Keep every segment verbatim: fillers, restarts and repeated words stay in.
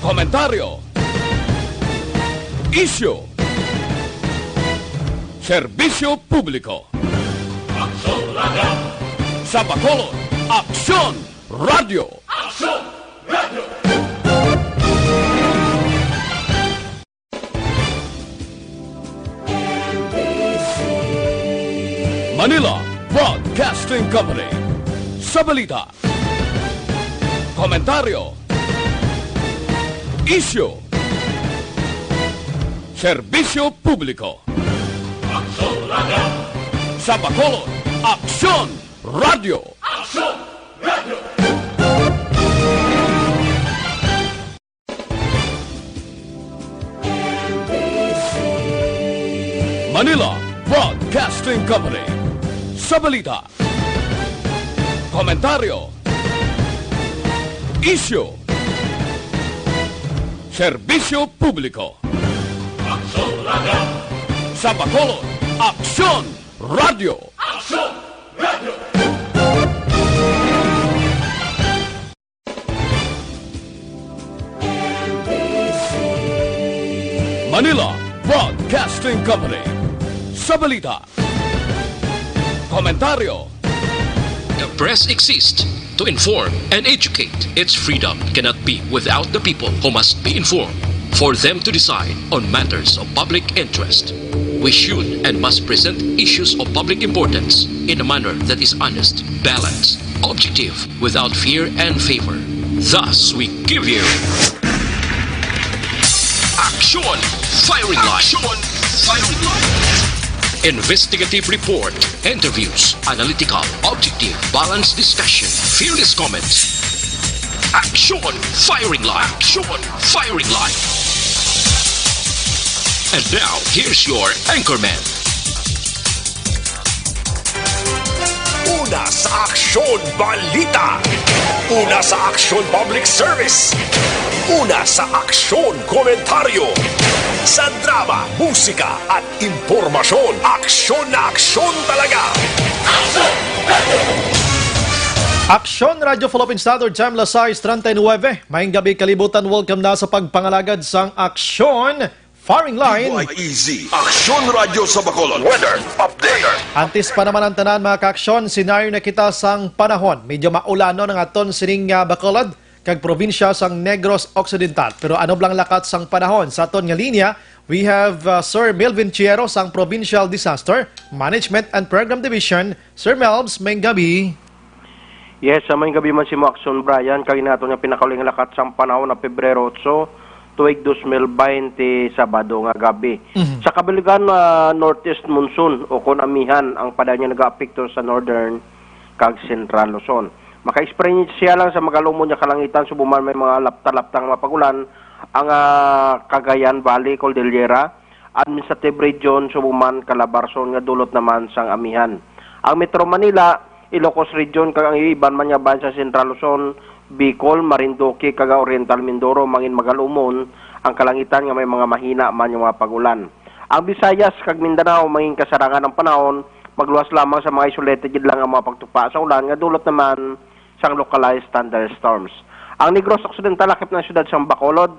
Komentaryo. Isyu. Serbisyo publiko. Aksyon Radio. Sa Bacolod, Aksyon Radio. Aksyon Radio. Manila Broadcasting Company. Sa balita, komentaryo, isyu, serbisyo publiko. Aksyon Radio. Sa Bacolod, Aksyon Radio. Aksyon Radio. Manila Broadcasting Company. Sa balita, komentaryo, isyu, serbisyo publiko. Aksyon Radio. Sa Bacolod, Aksyon Radio. Aksyon Radio. Manila Broadcasting Company. Sa balita, komentaryo. The press exists to inform and educate. Its freedom cannot be without the people, who must be informed for them to decide on matters of public interest. We should and must present issues of public importance in a manner that is honest, balanced, objective, without fear and favor. Thus, we give you Aksyon Firing Line. Aksyon Firing Line. Investigative report, interviews, analytical, objective, balanced discussion, fearless comments. Aksyon Firing Line. Aksyon Firing Line. And now, here's your anchorman. Una sa Aksyon Balita. Una sa Aksyon Public Service. Una sa Aksyon Komentaryo. Sa drama, musika, at impormasyon, aksyon na aksyon talaga. Aksyon Radio Philippine Standard Time, las sais treinta y nueve. Maayong gabi, kalibutan. Welcome na sa pagpangalagad sang Aksyon Firing Line. D Y E Z, Aksyon Radio sa Bacolod. Weather update. Antes pa naman ang tanan, mga kaaksyon, senaryo na kita sang panahon. Medyo maulanon ang aton sining, ah, Bacolod kag probinsya sang Negros Occidental. Pero ano bala ang lakat sang panahon? Sa aton nga linya, we have, ah, Sir Melvin Chiero sang Provincial Disaster Management and Program Division. Sir Melvs, maayong gabi. Yes, sa maayong gabi man sa imo, Aksyon Brian, kag ini aton nga pinakauli nga lakat sang panahon na Pebrero otso, tuig dos mil baynte, Sabado nga gabi. Mhm. Sa kabuligan, ah, northeast monsoon o kon amihan ang padayon nga nagaapekto sa northern kag central Luzon. Maka-eksperyensya lang sa magalumon nga kalangitan, subong man may mga lapta-lapta nga mga pag-ulan ang, ah, Cagayan Valley, Cordillera, Administrative Region, subong man Calabarzon nga dulot naman sang amihan. Ang Metro Manila, Ilocos Region, kag ang iban man nga bahin sa Central Luzon, Bicol, Marinduque, kag Oriental Mindoro, mangin magalumon ang kalangitan nga may mga mahina man nga mga pag-ulan. Ang Visayas kag Mindanao, mangin kasarangan ang panahon, magluwas lamang sa mga isolated gid lang nga mga pagtupa sa ulan nga dulot naman sang localized thunderstorms. Ang Negros Occidental, lakip na ang siyudad sang Bacolod,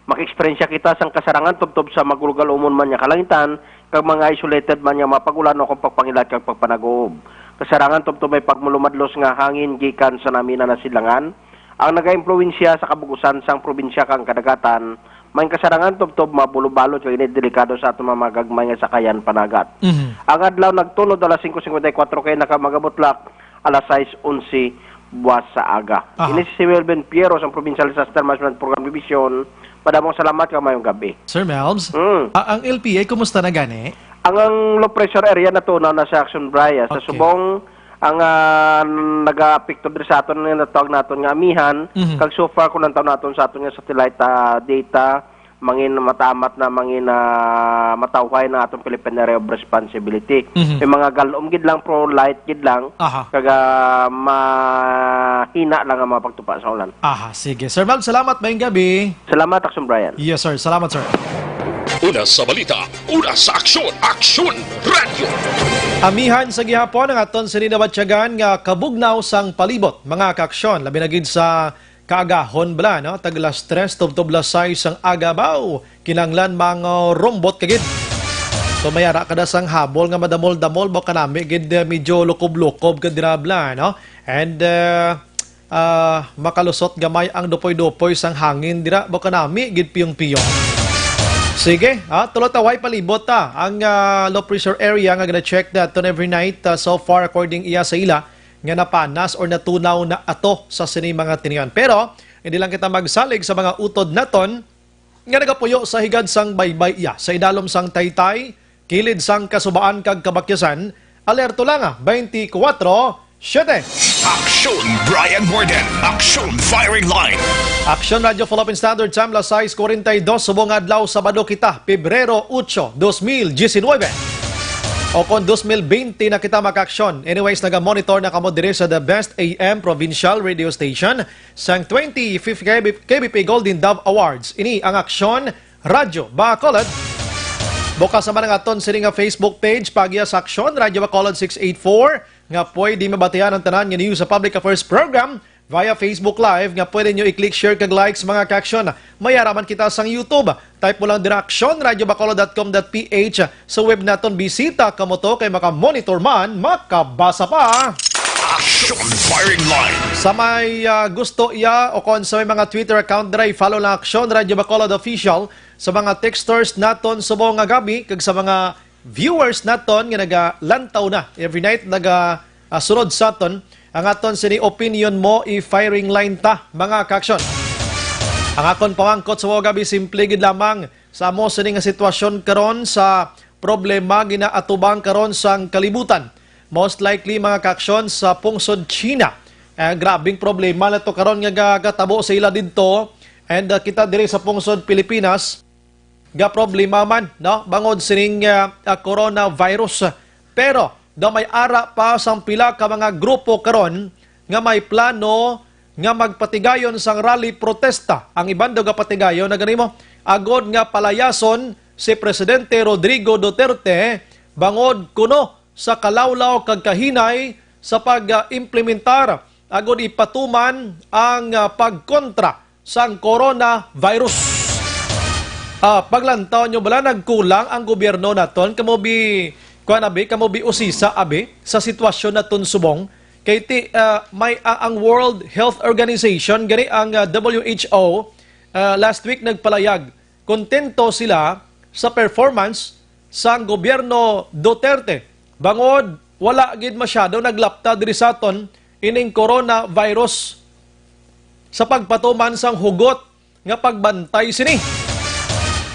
maka-eksperyensya kita sang kasarangan tubtob sa magugalumon man nga kalangitan kag mga isolated man nga mga pag-ulan o kon pagpangilat kag pagpanaguob. Kasarangan tubtob may pagmalumadlos nga hangin gikan sa naminan nga silangan ang nagaimpluwensya sa kabug-osan sang probinsya kag kadagatan, may kasarangan tubtob mabulobalot kag ini delikado sa aton mga gagmay nga sakayan panagat. Mhm. Ang adlaw nagtunod alas singko singkwenta y kuwatro kay nakamaga-butlak alas sais onse buwas sa aga. Aha. Ini si Melvin Piero sang Provincial Disaster Management Program Division. Madamong salamat kag maayong gabi. Sir Melvs, Mm. a-, ang L P A, kumusta na gani? Ang, ang low pressure area natunaw na sa Action Bray, ah, sa Okay. Subong, ang, ah, nagaapekto diri sa aton nga natawag naton nga amihan, Mhm. kag so far kung nantaw naton sa aton nga satellite, ah, data, mangin matamat na, mangin, ah, matawhay na atong Philippine Area of Responsibility. Mhm. May mga galom gid lang, pero light gid lang. Aha. Kag, ah, mahina lang ang mga pagtupa sa ulan. Aha, sige. Sir Melvs, salamat. Maayong gabi. Salamat, Action Brian. Yes, sir. Salamat, sir. Una sa balita, una sa aksyon, Aksyon Radio. Amihan sa gihapon ang aton sini nabatyagan nga kabugnaw sang palibot, mga kaaksyon, labi na gid sa kaagahon bala, no? Tag alas tres tubtob alas sais sang aga, baw, kinahanglan mangarumbot ka gid. So, may ara ka da sang habol nga madamol-damol, baw kanami gid, eh, medyo lukob-lukob ka dira bala, no? And, eh, ah, makalusot gamay ang dupoy-dupoy sang hangin dira, baw kanami gid piyong-piyong. Sige, ah, tulo ta way palibot ta ang, ah, low pressure area nga gina-check naton every night, ah, so far according iya sa ila nga napanas or natunaw na ato sa sini mga tinion. Pero hindi lang kita magsalig sa mga utod naton nga nagapuyo sa higad sang baybay iya, sa idalom sang taytay, kilid sang kasubaan kag kabakyasan. Alerto lang, ah, twenty-four siete. Aksyon Brian Warden, Aksyon Firing Line. Aksyon Radyo Philippine Standard Time, las sais kuwarenta y dos, subong adlaw, Sabado kita, Pebrero ocho, dos mil diecinuebe. O kon dos mil bente na kita, mga kaaksyon. Anyways, naga-monitor na kamo diri sa The Best A M Provincial Radio Station sang twenty-fifth K B, K B P Golden Dove Awards. Ini ang Aksyon Radyo Bacolod. Bukas naman ang aton sini nga Facebook page, paagi sa Aksyon Radyo Bacolod six eight four, nga pwede mabatian ang tanan nga news sa Public Affairs Program via Facebook Live, nga pwede nyo i-click share kag likes, mga kaaksyon. May ara man kita sang YouTube. Type mo lang dira aksyon radyo bacolod dot com dot P H. Sa web naton, bisita kamo to kay maka-monitor man, makabasa pa. Aksyon Firing Line. Sa may, ah, gusto iya o kon sa may mga Twitter account dira, i-follow lang Aksyon Radyo Bacolod Official. Sa mga texters naton subong nga gab-i kag sa mga viewers naton nga nagalantaw na, every night naga, ah, sunod sa aton, ang aton sini opinion mo, i-firing line ta, mga kaaksyon. Ang akon pamangkot sa mga gab-i, simple gid lamang. Sa amo sini nga sitwasyon karon sa problema ginaatubang karon sang kalibutan, most likely, mga kaaksyon, sa pungsod China. Eh, grabing problema na to karon nga gagatabo sa ila didto. And, ah, kita diri sa pungsod Pilipinas, ga problema man, no, bangod sining, ah, ah, coronavirus. Pero daw may ara pa sang pila ka mga grupo karon nga may plano nga magpatigayon sang rally protesta. Ang iban daw gapatigayon na gani mo, agod nga palayason si Presidente Rodrigo Duterte bangod kuno sa kalawlaw kag kahinay sa pag-implementar agud ipatuman ang, ah, pagkontra sang coronavirus. Ah, paglantaw nyo bala, nagkulang ang gobyerno naton? Kamo bi, kuan abi, kamo bi usisa abi sa sitwasyon naton subong? Kay ti, ah, may, ah, ang World Health Organization, gani ang, ah, W H O, ah, last week nagpalayag kontento sila sa performance sang gobyerno Duterte, bangod wala gid masyado naglapta diri sa aton ining coronavirus sa pagpatuman sang hugot nga pagbantay sini.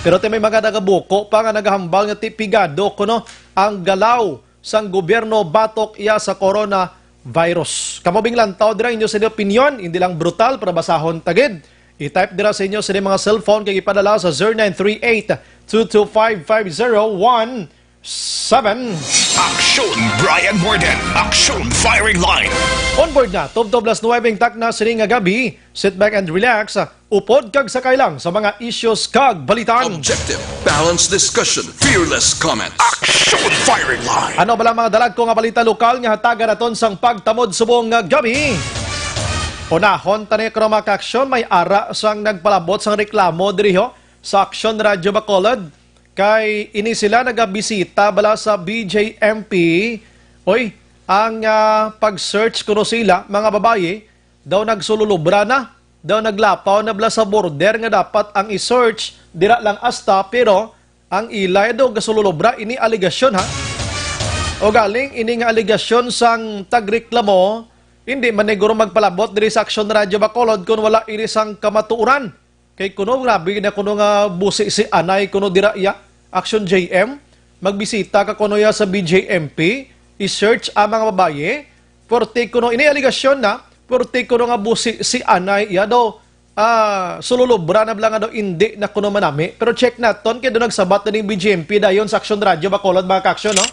Pero ti may mga nagabuko pa nga nagahambal nga ti pigado kuno ang galaw sang gobyerno batok iya sa coronavirus. Kamo bing lantaw dira inyo sa inyo opinyon, hindi lang brutal, para basahon ta gid. I-type dira sa inyo sa inyong mga cellphone kag ipadala sa zero nine three eight, two two five, five zero one seven. Aksyon Brian Warden, Aksyon Firing Line. On board na, tubtob las nuwebe ang takna sini nga gab-i. Sit back and relax. Upod kag sakay lang sa mga issues kag balitan. Objective, balanced discussion, fearless comment. Aksyon Firing Line. Ano bala mga dalagko nga balita lokal nga hatagan naton sang pagtamod subong nga gab-i? Unahon ta ni karon, mga kaaksyon, may ara sang nagpalabot sang reklamo diri ho sa Aksyon Radyo Bacolod, kay ini sila nagabisita bala sa B J M P. Oy, ang, ah, pag-search kuno sila, mga babayi, daw nagsululubra na, daw naglapaw na bala sa border nga dapat ang i-search dira lang asta, pero ang ila daw gasululubra. Ini aligasyon, ha? O galing ini nga aligasyon sang tagreklamo, hindi man ni guro magpalabot diri sa Aksyon Radyo Bacolod kung wala ini sang kamatuoran. Kay kuno, grabe na kuno nga busi si anay kuno dira iya, Action J M. Magbisita ka kuno iya sa B J M P, i-search ang mga babayi. Pwerte kuno, ini aligasyon na, pwerte kuno nga busi si anay iya daw, ah, sululubra na bala nga daw, indi na kuno manami. Pero check naton, kay daw nagsabat na ning B J M P dayon sa Action Radio Bacolod, mga kaaksyon, no?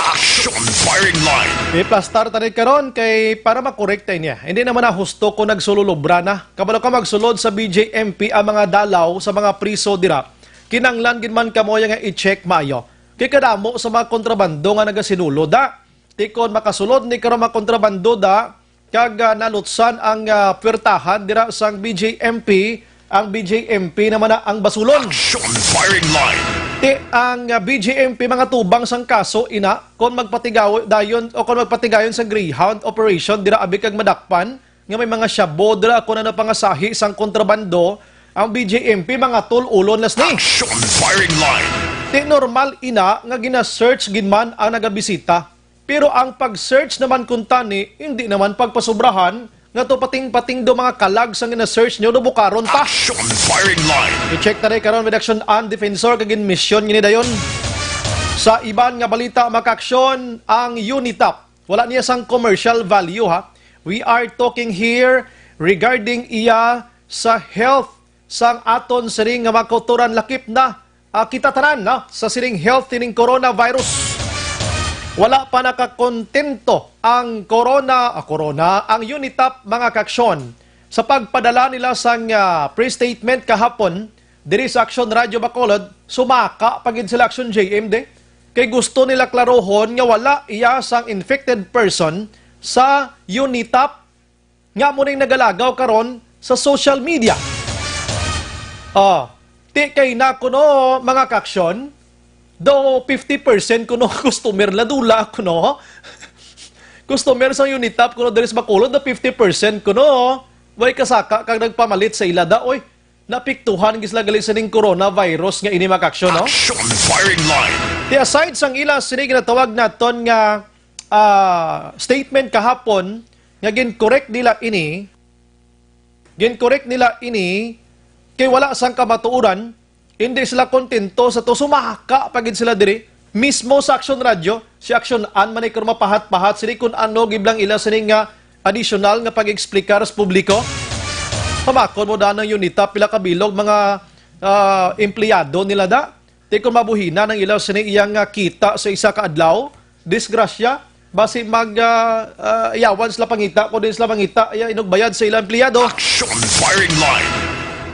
Action Firing Line. Iplastar ta ni karon kay para makorek ta niya. Hindi naman na husto kung nagsululubra na. Kabalo ka, magsulod sa B J M P ang mga dalaw sa mga priso dira. Kinanglan gid man kamo ya nga i-check maayo. Kay kadamo sa mga kontrabando nga nagasinulod, da. Ti kon makasulod ni karon mga kontrabando, da, kag, ah, nalutsan ang, ah, puwertahan dira sang B J M P. Ang B J M P naman na ang basulon. Action firing line. Ti ang, ah, B J M P mga tubang sang kaso ina kon magpatigaw dayon o kon magpatigayon sang Greyhound operation dira abi kag madakpan nga may mga shabu dira kon ano pangasahi sang kontrabando ang B J M P mga tol ulon las ni. Action firing line. Ti normal ina nga gina-search gid man ang nagabisita. Pero ang pag-search naman kuntani, hindi naman pagpasobrahan nga to pating-pating do mga kalag sang gina-search nyo do bukaron ta. Action firing line. I-check ta rin karon with Action An Defensor kag in mission gini dayon. Sa iban nga balita, makaaksyon ang Unitap. Wala niya sang commercial value ha. We are talking here regarding iya sa health sang aton siring nga mga kautoran lakip na, ah, kita tanan na sa siring health ining coronavirus. Wala pa nakakontento ang corona, ah, corona, ang Unitap mga kaaksyon sa pagpadala nila sang, ah, press statement kahapon diri sa Action Radio Bacolod, sumaka pa gid sila Action J M D. Kay gusto nila klarohon nga wala iya sang infected person sa Unitap nga amo ning nagalagaw karon sa social media. Oh, ti kay na kuno mga kaaksyon, do fifty percent kuno customer na dula kuno. Customer sa Unitap kuno diri sa Bacolod na fifty percent kuno. Way kasaka kag nagpamalit sa ila da, oy. Napiktuhan gid sila gali sining coronavirus nga ini makaaksyon, no? Action firing line. Ti aside sang ila sini ginatawag naton nga, ah, statement kahapon nga gin-correct nila ini, gin-correct nila ini kay wala sang kamatuoran, hindi sila kontento sa to, sumaka pa gid sila diri. Mismo sa Action Radio, si Action An man ay mapahat-pahat sini kung ano giblang ila sini nga additional nga pag-explicar sa publiko. Pamakon mo da ng Unitap pila ka bilog mga, ah, empleyado nila da. Ti kung mabuhina nang ila sini iyang, ah, kita sa isa ka adlaw, disgrasya, basi mag, ah, ah, yawan sila pangita, kung di sila mangita, iya inugbayad sa ilang empleyado. Action firing line.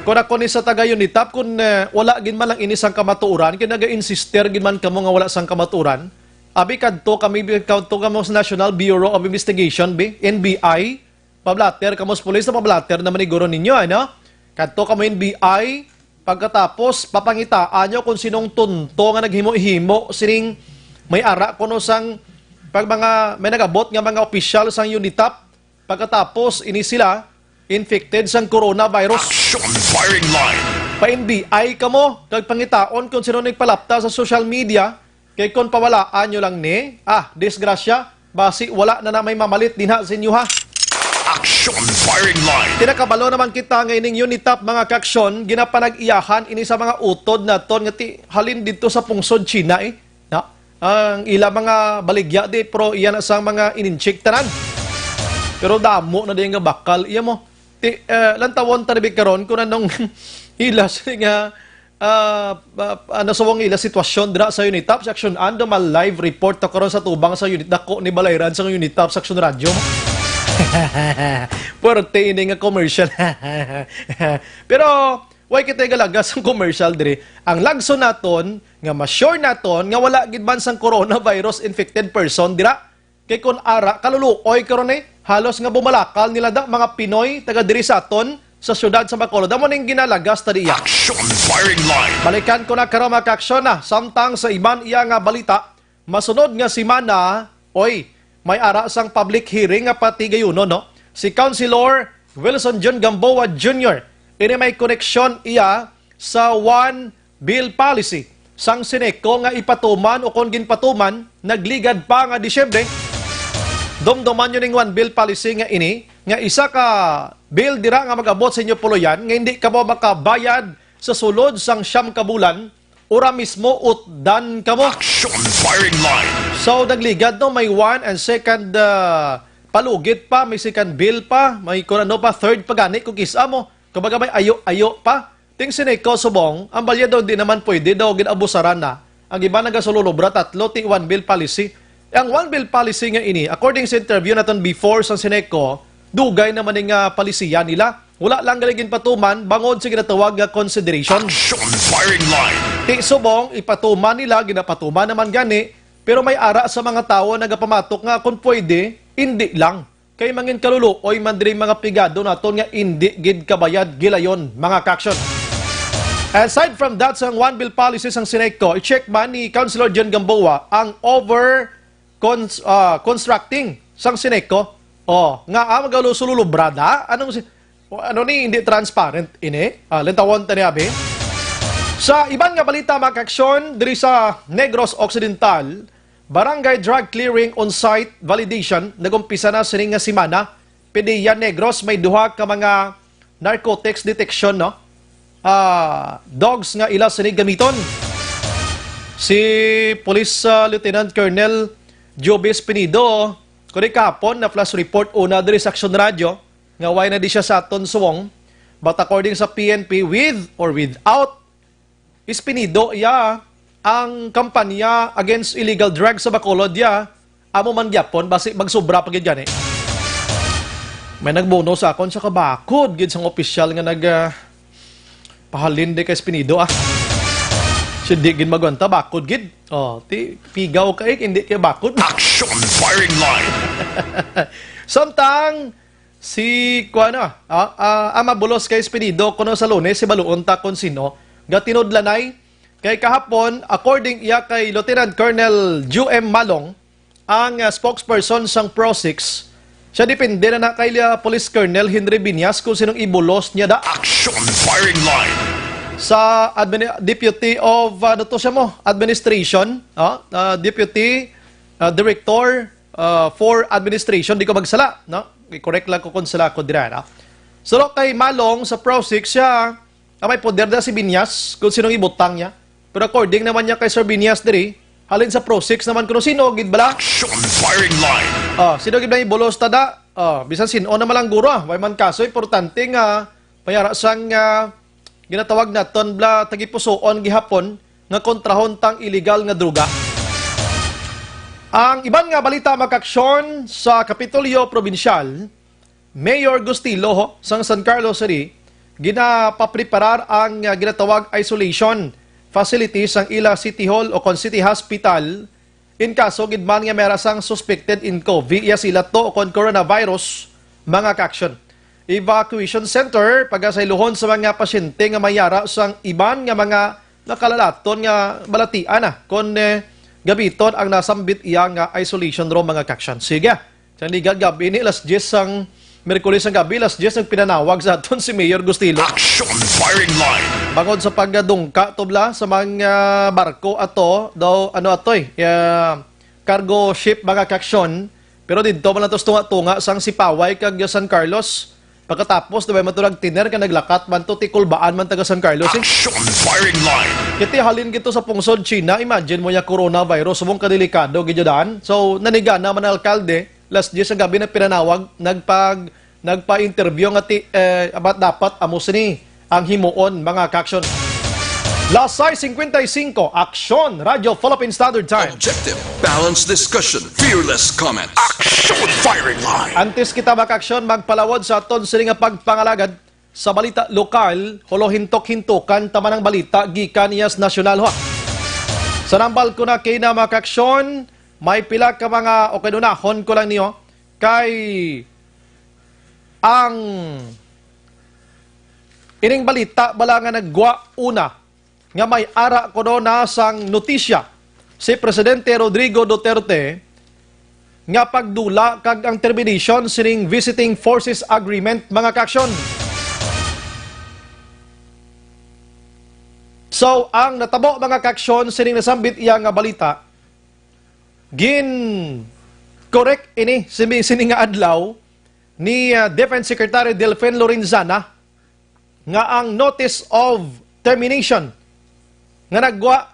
Kung ako ni sa taga Unitap, kung, eh, wala gid man lang ini sang kamatuoran, kay naga-insister gid man kamo nga wala sang kamatuoran, abi kadto kami, kadto kamo sa National Bureau of Investigation, bi, N B I, pablater kamo sa pulis, na pablater naman ni guro ninyo, ano? Kadto kamo N B I, pagkatapos papangitaan nyo kung sinong tunto nga naghimo-himo sining may ara kuno sang pag mga may nagabot nga mga opisyal sang Unitap, pagkatapos ini sila infected sang coronavirus. Action firing line. Pa-N B I kamo kag pangitaon kung sino nagpalapta sa social media, kay kon pawalaan nyo lang ni, ah, disgrasya, basi wala na na may mamalit dinha sa inyo, ha. Action firing line. Tinakabalo naman kita nga ining Unitap, mga kaaksyon, ginapanag-iyahan ini sa mga utod naton nga ti halin dito sa pungsod China, eh. Na, ang ila mga baligya di, pero iya na sang mga ininchik tanan. Pero damo na di nga bakal, iya mo. Ti, eh, lantawon ta na bi karon kung anong ila sa nga, ah, ah, ano sa wang ila sitwasyon dira sa Unitap sa Action An. May live report ta karon sa tubang sa Unit, dako ni balayran sa Unitap sa Action Radio. Puwerte ini nga commercial. Pero way kita galagas ang commercial diri. Ang lagson naton nga ma-sure naton nga wala gid man sang coronavirus infected person dira. Kay kun ara, kaluluoy karon, eh, halos nga bumalakal nila da mga Pinoy taga diri sa aton sa siyudad sa Bacolod. Amo ning ginalagas ta diya. Action firing line. Balikan ko na karon, mga kaaksyon, na samtang sa iban iya nga balita, masunod nga semana, oy, may ara sang public hearing nga patigayunon, no? Si Councilor Wilson John Gamboa Junior, ini may koneksyon iya sa One Bill Policy sang Sineco nga ipatuman o kon ginpatuman nagligad pa nga Disyembre. Dumduman nyo ning One Bill Policy nga ini, nga isa ka bill dira nga mag-abot sa inyo puloyan nga hindi kamo makabayad sa sulod sang siyam ka bulan, ura mismo utdan kamo. Action firing line. So, nagligad, no, may one and second, ah, palugit pa, may second bill pa, may kung ano pa, third pa gani kung kisa mo. Kumbaga may ayo-ayo pa. Ting Sineco subong, ang balya daw di naman pwede daw ginabusaran na. Ang iba nagasululubra tatlo, ti one bill policy. Ang one bill policy nga ini, according sa interview naton before sa Sineco, dugay naman ni nga palisiya nila. Wala lang gali ginpatuman bangod sa ginatawag nga consideration. Action firing line. Ti subong, ipatuman nila, ginapatuman naman gani, pero may ara sa mga tawo nagapamatok nga kung pwede, hindi lang. Kay mangin kaluluoy man diri mga pigado naton nga indi gid kabayad gilayon, mga ka-aksyon. Aside from that, sang one bill policy sang Senate ko, i-check man ni Councilor John Gamboa ang over cons-, ah, constructing sang Senate ko. Oh, nga ah, magalusulubra da? Anong si, o ano ni, hindi transparent ini? Ah, lintawon ta ni abi. Sa iban nga balita, mga ka-aksyon, diri sa Negros Occidental, Barangay drug clearing on-site validation nag-umpisa na sini nga semana. PDEA Negros may duha ka mga narcotics detection, no? Ah, dogs nga ila sini gamiton. Si Police, ah, Lieutenant Colonel Jobis Pinido, kuri kahapon na flash report una diri sa Aksyon Radyo nga way na di siya sa aton suwong. But according sa P N P, with or without Espinido iya ang kampanya against illegal drugs sa Bacolod iya. Amo man gyapon, basi magsubra pa gid gani. May nagbono sa akon sa kabakod gid sang opisyal nga nag, ah, pahalin di kay Espinido, ah. Si di gid magwanta, bakod gid. Oh, ti pigaw ka, eh, hindi kay bakod. Action firing line. Samtang Si, kuwan na, ah, ah, ang mabulos kay Espinido kuno sa Lunes, si baluon ta kon sino, gatinudlanay. Kay kahapon, according iya kay Lieutenant Colonel Ju M Malong, ang, ah, spokesperson sang Pro Six, siya depende na na kay, ah, Police Colonel Henry Binyas kung sinong ibulos niya da. Action firing line. Sa admini-, Deputy of, ano to siya mo? Administration, ah, ah, Deputy, ah, Director, ah, for Administration, di ko magsala, no? I-correct lang ko kung sala ko dira, no? So, kay Malong sa Pro Six siya, ah, may poder na si Binyas kung sinong ibutang niya. Pero according naman niya kay Sir Binyas diri, halin sa Pro Six naman kuno sino gid bala? Action firing line. Ah, sino gid bala ibulos ta da? Ah, bisan sin-o naman lang guro, ah. Way man kaso, importante nga mayara sang, ah, ginatawag naton bala tagipusoon gihapon nga kontrahon tang iligal nga droga. Ang iban nga balita, mga ka-aksyon, sa Kapitolyo Probinsyal, Mayor Gustilo sang San Carlos City ginapapreparar ang, ah, ginatawag isolation facility sang ila City Hall o kon City Hospital in kaso gid man nga may ara sang suspected in COVID, iya sila to, o kon coronavirus, mga ka-aksyon. Evacuation center pagasaylohon sa mga pasyente nga may ara sang iban nga mga nakalalaton nga balatian na kon, eh, gamiton ang nasambit iya nga isolation room, mga ka-aksyon. Sige. Sa ni gab-i ni alas diyes sang Miyerkules sang gabi, alas diyes ang pinanawag sa aton si Mayor Gustilo. Action firing line. Bangod sa pagdungka to bala sa mga barko ato, daw ano atoy, ah, cargo ship, mga ka-aksyon, pero didto man lang to sa tunga-tunga sang Sipaway kag San Carlos. Pagkatapos, di ba, matulog tiner ka naglakat man to, ti kulbaan man taga San Carlos, eh. Action firing line. Kiti halin gito sa pungsod China, imagine mo ya coronavirus, subong kadelikado gid daan. So, nanigana man ang alkalde, alas diyes sa gabi nagpinanawag, nagpag-, nagpa-interview nga ti, eh, abat dapat amo sini ang himuon, mga ka-aksyon. Las sais cincuenta y cinco, Aksyon, Radyo Philippine Standard Time. Objective, balanced discussion, fearless comment. Action firing line. Antes kita, mga ka-aksyon, magpalawod sa aton sini nga pagpangalagad sa balita lokal, hulo hintok-hintokan ta man ang balita gikan iya sa nasyonal, ha. Sa nambal ko na kay na, mga ka-aksyon, may pila ka mga, o kanunahon ko lang niyo, kay ang ining balita bala nga naggwa una nga may ara kuno na sang notisya si Presidente Rodrigo Duterte nga pagdula kag ang termination sining Visiting Forces Agreement, mga ka-aksyon. So, ang natabo, mga ka-aksyon, sining nasambit iya nga balita, gin-correct ini sini, sini nga adlaw ni, ah, Defense Secretary Delfin Lorenzana nga ang notice of termination nga naggwa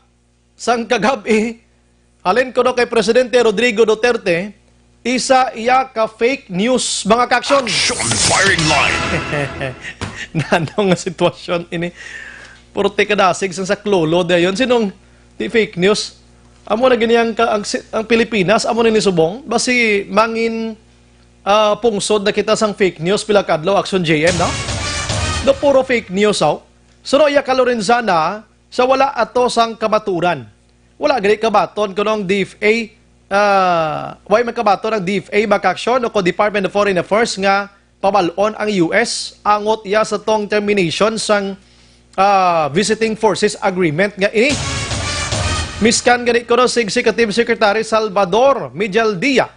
sang kagab-i halin kuno kay Presidente Rodrigo Duterte, isa iya ka fake news, mga ka-aksyon. Action firing line. Nano nga sitwasyon ini? Purti kadasig sang saklolo dayon. Sinong di fake news? Amo na gini ang, ka-, ang, si-, ang Pilipinas, amo na ni subong. Basi mangin, ah, pungsod na kita sang fake news pila ka adlaw, Action J M, no? Do puro fake news, aw. Suno iya ka Lorenzana, sa wala ato sang kamaturan. Wala gani kabaton kuno ang D F A ah, way man kabaton ang D F A, mga kaaksyon, o ko Department of Foreign Affairs nga pabal-on ang U S angot iya sa tong termination sang, ah, visiting forces agreement nga ini. Miskan gani kuno si Executive Secretary Salvador Medialdea,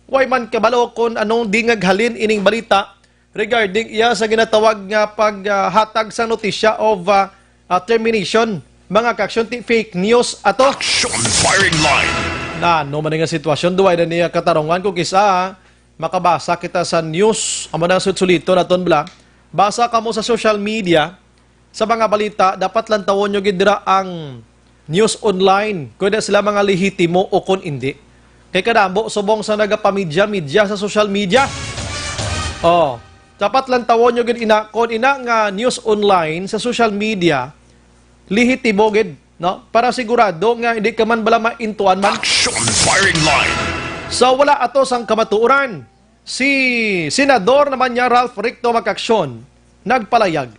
way man kabalo kon anong dingag halin ining balita regarding iya sa ginatawag nga paghatag sa notisya of, ah, ah, termination. Mga kaaksyon, ti fake news ato. Action firing line. Na, ano man nga sitwasyon, duway na niya katarungan kung kisa makabasa kita sa news. Amo na ang sulit-suliton naton, bala. Basa kamo sa social media, sa mga balita, dapat lantawon nyo gid dira ang news online. Kung ina sila mga lehitimo o kon indi. Kay kadamo subong sa nagapamidya-midya sa social media. Oh, dapat lantawon nyo gid ina, kon ina nga news online sa social media, lehitimo gid, no? Para sigurado nga hindi ka man bala maintuan man. Action firing line. So, wala ato sang kamatuoran. Si Senador naman niya, Ralph Ricto, mga kaaksyon, nagpalayag.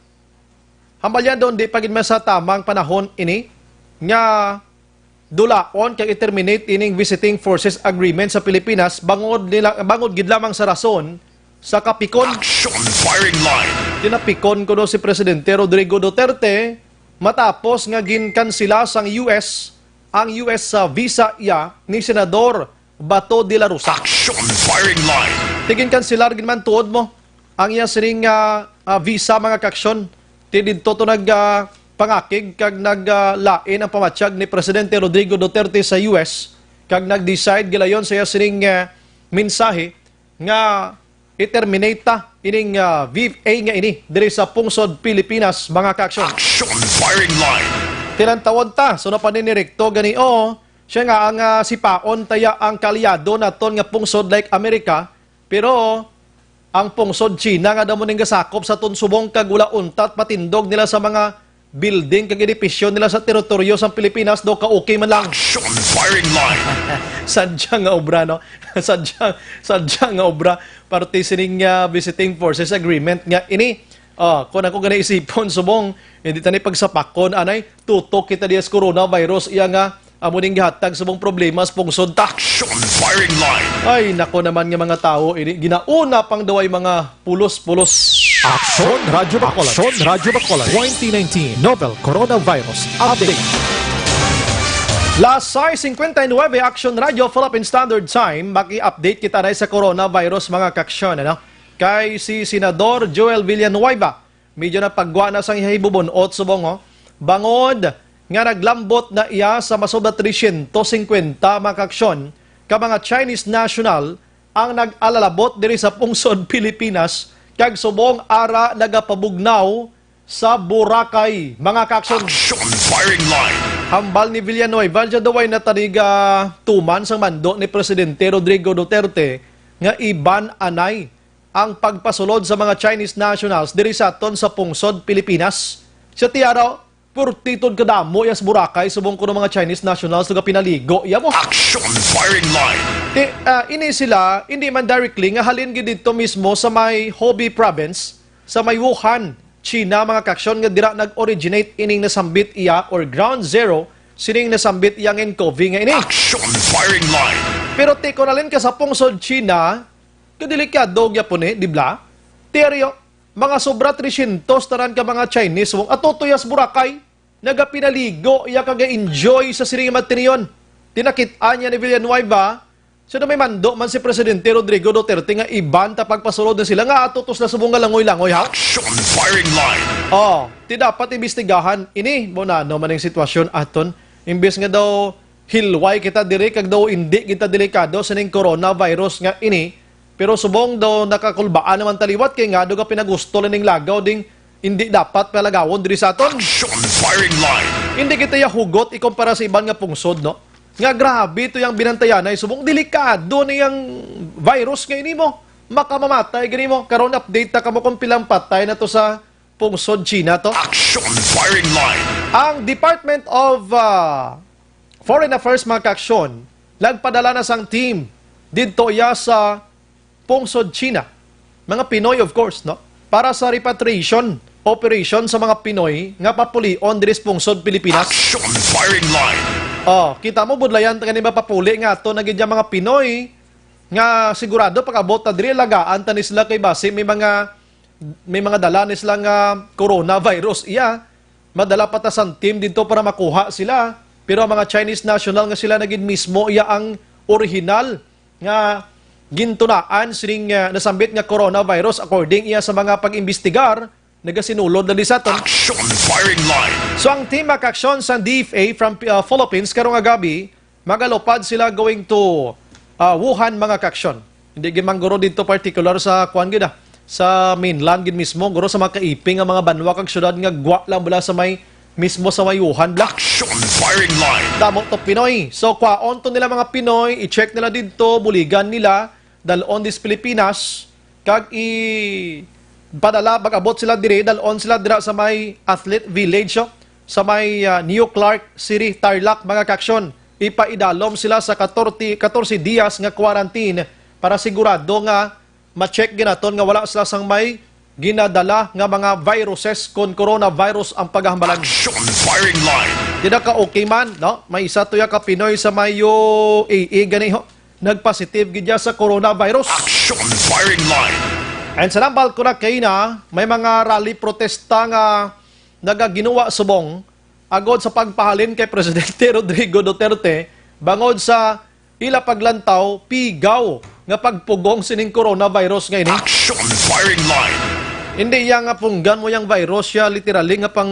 Hambal yan doon, di pa gid man sa tamang panahon ini nga dulaon kag i-terminate ining visiting forces agreement sa Pilipinas bangod nila, bangod gid lamang sa rason sa kapikon. Action firing line. Tinapikon kuno si Presidente Rodrigo Duterte matapos nga ginkansila sang U S ang U S sa visa iya ni Senador Bato de la Rosa. Action firing line. Ti ginkansilar gid man tuod mo ang iya sining, ah, ah, visa, mga kaaksyon. Ti didto to nag, ah, pangakig kag nag, ah, lain ang pamatyag ni Presidente Rodrigo Duterte sa U S kag nag-decide gilayon sa iya sining, ah, mensahe nga i-terminate ta ining, ah, V F A nga ini diri sa pungsod Pilipinas, mga kaaksyon. Action firing line. Tilantawon ta, so napaninirekto gani, o siya nga ang, ah, sipaon taya ang kaalyado naton nga pungsod like America, pero ang pungsod China nga daw mo ning gasakop sa aton subong kag wala untat patindog nila sa mga building kag edipisyo nila sa teritoryo sang Pilipinas, daw ka-okay man lang. Action firing line. Sadya nga obra, no? Sadya, sadya nga obra. Parte sining, ah, visiting forces agreement nga ini. Ah, kung ako gani isipon, subong, hindi tani pagsapakon, anay, tutok kita diya sa coronavirus, iya nga, amo ning gihatag subong problema sa pungsod ta. Action firing line. Ay, nako naman nga mga tawo, ini, ginauna pang daway mga pulos-pulos. Action Radyo Bacolod. Action Radyo Bacolod. Twenty nineteen Novel Coronavirus Update. Las sais cincuenta y nueve, Action Radio, Philippine Standard Time. Maki-update kita na sa coronavirus, mga kaaksyon, ano? Kay si Senador Joel Villanueva, medyo napagwa na sang hibubun-ot subong, oh. Bangod nga naglambot na iya sa masobra trescientos cincuenta, mga kaaksyon, ka mga Chinese national ang nag-alalabot diri sa pungsod Pilipinas kag subong ara nagapabugnaw sa Boracay, mga kaaksyon. Action firing line. Hambal ni Villanueva, siya daw ay nataniga tuman sang mando ni Presidente Rodrigo Duterte nga iban anay ang pagpasulod sa mga Chinese nationals diri sa aton sa pungsod Pilipinas. Sa tiyara, purtitod kadamo iya sa Boracay, subong kuno mga Chinese nationals nagapinaligo iya mo. Action firing line. Ti, ah, ini sila, hindi man directly nga halin gid dito mismo sa may Hubei province, sa may Wuhan, China, mga kaaksyon, nga dira nag-originate ining nasambit iya or ground zero sining nasambit iya nga ncov nga ini. Action firing line. Pero ti kon halin ka sa pungsod China, kadelikado gyapon ni, di bala? Ti ari, mga sobra trescientos tanan ka mga Chinese, wong ato tuyas Boracay, nagapinaligo iya kag enjoy sa sining matinion. Ti nakit-an niya ni Villanueva, sino may mando man si Presidente Rodrigo Duterte nga iban ta pagpasulod na sila nga ato to sila subong nga langoy-langoy, ha? Action firing line. Oh, ti dapat imbestigahan ini, mo na, ano man ang sitwasyon aton. Imbes nga daw hilway kita diri kag daw indi kita delikado sining coronavirus nga ini, pero subong daw nakakulbaan naman taliwat kay nga daw ka pinagusto lang ning lagaw ding indi dapat palagawon diri sa aton. Action firing line. Hindi kita ya hugot ikumpara sa iban nga pungsod, no? Nga grabe to yang binantayanay, subong delikado na yang virus nga ini mo. Makamamatay gani mo. Karon update ta kamo kung pilang patay na to sa pungsod China to. Action firing line. Ang Department of, ah, Foreign Affairs, mga kaaksyon, nagpadala na sang team didto iya sa pungsod China. Mga Pinoy, of course, no? Para sa repatriation operation sa mga Pinoy nga papulion diri sa pungsod Pilipinas. Action firing line. Oh, kita mo, budlayan ta gani mapapuli nga ato na gid ang mga Pinoy nga sigurado pag-abot ta diri, alagaan ta ni sila kay basi may mga, may mga dala ni sila nga coronavirus. Iya, madala pa ta sang team dito para makuha sila. Pero ang mga Chinese national nga sila na gid mismo, iya ang original nga gintunaan sining, ah, nasambit nga coronavirus, according iya sa mga pag-imbestigar, nagasinulod na di sa aton. Action Firing Line. So, ang team Makaksyon sa D F A from, ah, Philippines karong agabi, magalupad sila going to, ah, Wuhan, mga kaksyon. Hindi gid man guro dito particular sa kuan gid, ah, sa mainland gid mismo, guro sa mga kaiping nga mga banwa kag syudad nga gwa lang bala sa may mismo sa may Wuhan bala. Action Firing Line. Damo to Pinoy. So, kwaon to nila mga Pinoy, i-check nila didto, buligan nila, dalon dis Pilipinas, kag i-, padala, pag-abot sila diri, dalon sila dira sa may Athlete Village, oh, sa may, ah, New Clark City, Tarlac, mga kaksyon. Ipaidalom sila sa katorse, katorse dias nga quarantine para sigurado nga ma-check ginaton nga wala sila sang may ginadala nga mga viruses kon coronavirus ang paghambalan. Action Firing Line. Di na ka okay man, no? May isa to ya ka Pinoy sa may U A E gani, ho. Nagpositive gid ya sa coronavirus. Action Firing Line. And sa nambal ko na kaina, may mga rally protesta nga nagaginuwa subong agod sa pagpahalin kay Presidente Rodrigo Duterte bangod sa ila paglantaw, pigaw nga pagpugong sining coronavirus nga ini. Action Firing Line. Hindi iya nga punggan mo yang virus siya literally nga pang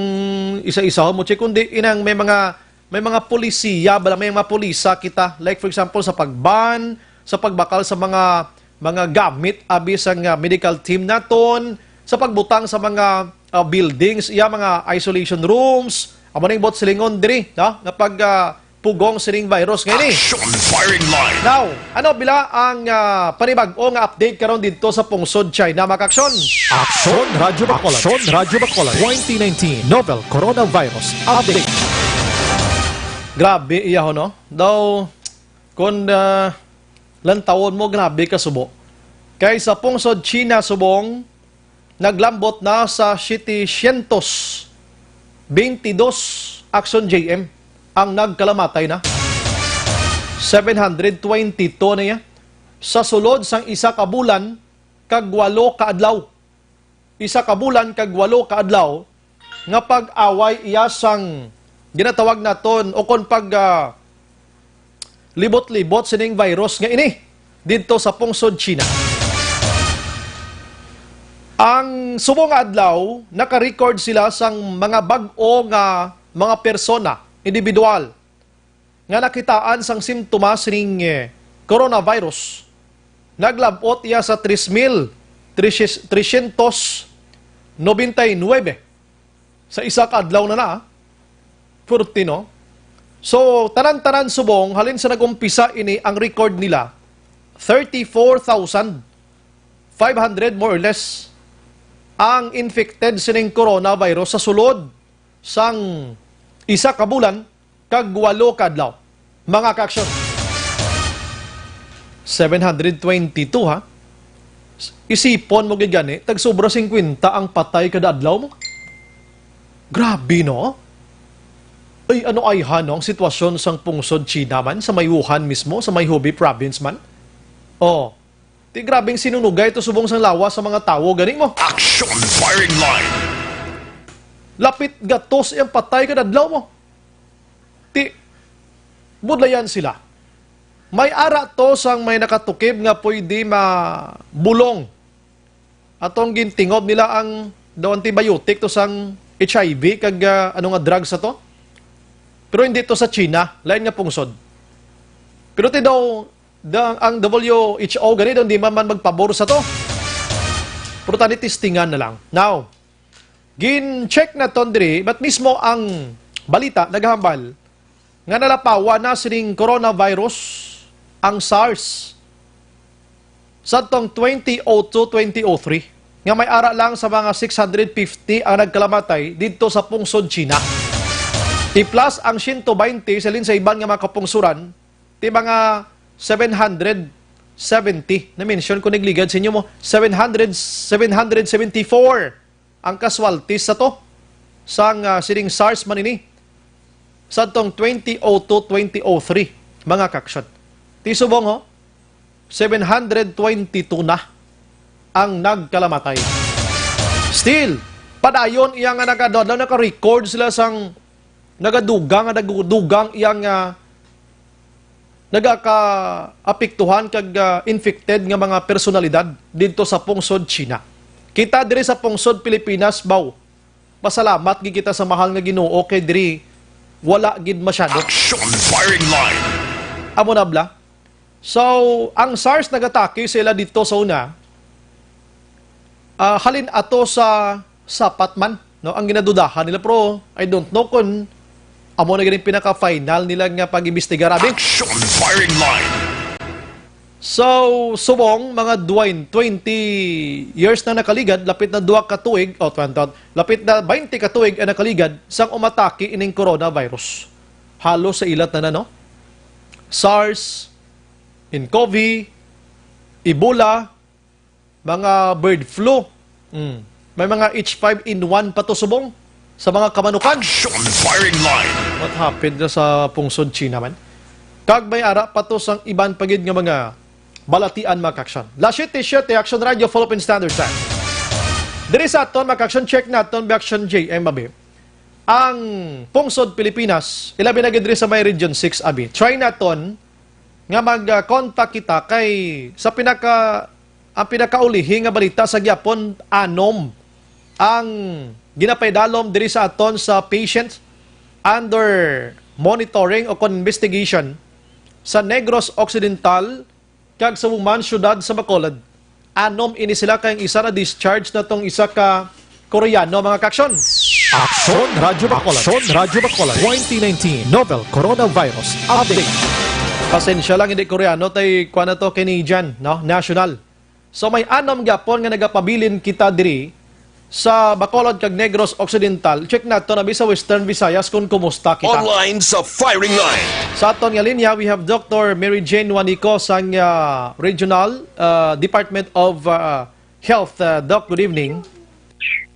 isa-isahon mo, check, kundi inang may mga, may mga polisiya bala, may mga pulisa kita. Like, for example, sa pagban, sa pagbakal sa mga, mga gamit abi sang, ah, medical team naton, sa pagbutang sa mga, ah, buildings, iya mga isolation rooms, amo ning buot silingon diri, no? Nga pag, ah, pugong sining virus nga ini. Action Firing Line. Now, ano bila ang, ah, panibag-o nga update karon didto sa pungsod China, mga kaksyon? Action Radyo Bacolod. Action Radyo Bacolod twenty nineteen Novel Coronavirus Update. Grabe iya, ho, no? Daw, kung, ah, lantawon mo, grabe ka subo. Kay sa pungsod China subong, naglambot na sa setecientos veintidós Action J M ang nagkalamatay na. Seven hundred twenty-two na iya. Sa sulod sang isa ka bulan kag walo ka adlaw. Isa ka bulan kag walo ka adlaw nga pag-away iya sang ginatawag naton o kon pag, ah, libot-libot sining virus nga ini didto sa pungsod China. Ang subong nga adlaw, naka-record sila sang mga bag-o nga mga persona, individual, nga nakitaan sang simptomas sining, eh, coronavirus. Naglab-ot iya sa tres mil trescientos noventa y nueve. Sa isa ka adlaw na na, ah. Purti, no? So, tanan-tanan subong, halin sa nag-umpisa ini ang record nila, thirty-four thousand five hundred more or less ang infected sining coronavirus sa sulod sang isa ka bulan kag walo ka adlaw. Mga kaaksyon, seven hundred twenty-two, ha? Isipon mo gid gani, tagsobra singkwenta ang patay kada adlaw mo. Grabe, no? Ay, ano ay, ha, no, ang sitwasyon sang pungsod China man, sa may Wuhan mismo, sa may Hubei province man? Oh, ti grabing sinunugay to subong sang lawas sa mga tawo gani mo. Action Firing Line. Lapit gatos ang patay kada adlaw mo. Ti, budlayan sila. May ara to sang may nakatukib nga pwede mabulong. Atong gintingob nila ang daw antibiotic to sang H I V kag, ah, ano nga drugs sa to. Pero hindi to sa China, lain nga pungsod. Pero ti daw, da, ang W H O gani daw di man, man magpabor sa to. Pero tani testingan na lang. Now, gin-check naton diri, but mismo ang balita naghambal nga nalapawan na sining coronavirus ang SARS sadtong twenty oh two, twenty oh three, nga may ara lang sa mga six hundred fifty ang nagkalamatay didto sa pungsod China. I-plus ang siyento baynte sa lin sa iban nga mga kapungsuran, ti mga seven hundred seventy. Na-mention ko nagligad sa inyo mo, seven hundred, seven hundred seventy-four ang casualties sa to, sang, ah, sining SARS man ini. sa tong twenty oh two, twenty oh three, mga kaaksyon. Ti subong, ho, seven hundred twenty-two na ang nagkalamatay. Still, padayon iya nga nagkadadlaw, naka-record sila sang nagadugang, nga nagadugang iya nga nagakaapektuhan kag, ah, infected nga mga personalidad didto sa pungsod China. Kita diri sa pungsod Pilipinas, baw, pasalamat gid kita sa mahal nga Ginoo kay diri wala gid masyado. Action firing line. Amo na bala. So, ang SARS nagatake sa ila didto sa una, ah, halin ato sa sapat man, no, ang ginadudahan nila, pero I don't know kung amo na gid ang pinaka-final nila nga pag-imbestigar, abi. Action firing line. So, subong, mga duway, twenty years na nakaligad, lapit na duha ka tuig, o, twenty, lapit na twenty ka tuig ang nakaligad sang umatake ining coronavirus. Halos sa ilat na na, no? SARS, nCoV, Ebola, mga bird flu. Mm. May mga H five N one pa to subong sa mga kamanukan. Action firing line. What happened na sa pungsod China man? Kag may ara pa to sang iban pa gid nga mga balatian, mga kaaksyon. Las siete siete, Action Radio, Philippine Standard Time. Diri sa aton, mga kaaksyon, check naton, Action J M, abi. Ang pungsod Pilipinas, ilabi na gid diri sa may Region six, abi. Try naton nga mag-contact kita kay sa pinaka, ang pinakaulihi nga balita sa gyapon, anom ang ginapaidalom diri sa aton sa patient under monitoring o kon investigation sa Negros Occidental kag sa Buman, siyudad sa Bacolod. Anom ini sila kay ang isa na-discharge na tong isa ka Koreano, mga kaaksyon. Action Radyo Bacolod. Action Radyo Bacolod. Twenty nineteen Novel Coronavirus Update. Pasensya lang, hindi Koreano, tay kuan na to, Canadian, no? National. So may anom gyapon nga nagapabilin kita diri sa Bacolod kag Negros Occidental. Check nato na sa Western Visayas kung kumusta kita. Online sa firing line. Sa aton nga linya, we have Doctor Mary Jane Juanico sang, ah, Regional, ah, Department of, ah, Health. Ah, Doc, good evening.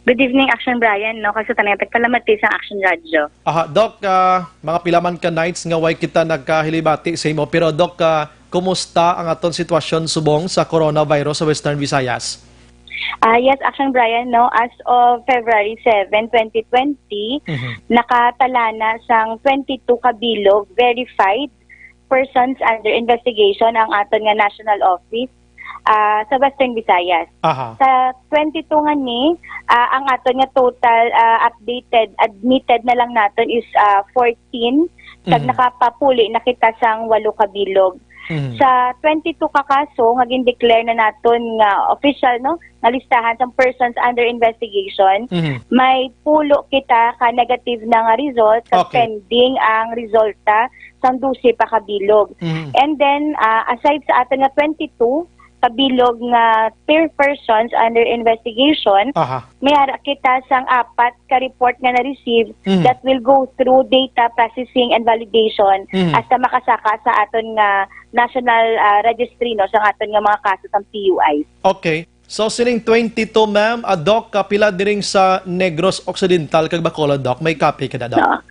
Good evening, Action Brian, no? Kag sa tanan, nagpalamati sa Action Radio. Aha, Doc, ah, mga pila man ka nights nga way kita nagkahilibati sa imo. Pero, Doc, ah, kumusta ang aton sitwasyon subong sa coronavirus sa Western Visayas? Ah, yes, Action Brian, no? As of February seven, twenty twenty, Mhm. nakatala na sang twenty-two ka bilog verified persons under investigation ang aton nga national office, ah, sa Western Visayas. Aha. Sa twenty-two nga ni, ah, ang aton nga total, ah, updated, admitted na lang naton is, ah, fourteen, kag Mhm. nakapapuli na kita sang walo ka bilog. Mhm. Sa twenty-two ka kaso nga gin-declare na naton nga official, no, nga listahan sang persons under investigation, Mhm. may pulo kita ka negative na nga result, kag Okay. pending ang resulta sang dose pa ka bilog. Mhm. And then, ah, aside sa aton nga twenty-two ka bilog nga per persons under investigation, Aha. may ara kita sang apat ka report nga na-receive Mhm. that will go through data processing and validation Mhm. hasta makasaka sa aton nga national, ah, registry, no, sa aton nga mga kaso sang P U Is. Okay. So, sining twenty-two, ma'am, ah, Doc, kapila diring sa Negros Occidental kag Bacolod, Doc? May copy ka na, Doc? No.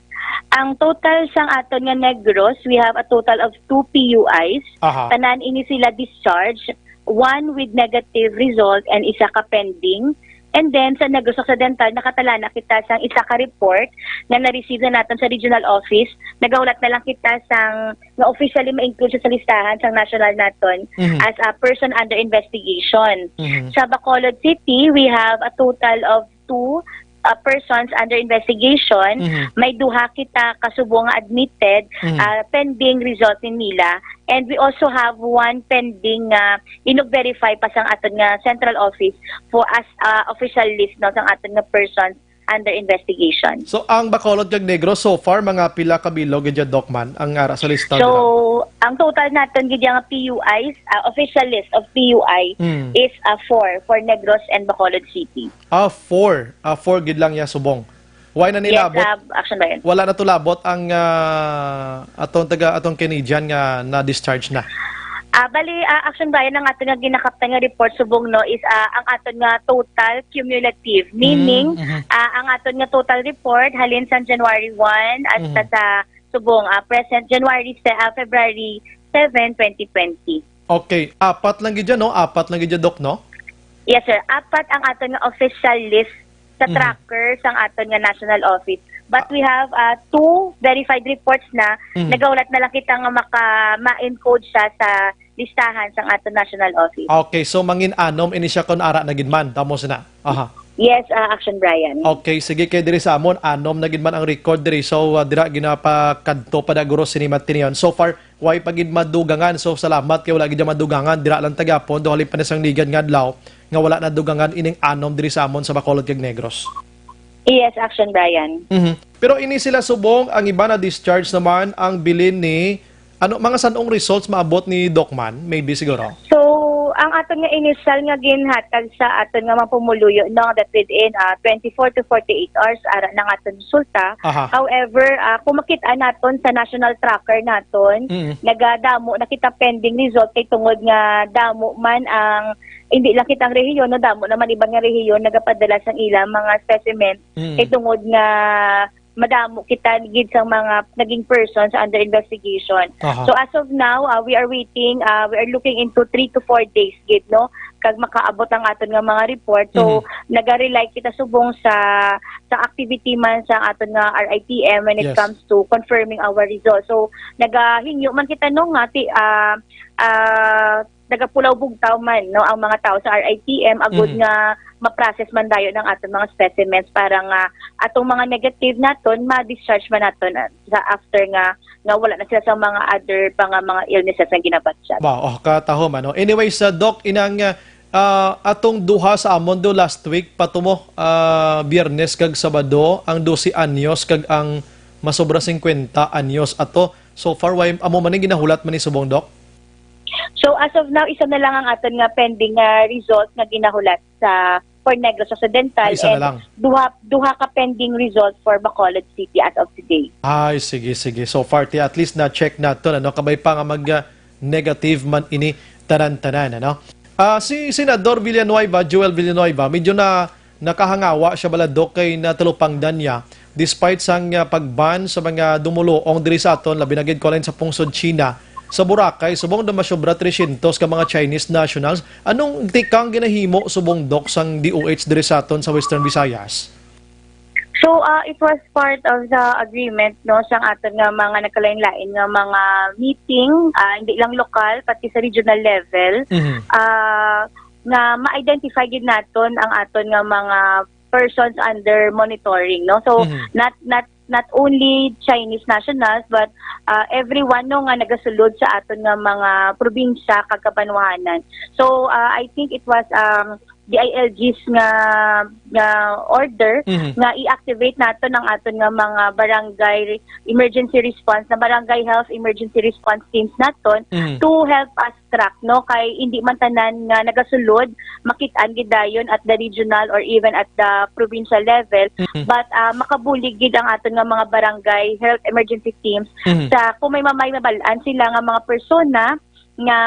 Ang total sang aton nga Negros, we have a total of two P U Is. Aha. Tanan ini sila discharge, one with negative result and isa ka pending. And then, sa Negros Occidental, nakatala na kita sang isa ka report nga na-receive na naton sa regional office. Nagahulat na lang kita sang nga officially ma-include siya sa listahan sang national naton Mhm. as a person under investigation. Mhm. Sa Bacolod City, we have a total of two, uh, persons under investigation. Mhm. May duha kita kasubo nga admitted, Mhm. uh, pending result ni nila. And we also have one pending nga inug-verify pa sang aton nga central office for as, uh, official list, no, sang aton nga persons under investigation. So, ang Bacolod kag Negros, so far, mga pila ka bilog gid, Doc, man, ang ara sa lista So, nila? Ang total naton gid nga P U Is, ah, official list of P U I Mm. is, ah, four for Negros and Bacolod City. Ah, four. Ah, four gid lang ya subong. Why na Yes, nilabot? ah, Action Brian. Wala na to labot ang, ah, atong taga, atong Canadian nga na-discharge na? Ah, bali, ah, Action Brian, ang aton nga ginakapta nga report subong, no, is, ah, ang aton nga total cumulative. Meaning, Mm, mhm. ah, ang aton nga total report halin sa January one hasta Mhm. sa subong, ah, present January se-, ah, February seven, twenty twenty. Okay, apat lang gid yan, no? Apat lang gid yan, Doc, no? Yes, sir. Apat ang aton nga official list sa, mhm, tracker sang aton nga national office. But, ah, we have, ah, two verified reports na, mhm, nagahulat na lang kita nga maka-, ma-encode siya sa listahan sang aton national office. Okay, so mangin-anom ini siya kon ara na gid man, tamo sina? Aha. Yes, ah, Action Brian. Okay, sige, kay diri sa amon, anom na gid man ang record diri. So, ah, dira ginapakadto pa da guro sini Matinion. So far, way pa gid madugangan. So, salamat kay wala gid madugangan. Dira lang tagapon, do halin pa na sang ligad nga adlaw nga wala nadugangan ining anom diri sa amon sa Bacolod kag Negros. Yes, Action Brian. Mhm. Pero ini sila subong, ang iba na discharge naman ang bilin ni, ano, mga sanong results maabot ni Doc man? Maybe siguro. So, ang aton nga initial nga ginhatag sa aton nga mga pumuluyo, no, that within, ah, twenty-four to forty-eight hours, ara na ang aton resulta. Aha. However, ah, kung makita naton sa national tracker naton, mm, nagadamo na kita pending result kay tungod nga damo man ang, hindi lang kitang rehiyon, no, damo naman iban nga rehiyon nagapadala sang ilang mga specimen, mm, kay tungod nga madamo kita gid sang mga naging persons under investigation. Aha. So, as of now, ah, we are waiting, ah, we are looking into three to four days gid, no? Kag makaabot ang aton nga mga report. So, mhm, naga-rely kita subong sa, sa activity man sa aton nga R I T M when it, yes, comes to confirming our results. So, nagahingyo man kita, no, nga ti-, ah, ah, nagapulaw bugtaw man, no, ang mga tawo sa R I T M agud, mhm, nga ma-process man dayon ang aton mga specimens para nga atong mga negative naton ma-discharge man naton, ah, sa after nga, nga wala na sila sa mga other pa nga mga illnesses nga ginabatsyag. Wow, oh, katahom, ano. Anyways, ah, Doc, inang, ah, atong duha sa amon do last week, patumo, ah, Biyernes kag Sabado, ang dose anyos kag ang masobra singkwenta anyos ato. So far, way, amo man ang ginahulat man ni subong, Doc? So, as of now, isa na lang ang aton nga pending nga result nga ginahulat sa, for Negros Occidental, ah, isa na lang, and duha, duha ka pending result for Bacolod City as of today. Ay, sige, sige. So far, ti at least na-check naton, ano, kabay pa nga mag, ah, negative man ini tanan-tanan, ano? Ah, si Senador Villanueva, Joel Villanueva, medyo na nakahangawa siya bala, Doc, kay natalupangdan niya despite sang, ah, pag-ban sa mga dumuluong diri sa aton, labi na gid, Colin, sa pungsod China, sa Boracay, subong daw masobra trescientos ka mga Chinese nationals. Anong tikang ginahimo subong, Doc, sang D O H diri sa aton sa Western Visayas? So, ah, it was part of the agreement, no, sang aton nga mga nagkalain-lain nga mga meeting, ah, hindi lang lokal, pati sa regional level, mhm, ah, nga ma-identify gid naton ang aton nga mga persons under monitoring, no? So, mhm, not, not, not only Chinese nationals, but, ah, everyone, no, nga nagasulod sa aton nga mga probinsya kag kabanwahanan. So, ah, I think it was, um, D I L Gs nga, nga order, mhm, nga i-activate naton ang aton nga mga barangay emergency response, na barangay health emergency response teams naton, mhm, to help us track, no? Kay hindi man tanan nga nagasulod makit-an gid dayon at the regional or even at the provincial level, mhm, but, ah, makabulig gid ang aton nga mga barangay health emergency teams, mhm, sa kung may mamay mabal-an sila nga mga persona nga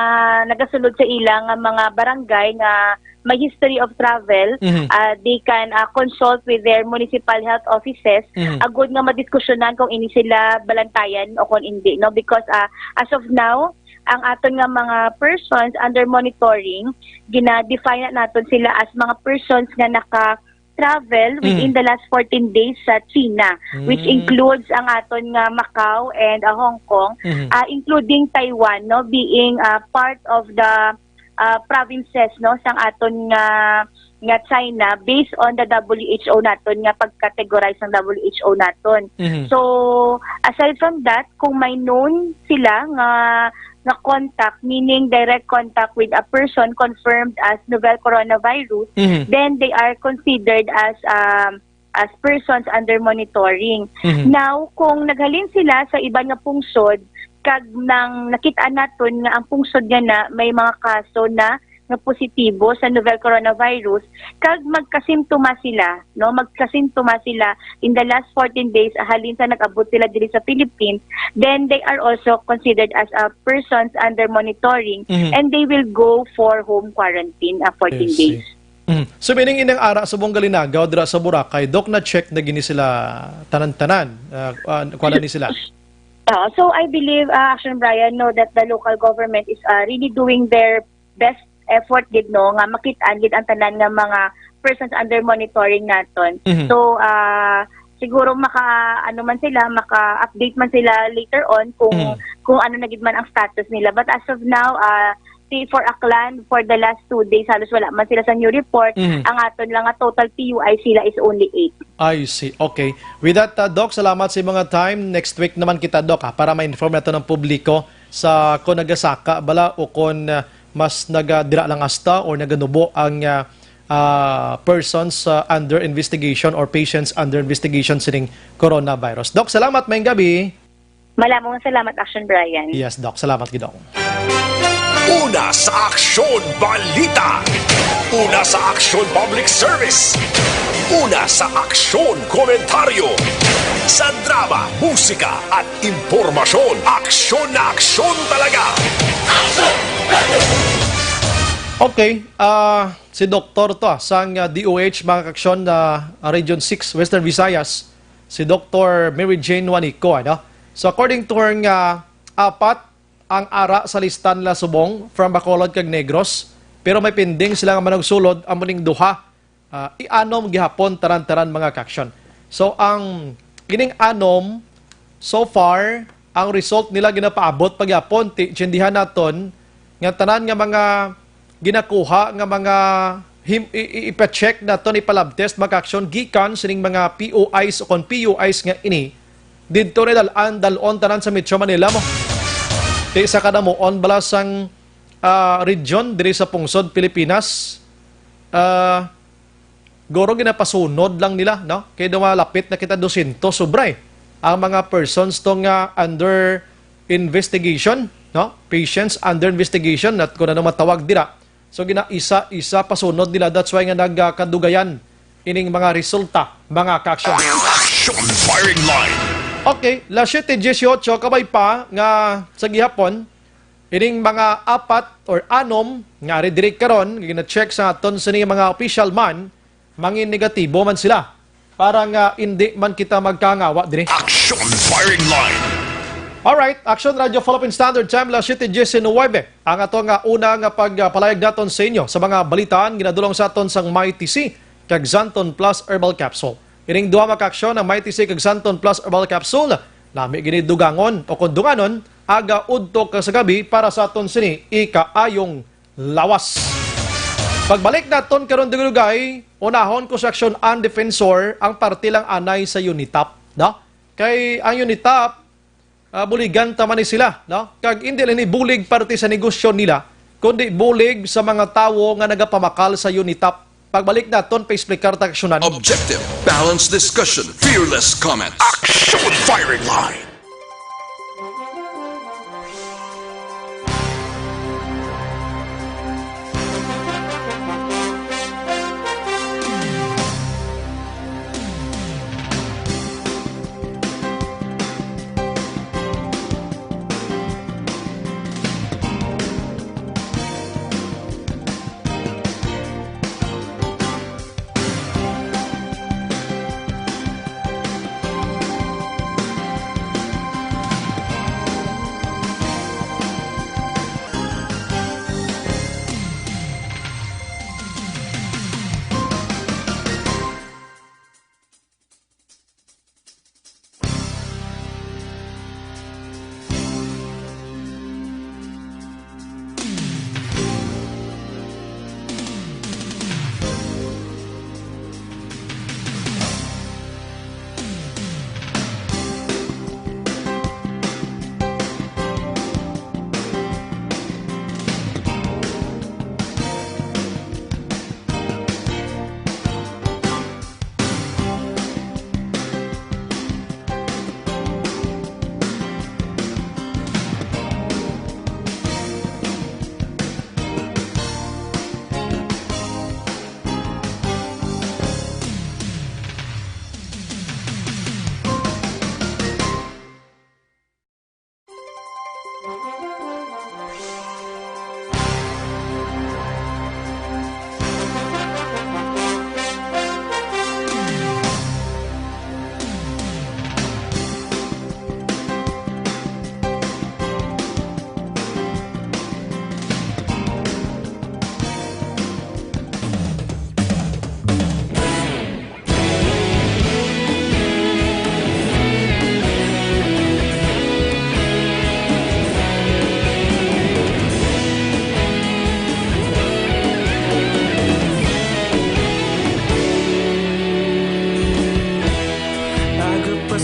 nagasulod sa ila nga mga barangay nga may history of travel, mhm, ah, they can, ah, consult with their municipal health offices, mhm, agud nga madiskusyonan kung ini sila balantayan o kung hindi, no? Because, ah, as of now, ang aton nga mga persons under monitoring, gina-define na naton sila as mga persons nga naka-travel within, mm, the last fourteen days sa China, which, mm, includes ang aton nga Macau and, ah, Hong Kong, mhm, ah, including Taiwan, no, being, ah, part of the, ah, provinces, no, sang aton nga, nga China, based on the W H O naton nga pag-categorize ng W H O naton. Mhm. So, aside from that, kung may known sila nga, nga contact, meaning direct contact with a person confirmed as novel coronavirus, mhm, then they are considered as, um, as persons under monitoring. Mhm. Now, kung naghalin sila sa iban nga pungsod, kag nang nakit-an naton nga ang pungsod nga na may mga kaso na nga positibo sa novel coronavirus, kag magkasimptoma sila, no? Magkasimptoma sila in the last fourteen days, halin sa nag-abot sila diri sa Philippines, then they are also considered as, uh, persons under monitoring, mhm, and they will go for home quarantine, uh, fourteen days. I see. Mhm. So, meaning, inang ara subong gali nagaw dira sa Boracay, Doc, na-check na gini sila tanan-tanan? Ah, ah, kuha na ni sila? Ah, so I believe, ah, Action Brian, no, that the local government is, ah, really doing their best effort gid, no, nga makit-an gid ang tanan nga mga persons under monitoring naton. Mhm. So, ah, siguro maka, ano man sila, maka-update man sila later on kung, Mhm. kung ano na gid man ang status nila. But as of now, ah, si, for Aklan, for the last two days, halos wala man sila sa new report. Mhm. Ang aton lang nga total P U I sila is only eight. I see. Okay. With that, uh, Doc, salamat sa mga time. Next week naman kita, Doc, ha, para ma-inform nato ng publiko sa kung nagasaka bala o kung, uh, mas nagadira lang asta or naganubo ang, uh, uh, persons, uh, under investigation or patients under investigation sining coronavirus. Doc, salamat. Maayong gabi. Malamong salamat, Action Brian. Yes, Doc. Salamat, Gidong. Una sa Aksyon Balita. Una sa Aksyon Public Service. Una sa Aksyon Komentaryo. Sa drama, musika, at impormasyon, aksyon na aksyon talaga. Okay, ah, si Doktor to, ah, sang, ah, D O H, mga kaaksyon, na, ah, Region six, Western Visayas, si Doktor Mary Jane Juanico, ano? So, according to her nga, apat ang ara sa lista nila subong from Bacolod kag Negros, pero may pending sila nga manugsulod, amo ning duha, ah, i-anom gihapon tanan-tanan, mga kaaksyon. So, ang ining anom, so far, ang result nila ginapaabot pa gihapon, ti, intindihan naton nga tanan nga mga ginakuha nga mga him-, i-, i-, ipa-check naton, ipalab test, mga kaaksyon, gikan sining mga P O Is o kon P U Is nga ini, didto ni dal-an, dal-on tanan sa Metro Manila mo. Ti sa kadamuon bala sang, ah, region diri sa pungsod Pilipinas, ah, guro ginapasunod lang nila, no? Kay daw malapit na kita dosyentos, sobra, eh, ang mga persons to nga under investigation, no? Patients under investigation, at kung ano matawag dira. So, gina-isa-isa pasunod nila. That's why nga nagkadugayan ining mga resulta, mga kaaksyon. Action Firing Line. Okay, las siete dieciocho, kabay pa nga sa gihapon, ining mga apat or anom nga ari diri karon, gina-check sa aton sini mga official man, mangin negatibo man sila. Para nga indi man kita magkangawa diri. Action Firing Line. Alright, Action Radio Philippine Standard Time, las siete diecinuebe. Ang ato nga una nga pagpalayag naton sa inyo sa mga balitaan, ginadulong sa aton sang Mighty C kag Xanthone Plus Herbal Capsule. Ining duha, mga kaaksyon, ang Mighty C kag Xanthone Plus Herbal Capsule, lami gini dugangon o kon dunganon, aga, udto kag sa gabi para sa aton sini ikaayong lawas. Pagbalik naton karon, dugay-dugay, unahon ko sa Aksyon ang Defensor, ang parte lang anay sa UNITAP, no? Kay ang UNITAP, ah, buligan ta man ni sila, no? Kag indi lang ni bulig parte sa negosyo nila, kundi bulig sa mga tawo nga nagapamakal sa UNITAP. Pagbalik naton, pa-explicar ta kaaksyonan. Objective, balanced discussion, fearless comment. Action Firing Line.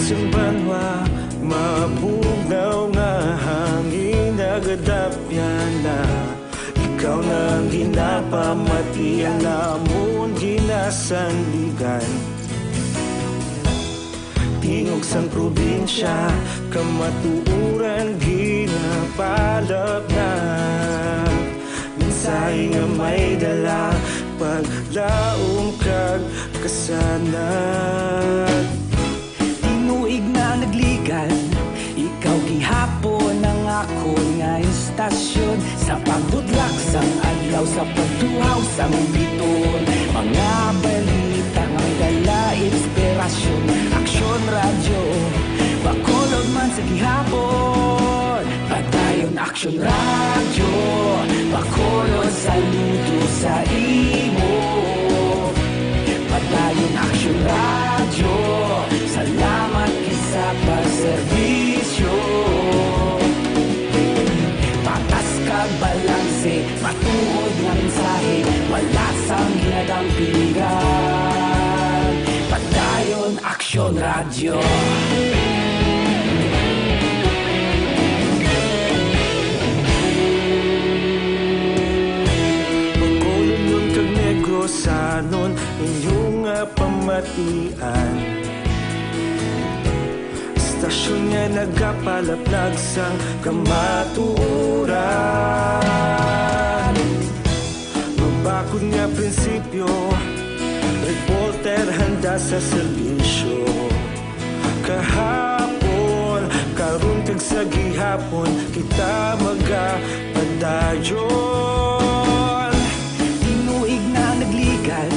Sang banwa, mabugnaw nga hangin nagadapyan na. Ikaw na ang ginapamati, ang amon ginasandigan. Tingog sang probinsya, kamatuoran ginapalapnap. Mensahe nga may dala, paglaom kag kasanag. Tinuig na nagligad, ikaw gihapon ang akon nga istasyon. Sa pagbutlak sang adlaw, sa pagtuhaw sang bituon, mga balita nga may dala inspirasyon. Aksyon Radyo, Bacolod man sa gihapon. Padayon Aksyon Radyo, Bacolod, saludo sa imo. Padayon Aksyon Radyo, salamat gid sa pagserbisyo. Patas kag balanse, matuod nga mensahe, wala sang ginadampigan. Padayon Aksyon Radyo. Bacolodnon kag Negrosanon, inyo nga pamatian. Istasyon nga nagapalaplag sang kamatuoran. Mabakod nga prinsipyo, reporter handa sa serbisyo. Kahapon, karon kag sa gihapon, kita magapadayon. Tinuig na nagligad,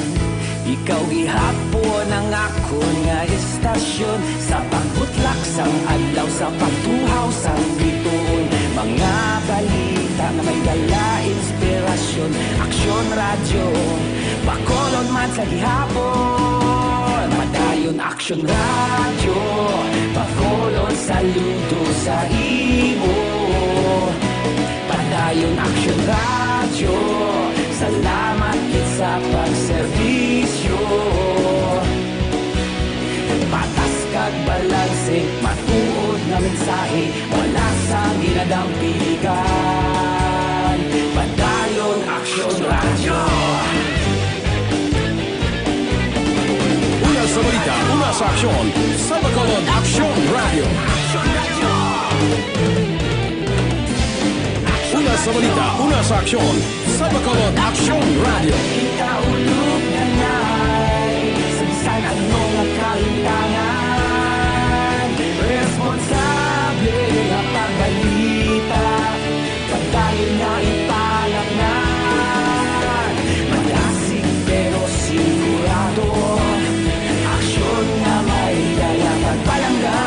ikaw gihapon ang akon nga istasyon. Sa pagbutlak sang adlaw, sa pagtuhaw sang bituon, mga balita nga may dala inspirasyon. Aksyon Radyo, Bacolod man sa gihapon. Padayon Aksyon Radyo, Bacolod, saludo sa imo. Padayon Aksyon Radyo, salamat gid sa pagserbisyo. Patas kag balanse, matuod nga mensahe, wala sang ginadampigan. Padayon Aksyon Radyo. Una sa balita, una sa aksyon, sa Bacolod Aksyon Radyo. Una sa balita, una sa aksyon, sa Bacolod Aksyon Radyo. Kita ulog na nay, sa bisan ano nga kalintangan, responsable nga pagbalita, padayon nga ipalapngan. Malasig pero sigurado, aksyon nga may dala pagpalangga.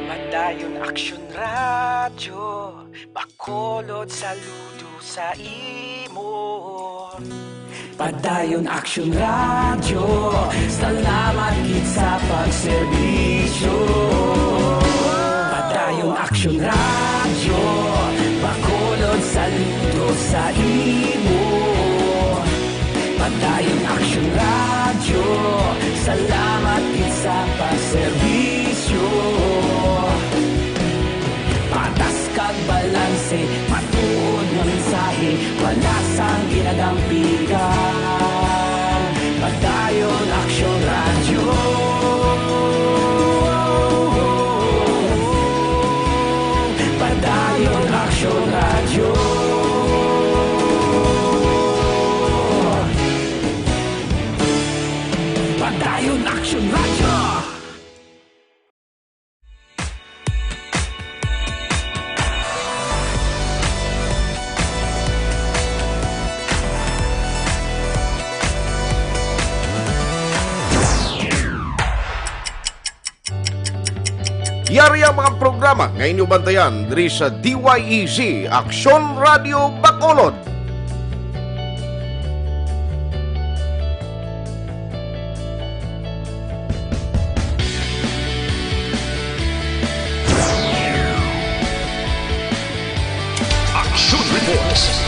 Padayon Aksyon Radyo, Bacolod, saludo sa imo. Padayon Aksyon Radyo, salamat gid sa pagserbisyo. Padayon Aksyon Radyo, Bacolod, saludo sa imo. Padayon Aksyon Radyo, salamat gid sa pagserbisyo. Patas kag balanse, matuod nga mensahe, wala sang ginadampigan. Padayon Aksyon Radyo. Padayon Aksyon Radyo. Padayon Aksyon Radyo. Yari ang mga programa nga inyo bantayan diri sa D Y E Z, Aksyon Radio Bacolod.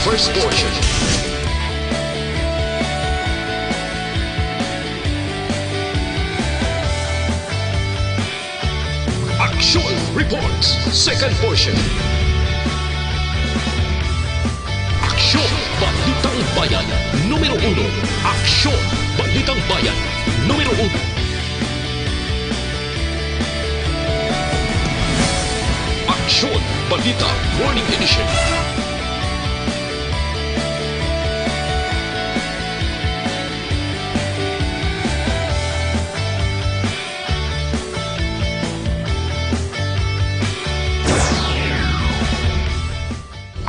First portion. Aksyon Reports, second portion. Aksyon, Balitang Bayan, numero uno. Aksyon, Balitang Bayan, numero uno. Aksyon, Balita, Morning Edition.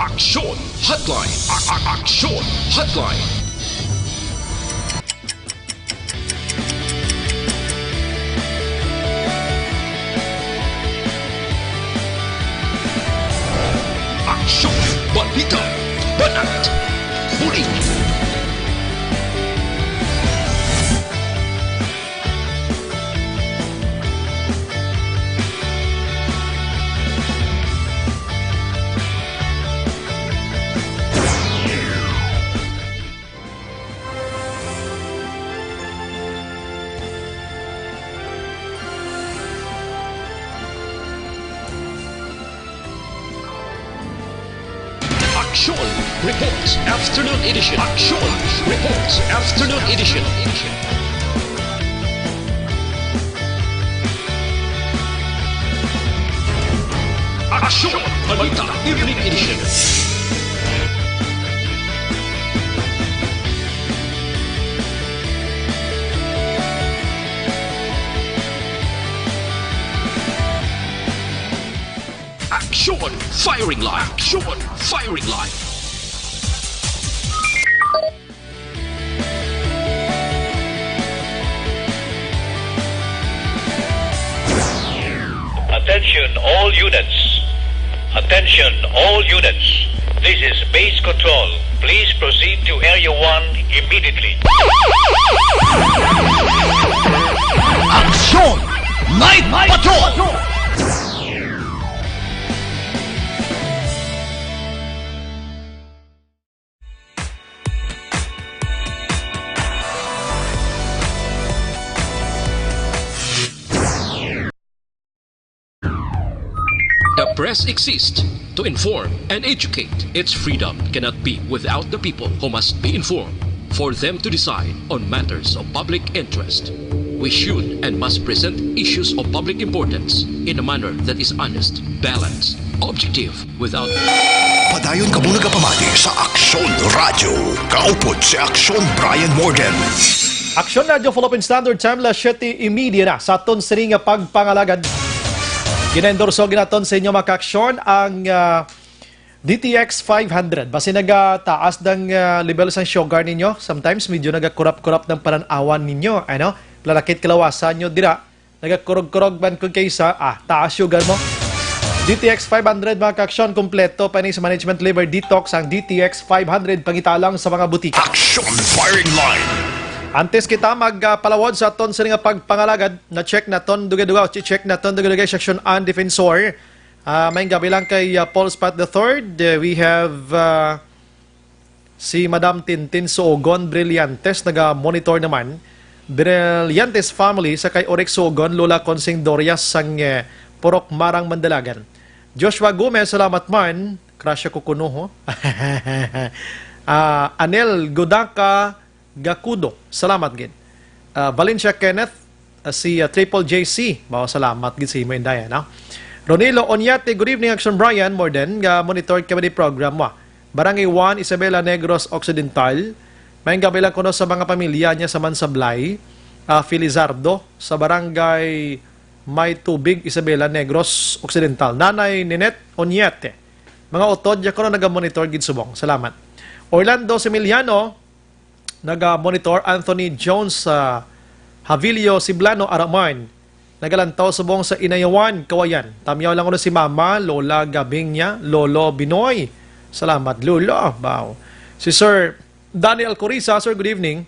Aksyon Hotline. A- a- Aksyon Hotline. Aksyon, balita, banat, bulig. Aksyon Reports Afternoon Edition. Aksyon Reports Afternoon Edition. Aksyon Balita Evening Edition. Aksyon Firing Line. Aksyon Firing Line. Attention all units. Attention all units. This is base control. Please proceed to Area one immediately. Aksyon Night Patrol! The press exists to inform and educate. Its freedom cannot be without the people, who must be informed for them to decide on matters of public interest. We should and must present issues of public importance in a manner that is honest, balanced, objective, without Padayon kamo nagapamati sa Aksyon Radyo. Kaupod si Aksyon Brian Morgan. Aksyon Radyo Philippine Standard Time, las siyete y media na sa aton sini nga pagpangalagad. Ginaendorso ginaton sa inyo, mga kaaksyon, ang, ah, D T X five hundred. Basi nagataas ang, ah, level sang sugar ninyo. Sometimes medyo nagakurap-kurap ng pananawan ninyo, ano? Lalakit kalawasan nyo dira. Nagakurog-kurog man kung kaysa, ah, taas sugar mo. D T X five hundred, mga kaaksyon, kompleto pa ni sa management liver detox ang D T X five hundred, pangita lang sa mga butika. Action Firing Line. Antes kita magpalawod sa aton sini nga pagpangalagad, na-check naton duga-duga, check naton duga-duga, Section An Defensor. Ah, may gabi lang kay, ah, Paul Spot the third. Uh, we have, ah, Si Madam Tintin Suogon Brillantes naga-monitor naman. Brillantes family sa kay Orex Suogon, Lola Consing Dorias sang, eh, Purok Marang, Mandalagan. Joshua Gomez, salamat man. Crush ako kuno, ho. Ah, Anel Godaka Gakudo, salamat gid. Ah, Valencia Kenneth, ah, si, ah, Triple J C. Bawa, salamat gid sa imo, Inday, ano? Ronilo Onyate, good evening, Action Brian. More than, nga monitor kami ni program mo. Barangay one, Isabela, Negros Occidental. May gabi lang kuno sa mga pamilya niya sa Mansablay, ah, Felizardo, sa Barangay May Tubig, Isabela, Negros Occidental. Nanay Ninette Onyate. Mga utod, ya kuno naga-monitor gid subong. Salamat. Orlando Similiano, naga-monitor. Anthony Jones, ah, Havilio Siblano, Araman. Nagalantaw subong sa Inayawan, Kawayan. Tamyaw lang kuno si Mama, Lola Gabingya, Lolo Binoy. Salamat, Lolo. Wow. Si Sir Daniel Corisa, sir, good evening.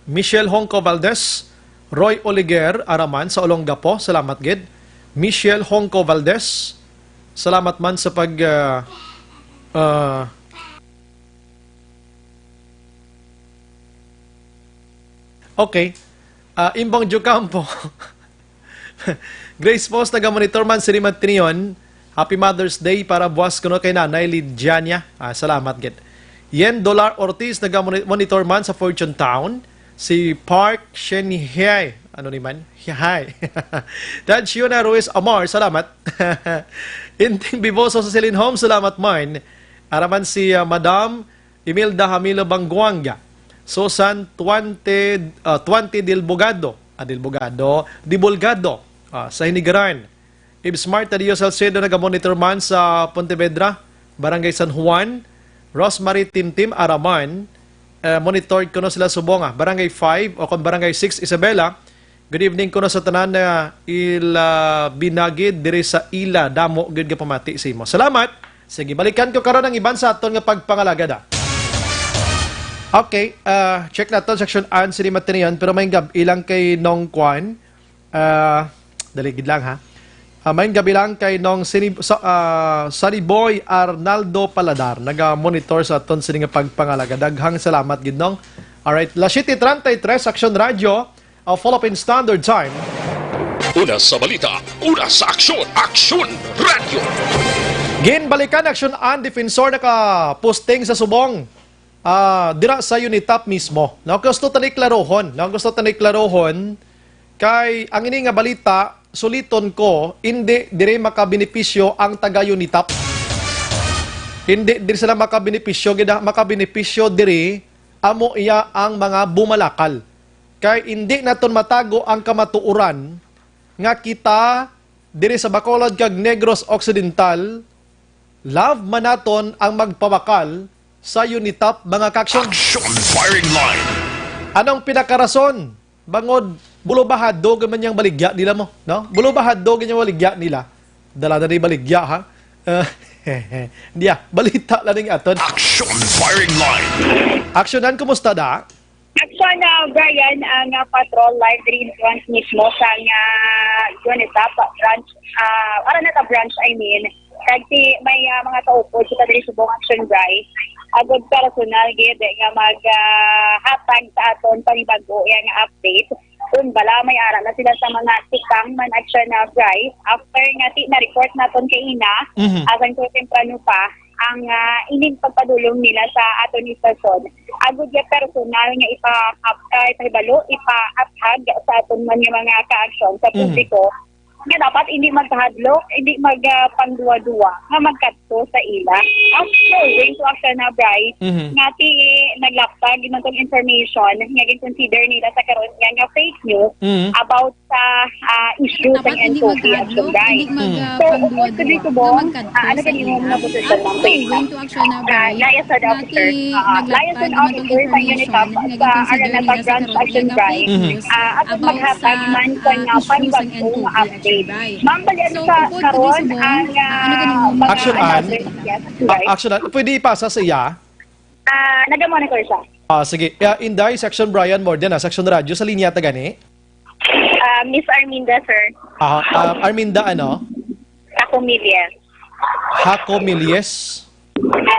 Michelle Hongco Valdez, Roy Oliger, Araman, sa Olongapo. Salamat gid. Michelle Hongco Valdez, salamat man sa pag, ah, ah, Okay. Ah, Imbong Jocampo. Grace Post, naga-monitor man sini Matinion. Happy Mother's Day para buwas kuno kay Nanay Lidiania. Ah, salamat gid. Yen Dolar Ortiz, naga-monitor man sa Fortune Town. Si Park Shenhei. Ano ni man? Hi. Dad Shiona Ruiz Amar, salamat. Inting Biboso sa Celine Home, salamat man. Araman si, ah, Madam Imelda Hamilo Bangguanga. Susan Tuante, ah, Tuante Del Bogado. Ah, Del Bogado. Dibulgado. Ah, sa Hinigaran. Ibs Marta Dio Salcedo, naga-monitor man sa Pontevedra, Barangay San Juan. Rosemary Timtim Araman, eh, monitored kuno sila subong, ah, Barangay five o kon Barangay six, Isabela. Good evening kuno sa tanan na ila binagid diri sa ila. Damo gid nga pamati sa imo. Salamat. Sige, balikan ko karon ang iban sa aton nga pagpangalagad, ah. Okay, ah, check naton section an sini Matinion, pero may gab ilang kay Nong Kwan. Ah, dali gid lang, ha. Ah, maayong gabi lang kay Nong Sini-, sa, ah, Sariboy Arnaldo Paladar, naga-monitor sa aton sini nga pagpangalagad. Daghang salamat gid, Nong. Alright, las siete treinta y tres, Aksyon Radyo, a Philippine Standard Time. Una sa balita, una sa aksyon, Aksyon Radyo. Ginbalikan aksyon ang defensor naka-posting sa subong, ah, dira sa Unitap mismo. No, gusto tani klarohon, no, gusto tani klarohon kay ang ini nga balita, suliton ko, hindi diri makabenepisyo ang taga Unitap. Hindi diri sila makabenepisyo, gid, ah, makabenepisyo diri amo iya ang mga bumalakal. Kay hindi naton matago ang kamatuoran nga kita diri sa Bacolod kag Negros Occidental, love man naton ang magpabakal sa Unitap, mga kaaksyon. Action Firing Line. Anong pinakarason? Bangod, bulubahado gid man yang baligya nila mo, no? Bulubahado gid yang baligya nila. Dala na ni baligya, ha? Eh, diya, balita lang ning aton. Action Firing Line. Aksyonan, kumusta da? Actually, na, Brian, ang, ah, patrol live diri in front mismo sa, ah, Unitap branch, ah, Araneta branch, I mean. Kag si, may, ah, mga kaupod kita diri subong Action Bry. Agod personal gid nga mag, ah, hatag sa aton panibag-o iya nga update. Kun bala may ara na sila sa mga tikang man Action, ah, Bry. After nga ti na-report naton kay ina, Mhm. asang so temprano pa, ang, ah, ining pagpadulong nila sa aton istasyon. Agud nga personal nga ipa-, ah, ipahibalo, ipaathag sa aton man nga mga kaaksyon sa Mhm. publiko nga dapat hindi magkahadlok, hindi mag, ah, pangduwa-duwa, nga magkadto sa ila. Actually, going to action na, Bry, Mhm. nga ti naglaptag man tong information nga gin-consider nila sa karon nga, nga fake news Mhm. about sa, ah, issue sa Dapat hindi N P O P magkahadlok, action, guys. hindi mag, Hmm. ah, So, of course, pangduwa-duwa, sabi ko, nga magkadto ah, ano sa gani mo ila. Mga posisyon ng Ang Facebook? going to action na, Ah, guys, liaison nga officer. ti Ah, naglaptag liaison naman tong officer sa information Unitap nga sa gin-consider Araneta nila sa Branch karon Action, nga guys. fake Mhm. news Ah, at about maghatag sa, man sa ah, nga issue sa panibago nga N P O P action, update. guys. Ma'am, bali, ano So, sa upod ko karon, subong, ang, ah, ano gani mo ah, mga Action, Ann? Yes, Ah, guys. action, Ann. Pwede ipasa sa iya? Ah, nagamonitor siya. Ah, sige. Ah, Inday, Section Brian Morden, ah, Section Radyo, sa linya ta gani? Ah, Miss Arminda, sir. Ah, ah, Arminda, ano? Ako, Milias. Hako Milias?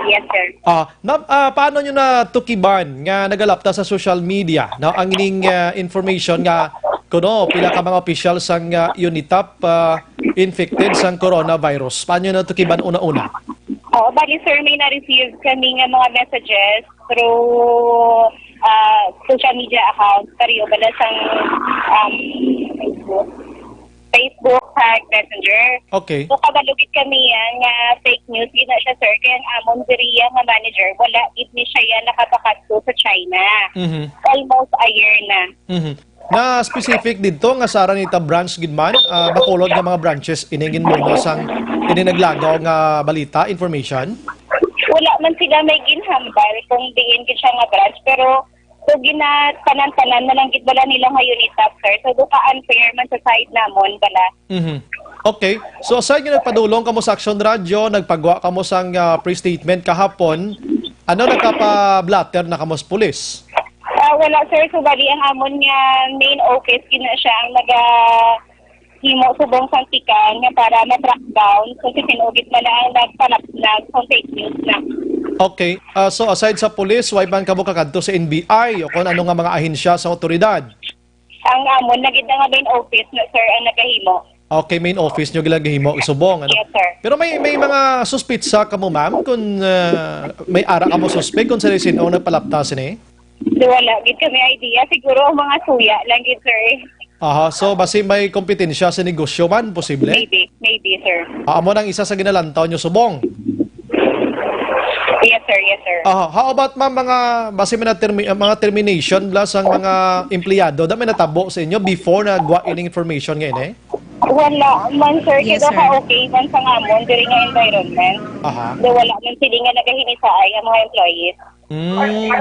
Yes, sir. Ah, na, ah, paano nyo natukiban nga nagalapta sa social media, no, ang ining, ah, information nga kuno pila ka mga opisyal sang, ah, Unitap, ah, infected sang coronavirus? Paano nyo natukiban una-una? Oo, bali, sir, may na-receive kami nga mga messages through, ah, social media accounts, pareho bala sang, um, Facebook. Facebook kag Messenger. Okay. So, kabalo gid kami yan nga fake news gid na siya, sir. Kaya ang amon diri nga manager, wala gid ni siya yan nakapakadto sa China. Mhm. Almost a year na. Mhm. Na specific didto nga sa Araneta branch gid man, ah, Bacolod nga mga branches, ini ginmuno sang ini naglagaw nga balita, information? Wala man sila may ginhambal kung diin gid siya nga branch, pero so, gina-, tanan-tanan na lang gid bala nila nga Unitap, sir. So, do ka unfair man sa side namon bala. Mhm. Okay. So, aside nga nagpadulong kamo sa Action Radio, nagpagwa kamo sang, ah, press statement kahapon, ano, nakapa-blotter na kamo sa pulis? Ah, wala, sir. So, bali, ang amon nga main office, gina siya ang naga-, himo subong sang tikan nga para ma-track down kung si sino gid man ang nagpanapnap sa fake news na. Okay. Ah, so aside sa pulis, way man kamo kakadto sa N B I o kung ano nga mga ahensya sa otoridad? Ang amon na gid nga main office na, sir, ang nagahimo. Okay, main office nyo gid ang gahimo, subong, ano? Yes, sir. Pero may may mga suspitsa kamo, ma'am, kung ah, may ara kamo suspek kung sa sino ang nagpalapta sini? Di, wala gid kami idea. Siguro ang mga suya lang gid, sir. Aha, so basi may kompetensya sa negosyo man, posible? Maybe, maybe, sir. Ah, amo nang isa sa ginalantaw nyo subong? Yes, sir. Yes, sir. Aha, how about, ma'am, mga basi may na termi- mga termination bla sang mga empleyado da may natabo sa inyo before na gwa ining information nga ini? Wala man, sir. Yes, sir. Kaya ka okay man sa ngamon diri nga environment. Aha. Do wala man sila nga nagahinisa ay ang mga employees. Mm.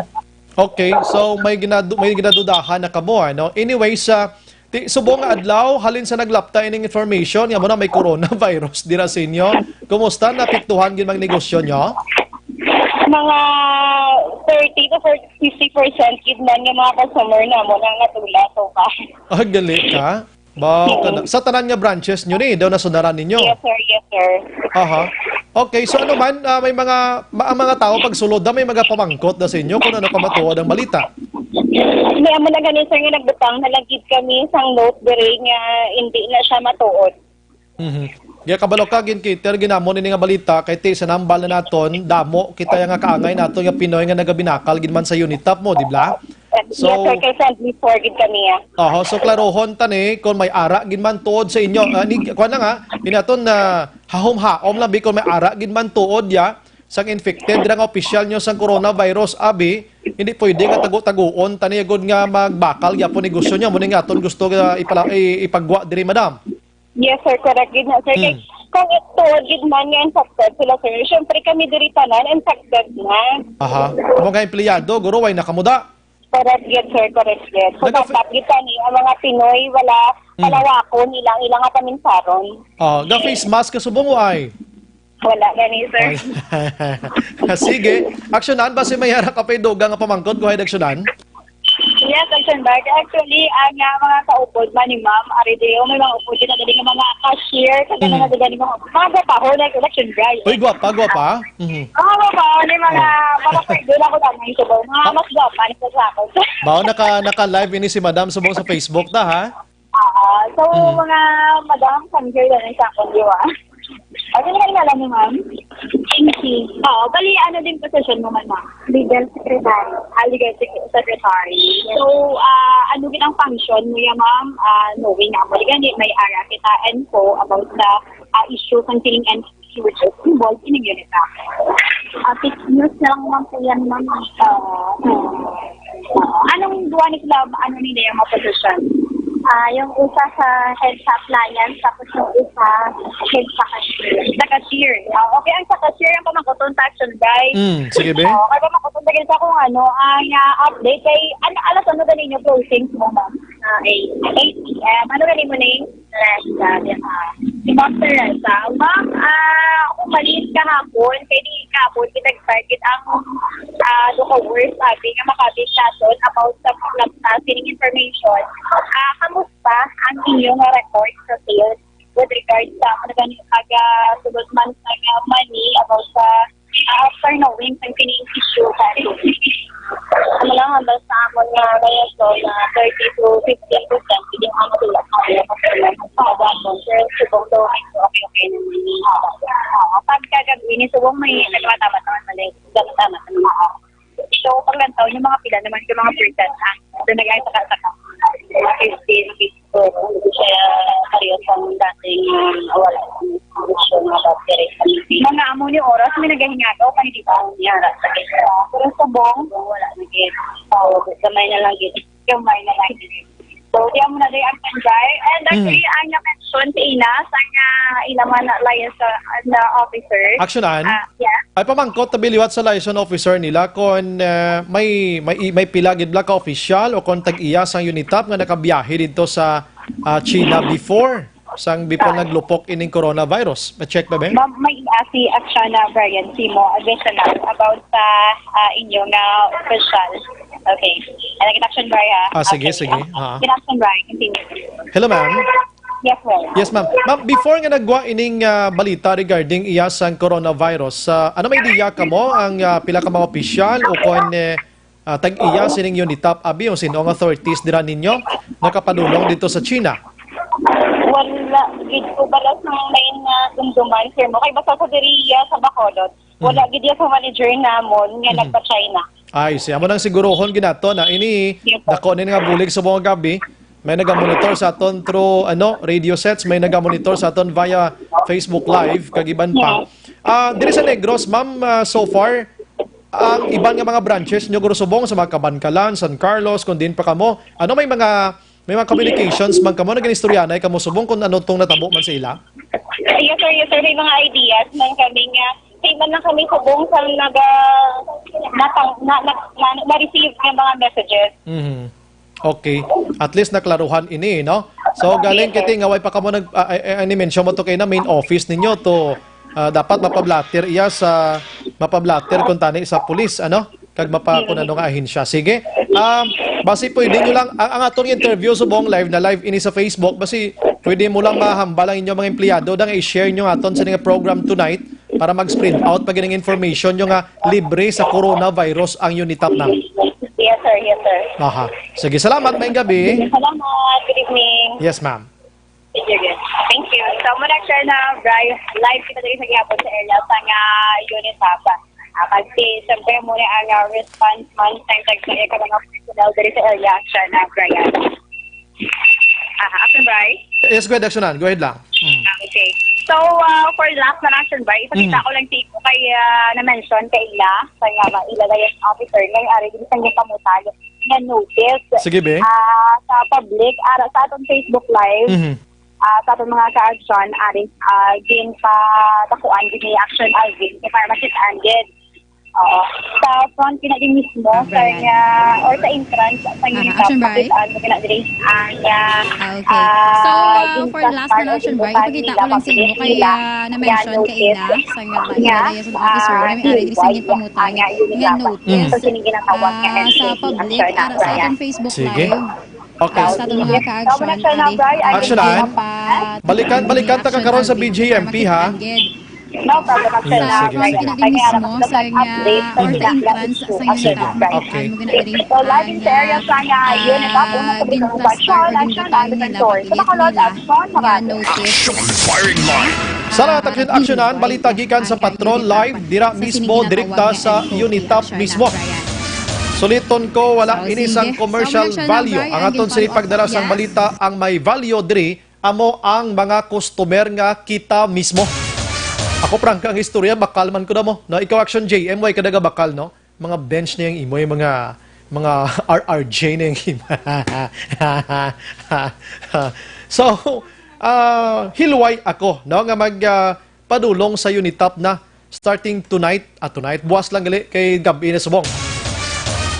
Okay, so may ginadu may ginadudahan na kamo, ano? Anyway, sa ti, subong nga adlaw halin sa naglapta ining information nga mo na may coronavirus dira sa inyo. Kumusta, naapektuhan gid mang negosyo nyo? Mga thirty to fifty percent gid man nga mga customer namo nang natula so far. Ah, gali ka. Ba, kana, sa tanan nga branches nyo ni, daw nasunaran ninyo? Yes, sir. Yes, sir. Aha. Okay, so ano man, ah, may mga ma- ang mga tao pag sulod na may mga pamangkot na sa inyo kung ano pa matuod ang balita. May amo na gani, sir, nga nagbutang na lang gid kami sang note diri nga hindi na siya matuod. Mhm. Kaya kabalo ka, gin-cater ginamon ini nga balita kay ti sa nambal na naton damo kita nga kaangay nato nga Pinoy nga nagabinakal gid man sa Unitap mo, di ba? So, yes, sir, kay friendly four gid kami, ah. Oho, so klarohon ta ni kung may ara gid man tuod sa inyo. Ah, ni, kuwan na nga, inaton na hahom-haom lang bi kung may ara gid man tuod ya sang infected dira nga opisyal nyo sang coronavirus, abi, hindi pwede nga tago-taguon ta ni agud nga magbakal gyapon negosyo nyo. Mo ni nga aton gusto nga ipala, i- ipagwa diri, madam. Yes, sir. Correct gid na, sir. Kay, hmm, kung it-, tuod gid man nga infected sila, sir, syempre kami diri tanan infected na. Aha. Mga empleyado, guro, way nakamuda. Correct gid, sir. Correct gid. So, nagaf- dapat gid kani ang mga Pinoy, wala, hmm, palawakon ilang, ilang nga paminsaron. Oh, ga face mask ka subong, ay? Wala gani, sir. Wala. Sige. Aksyonan, basi may ara ka pa idugang nga pamangkot, go ahead, aksyonan. Yes, action bag. Actually, ang, ah, mga kaupod man ni ma'am, ari diyo, may mga upod na galing mga cashier, kag, mm, mga galing mga, mga gwapahon, like election guy. Uy, gwapa, gwapa. Mhm. Mga gwapahon, yung mga, mm, mga pwede na ko tanong sa mga, ah, mas gwapa ni sa ako. Bao, naka, naka-live ini si madam subong sa Facebook ta, ha? Ah, so, mm, mga madam, come here na sa akong diwa. Ano naman nga lang ni ma'am? Pinky. Oo, bali, ano din position mo man, ma'am? Legal secretary. Ah, legal sec- secretary. Yes. So, ah, ano gid ang function mo ya, ma'am? Ah, knowing nga mo, gani, may ara kita info about sa, ah, issue concerning and which is involved in the unit. Ah, fake news lang man po yan, ma'am. Oo. Oo. Anong duwa ni sila, ano nila yung mga position? Ah, yung isa sa head sa appliance, tapos yung isa head sa cashier. Sa cashier. Ah, okay, ang sa cashier ang pamangkuton sa action, guys. Mm, sige, be. Oo, kaya pamangkuton sa akin sa kung ano, ang, ah, update kay, ano, alas ano ganin yung closing mo, ma'am? Ah, eight. Eight P M. Ano ganin mo name? Teresa, di ba? Si Ma'am Teresa. Ma'am, ah, umalis kahapon, kay di kahapon, kita excited ang, ah, do ka worst, sabi nga makabit naton about sa mga sining information. Ah, kamusta ang inyo nga record sa sales with regards sa mga gani, aga, sulod man sa nga money about sa Ah, after knowing sa kining issue, kay ano lang, ang basta amon nga ngayon, so, na thirty to fifty percent, hindi nga matulog na kayo. Pero subong daw, ay, so, okay, okay naman. Oo, pagkagabi ni subong, may nagmatamat naman, mali. Gamit naman sa mga, oo. So, paglantaw, yung mga pila naman, yung mga percent, ah, so, nag-ay saka-saka. Fifteen, So, kung hindi siya parehas ang dating, ah, wala ang solusyon nga battery. Mga amo ni oras, may nagahingagaw pa, hindi pa ang yara sa kanya. Pero subong, wala na gid. Tawag, gamay na lang gid. Gamay na lang gid. So, di amo na di ang panjay. And, mm, actually, ang na-mention sa ina, sa nga ilaman na liaison, ah, na officer. Action, Ann? Ah, yeah. Ay, pamangkot, tabi liwat sa liaison officer nila, kung, eh, may, may, may pila gid bala ka opisyal o kung tag-iya sang Unitap nga nakabiyahe didto sa, ah, China before, sang before naglupok ining coronavirus. Ma-check ba, be? Ma'am, may iya si Aksana Brian Simo, additional about sa, ah, inyo nga opisyal. Okay. Ano, action, Brian? Ah, sige, okay, sige. Ah. Action, Brian. Continue. Hello, ma'am. Yes, sir. Yes, ma'am. Ma'am, before nga nagwa ining, ah, balita regarding iya sang coronavirus, ah, ano may idea kamo ang, ah, pila ka mga opisyal o kon, eh, ah, tag-iya sining UNITAP, abi, o sino ang authorities dira ninyo nakapadulong dito sa China? Wala gid ko bala sa main nga dumduman, sir, mo. Kay basta sa diriya sa Bacolod, wala gid iya sa manager namon nga nagpa-China. Ay, siya mo nang sigurohon ginato na ini. Yes, sir. Dako ni nga bulig sa mga gabi. May nagamonitor sa aton through, ano, radio sets, may nagamonitor sa aton via Facebook Live, kag iban pa. Ah, diri sa Negros, ma'am, ah, so far, ang iban nga mga branches nyo, guro, subong sa mga Kabankalan, San Carlos, kung diin pa kamo, ano, may mga, may mga communications man kamo, nag-inistoryanay kamo subong kung ano tong natabo man sa ila? Yes, sir. Yes, sir. May mga ideas man kami nga, di man lang kami subong sa naga, natang, na, na, na, na-receive nga mga messages. Mhm. Okay. At least naklaruhan ini, no? So, galing kiti nga way pa kamo nag, ah, eh, eh, ni mention mo to kay na main office ninyo to, ah, dapat mapablatter iya sa, mapablatter kung tani sa pulis, ano? Kag mapa-, kung ano nga ahensya. Sige. Um, basi pwede nyo lang, ang, ang atong interview subong live na live ini sa Facebook, basi pwede mo lang mahambal ang inyong mga empleyado, dang i-share nyo aton sa nga program tonight para mag-spread out pa gining information nyo nga libre sa coronavirus ang UNITAP na. Yes, sir. Yes, sir. Aha. Sige, salamat. Maayong gabi. Salamat. Good evening. Yes, ma'am. Sige, good. Thank you. So, muna, sir, na Bri, live kita diri sa gihapon sa area sa nga UNITAP. Ah, kasi, siyempre, muna ang, ah, response man sa tag-, ka mga personnel diri sa area, sir, na Brian. Ah, action, Bri? Yes, go ahead, actionan. Go ahead lang. Mm. Ah, okay. So, ah, for the last na action, Bri, ipakita Mm. ko lang sa imo kay, ah, na-mention kay ila, sa nga mga ila liaison officer, nga yung ari dili sa inyong pamutay nga notice, Sige, be. ah, sa public, ara sa atong Facebook Live, Mhm. ah, sa atong mga ka-action, ari, ah, ginpatakuan gid ni Action Alvin, kay para makit-an gid. Oo. Sa front gina din mismo, sa Ayan. nga, or sa entrance, sa Ah, nga action, Bri? Kapitan, mo gina diri, ang, ah, Ah, okay. So, ah, ah, for last na action, Bri, ipakita ko lang sa inyo kay, ah, na-mention kay Ina, sa nga, nga, liaison officer, ah, nga may ari diri sa inyong pamutay, nga notice, ah, sa public, ara sa atong Facebook Live. Sige. Okay. Sa atong mga ka-action, Action na. Balikan, balikan ta ka karon sa B J M P, ha? No problem, Action na. Sige, sige. Sa gina din mismo, sa nga, or sa entrance, sa nga Sige. Okay. Ano gina diri? So, live in area sa nga, ah, unit up, unang din publikong plastar o din action, butang ano nila, control. Sa pag-ilis Bacolod, nila action, nga maraming. Notice. Action firing line. Sa lahat action, aksyonan, balita gikan sa Patrol Live, dira mismo, direkta sa UNITAP mismo. Suliton ko, wala ini sang commercial value. Ang aton sini pagdala sang balita, ang may value diri, amo ang mga customer nga kita mismo. Ako, prangka ang istorya, bakal man ko na mo. No, ikaw, Action J M, way ka nagabakal, no? Mga bench na yung imo, yung mga, mga R R J na yung imo. So, ah, hilway ako, no, nga mag, ah, padulong sa UNITAP na starting tonight, ah, tonight, buwas lang gali kay gab-i na subong.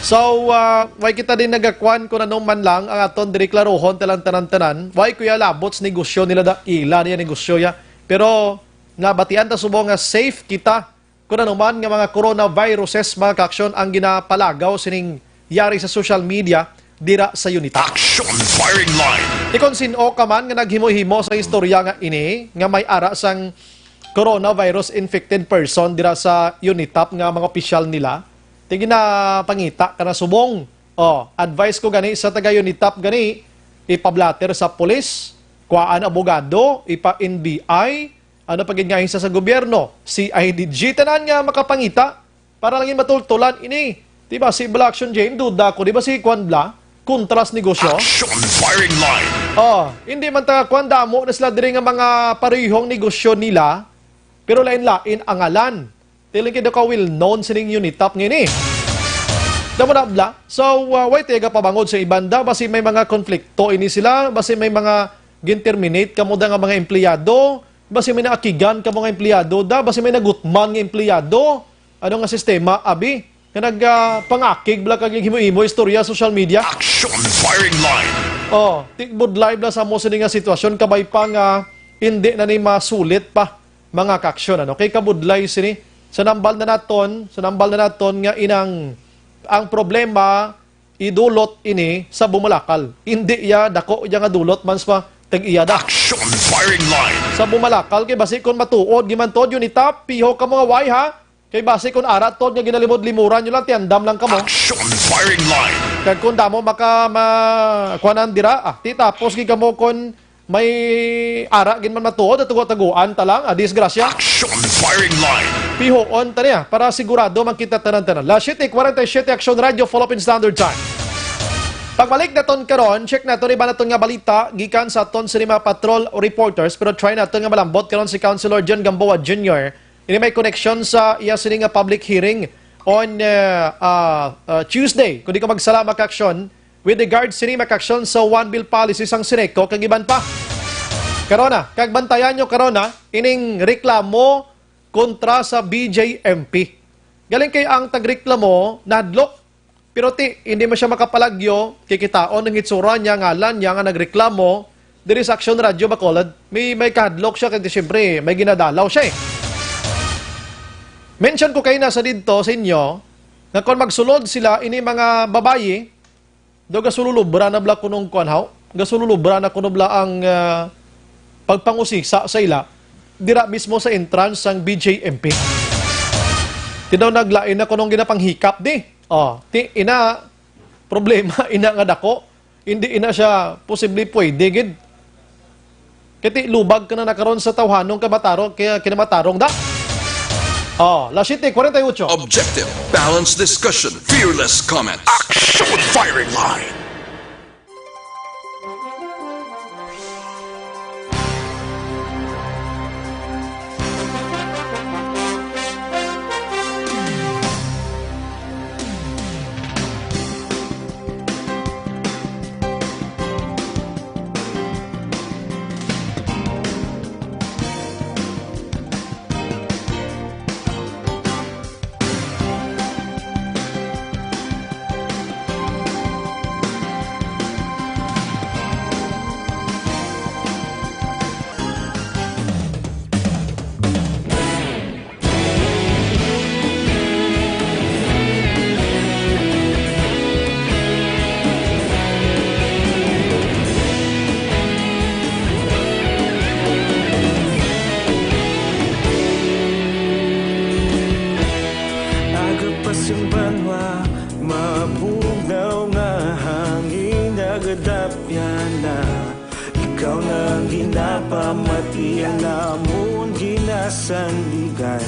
So, ah, way kita din nagakuan kung ano man lang ang aton diri klaruhon talang tanan-tanan. Way kuya labot sa negosyo nila da, ila niya negosyo ya. Pero nabatian ta subong nga safe kita kung ano man nga mga coronaviruses, mga kaaksyon, ang ginapalagaw sining yari sa social media dira sa UNITAP. Action firing line. Ikon sin-o ka man nga naghimo-himo sa istorya nga ini, nga may ara sang coronavirus infected person dira sa UNITAP nga mga opisyal nila, ti ginapangita ka na subong. Oh, advice ko gani sa taga UNITAP gani, ipablatter sa pulis, kuhaan abogado, ipa-N B I, ano pa gid nga ahensya sa gobyerno, C I D G, tanan nga makapangita, para lang gid matultulan ini. Di ba, si Bala Action Jane, duda ko, di ba si Kwan Bla, kontra sa negosyo? Action firing line. Oh, hindi man ta, kwan, damo na sila diri nga mga parehong negosyo nila, pero lain-lain ang ngalan. Dili gid ka well known sining UNITAP nga ini. Damo na, Bla. So, uh, way tiga pabangod sa ibanda, basi may mga konflikto ini sila, basi may mga gin-terminate kamo da nga mga empleyado, basi may naakigan kamo nga empleyado da, basi may nagutman nga empleyado. Ano nga sistema, abi? Nga nag, ah, pangakig bala kag himo-himo istorya sa social media? Action firing line. Oh, tigbudlay bala sa mo sini nga sitwasyon, kabay pa nga hindi na ni masulit pa, mga kaaksyon, ano? Kay kabudlay sini, sa nambal na naton, sa nambal na naton nga inang ang problema idulot ini sa bumalakal. Hindi iya dako iya nga dulot man sa tag-iya da. Action firing line. Sa bumalakal kay basi kon matuod, gimantuod yun itap, piho ka mga way ha. Kay basi kon ara tod nga ginalimod-limuran nyo lang, tiandam lang kamo. Action firing line. Kag kung damo maka ma kuanan dira, ah, ti tapos gid kamo kon may ara gid man matuod at tago-taguan ta lang, ah, disgrasya. Action firing line. Pihoon ta niya para sigurado man kita tanan-tanan. Las siete cuarenta y siete, Action Radio, Philippine Standard Time. Pagbalik naton karon, check naton iba naton nga balita gikan sa aton sini mga patrol reporters, pero try naton nga malambot karon si Councilor John Gamboa Junior. Ini may koneksyon sa iya sini nga public hearing on, uh, uh, uh, Tuesday, kung di ko magsala, mga kaaksyon, with regard sini, mga kaaksyon, sa One Bill Policy sang Sineco kag iban pa. Karona, kag bantayan nyo karona ining reklamo kontra sa B J M P. Galing kay ang tagreklamo nahadlok, pero ti, hindi man siya makapalagyo, kikitaon ang hitsura niya, ngalan niya nga nagreklamo diri sa Action Radio Bacolod. May, may kahadlok siya, kay siyempre, may ginadalaw siya eh. Mention ko kay nasa didto sa inyo, nga kon magsulod sila, ini mga babayi, daw gasululubra na bala kunong kuan haw, gasululubra na kuno bala ang, ah, pagpangusisa sa ila, dira mismo sa entrance sang B J M P. Ti daw naglain na kunong ginapanghikap di. Oh, ti ina, problema ina nga dako. Hindi ina siya posible pwede gid. Kay ti lubag ka na na karon sa tawhanon kay matarong, kay kinamatarong da. Oh, las siete cuarenta y ocho. Objective, balanced discussion, fearless comment. Action firing line. Aga pa sing banwa, mabugnaw nga hangin nagadapyan na. Ikaw na ang ginapamati, ang amon ginasandigan.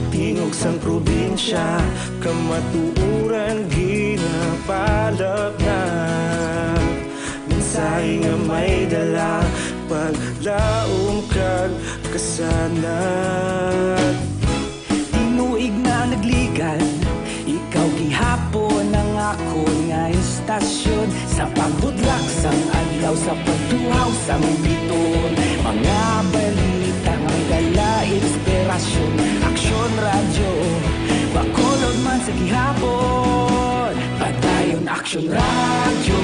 Tingog sang probinsya, kamatuoran ginapalapnap. Mensahe nga may dala, paglaom kag kasanag. Tinuig na nagligan, ikaw gihapon ang akon nga istasyon. Sa pagbudlak sang adlaw, sa pagtuhaw sang biton, mga balita may dala inspirasyon. Aksyon Radyo, Bacolod man sa gihapon. Padayon Aksyon Radyo,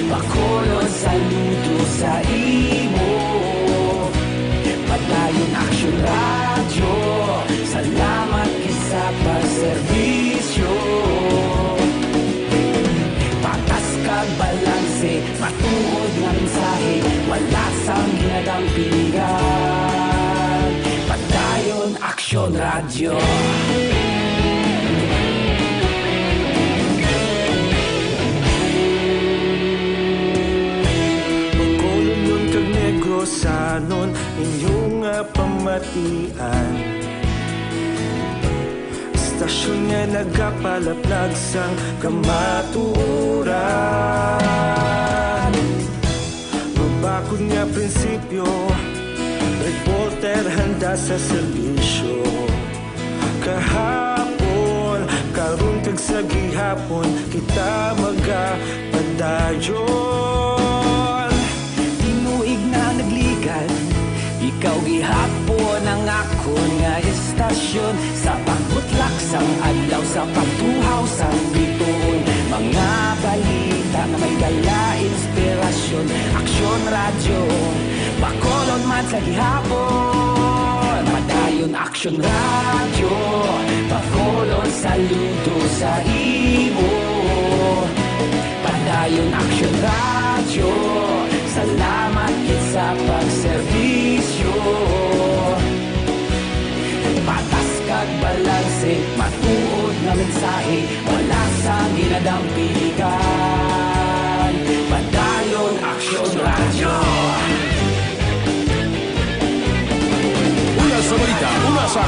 Bacolod, saludo sa imo. Padayon Aksyon Radyo, salamat gid sa pagserbisyo. Patas kag balanse, matuod nga mensahe, wala sang ginadampingan. Padayon Aksyon Radyo. Bacolodnon kag Negrosanon, inyo nga pamatian. Istasyon nga nagapalaplag sang kamatuoran. Mabakod nga prinsipyo, reporter handa sa serbisyo. Kahapon, karon kag sa gihapon, kita magapadayon. Tinuig na nagligan, ikaw gihapon ang akon nga istasyon. Sa pagbutlak sang adlaw, sa pagtuhaw sang bituon, mga balita nga may dala inspirasyon. Aksyon Radyo, Bacolod man sa gihapon. Padayon Aksyon Radyo, Bacolod, saludo sa imo. Padayon Aksyon Radyo,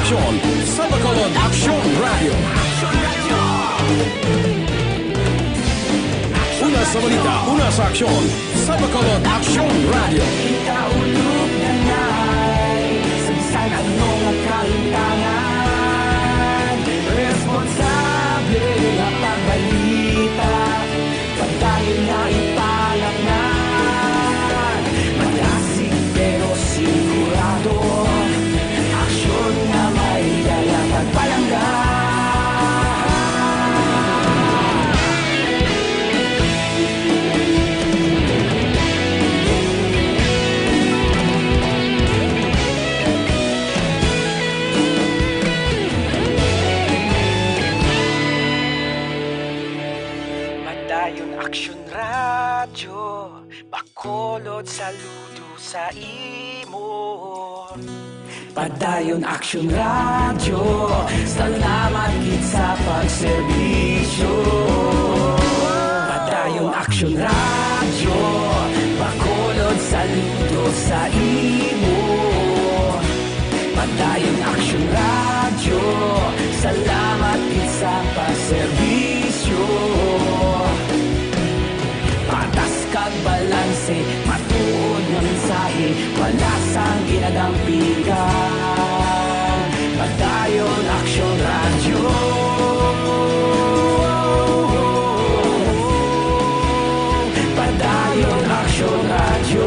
Aksyon sa Bacolod, Aksyon Radio. Una sa balita, una sa aksyon sa Bacolod, Aksyon Radio. Kita ulog na ngay, sa bisan ano nga kalimtangan, responsable nga pagbalita. Padayon nga ipalaknad, malasig pero sigurado, aksyon nga may dala pagpalangga. Padayon Aksyon Radyo, Bacolod, saludo sa imo. Padayon Aksyon Radyo, salamat gid sa pagserbisyo. Padayon Aksyon Radyo, Bacolod, saludo sa imo. Padayon Aksyon Radyo, salamat gid sa pagserbisyo. Patas kag balanse, matuod nga mensahe, wala sang ginadampigan. Padayon Aksyon Radyo. Padayon Aksyon Radyo.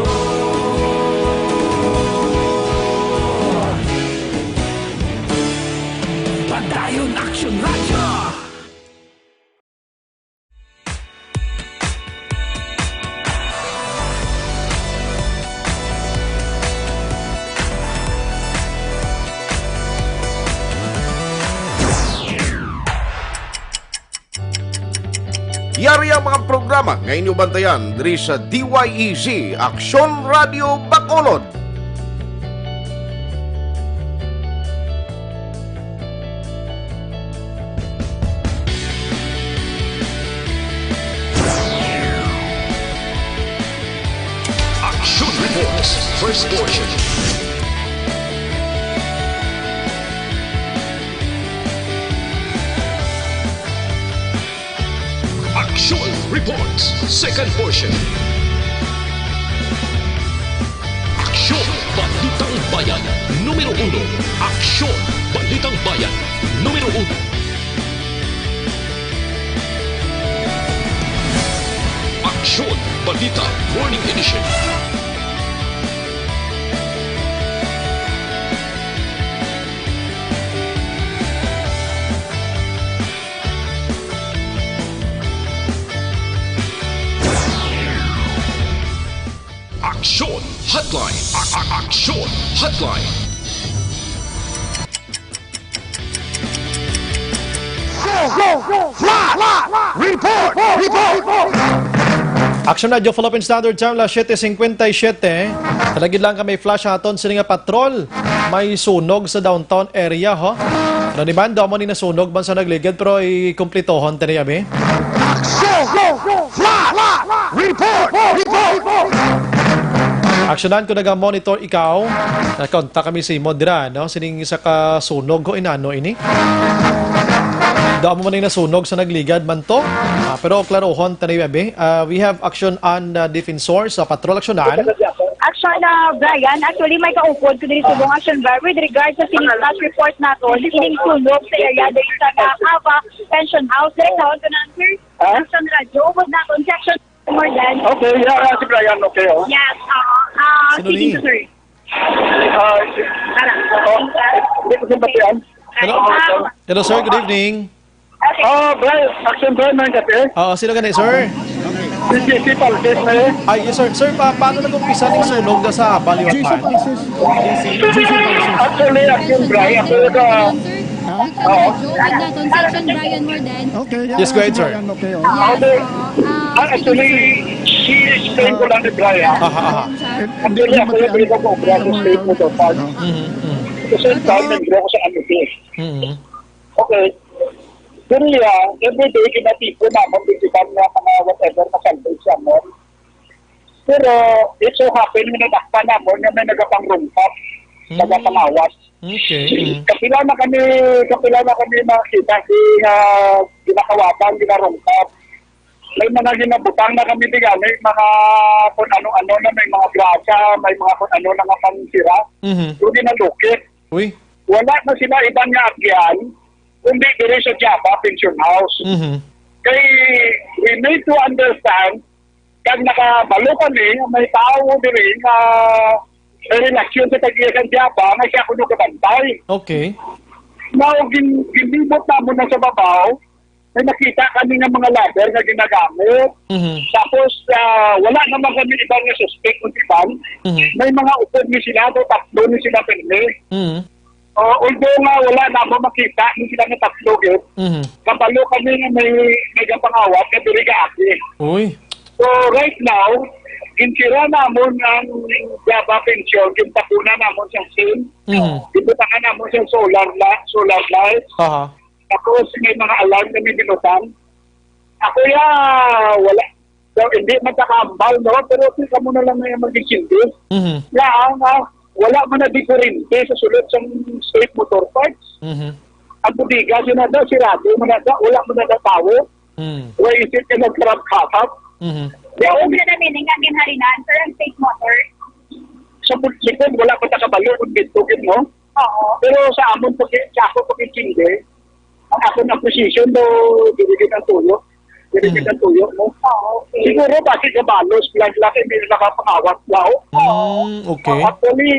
Padayon Aksyon Radyo. Yari ang mga programa nga inyo bantayan diri sa D Y E Z Aksyon Radio Bacolod. Action Reports, first portion. Action Reports, second portion. Aksyon, Balitang Bayan, numero uno. Aksyon, Balitang Bayan, numero uno. Aksyon, Balita, Morning Edition. Aksyon Hotline. A- a- Aksyon Hotline. Go, go, go, fly, fly. Report, report. Action Radio Philippine Standard Time, las siete cincuenta y siete. Talagid lang kami flash aton sini nga patrol. May sunog sa downtown area, ho. Ano ni man, daw mo ni nasunog man sa nagligid, pero ikumplitohon tani, abi. Action! Fly! Report! Report! Aksyonan ko, naga-monitor ikaw. Nakontak kami sa imo dira, no? Sining sa kasunog ko, inano ini? Daw mo man yung nasunog sa nagligad man to. Ah, pero klarohon tani, abi. Ah, we have action on, ah, Defensor sa patrol. Aksyonan. Action, ah, Brian. Actually, may kaupod ko diri subong action, Brian, with regards sa sining flash report naton, sining sunog sa area diri sa, ah, Ava Pension House. Direct sa House Announcer, Ha? Action Radio, upod naton si Action Morgan. Okay, yeah, yeah, si Brian, okay, oh. Yes, oo. Ah, Sino speaking ni? To sir. Ah, si, Tara. Oh, hindi ko siya batian. Hello? Ah, Hello, sir. Good evening. Okay. Ah, Brian, Action Brian, may kape? Oo, sino gani, sir? Si J C Palpes na eh. Ay, yes, sir. Sir, pa paano nag-umpisa ning sunog da sa Baliwat Jason Park? Palsis. Jason Palsis. Actually, Action Brian, ako talaga, Ha? Oo. Naton si Action Brian Mordan. Okay, yeah, Yes, go ahead, si sir. Brian, okay, oh. Yes, Okay. oo. Ah, Ah, actually, si explain ko lang ni Brian. Aha, aha. And, and Actually, then, ako yung pinag-obra sa state mo daw, pag Mhm, mhm. Kasi ang time, nag-draw ko sa ano, eh. Mhm. Okay. Pero yeah, everyday, kinatipo naman, bigyan nga mga whatever, masalvage sa amon. Pero, it so happen, nga nadakpan naman nga may nagapangrungkat. taga Pangawas. Okay. Mm. Kapila na kami, kapila na kami makita si nga ginakawatan, ginarungkap. May mga ginabutang na kami diga, may mga kung ano-ano na, may mga grasa, may mga kung ano na nga pansira. Mhm. So, ginalukit. Uy. Wala na sila iban nga agyan, kundi diri sa Java Pension House. Mhm. Kay we need to understand, kag nakabalo kami, may tao diri nga may relasyon sa tag-iya sang Java nga siya kuno gabantay. Okay. Now, gin ginlibot namon na sa babaw, may nakita kami nga mga ladder nga ginagamit. Mhm. Tapos, ah, wala naman kami iban nga suspect kung iban. Mhm. May mga upod ni sila, do tatlo ni sila pirmi. Mhm. Uh, although nga wala namo makita ni sila nga tatlo, gid, Mhm. kabalo kami nga may nagapangawat nga diri gaagi. Uy. So, right now, ginsira namon ang Java Pension, gintapunan namon siyang sim, Mhm. gibutangan namon siyang solar la solar light, Aha. tapos may mga alarm kami binutang. Ako ya, wala. So, hindi man ta kahambal, no? Pero okay, kamo na lang may mag-intindi. Mhm. Laang, ah, wala man na di kurente sa sulod sang State Motor Parts. Mhm. Ang bodega, yun na daw, sirado man na daw, wala man na daw tao. Mm. Why is it na nagkarap-karap? Mhm. Di ako, Kung na meaning nga ginhalinan, sir, ang State Motor. Sa publiko, wala pa nakabalo kung dito, no? Oo. Pero sa amon, pag, sa ako pag-intindi, ang akong appreciation do, dili gid ang tuyo. Dili gid ang tuyo, no? Oo, okay. Siguro, bakit kabalos lang lang, hindi na nakapangawat daw. Mm, okay. Actually,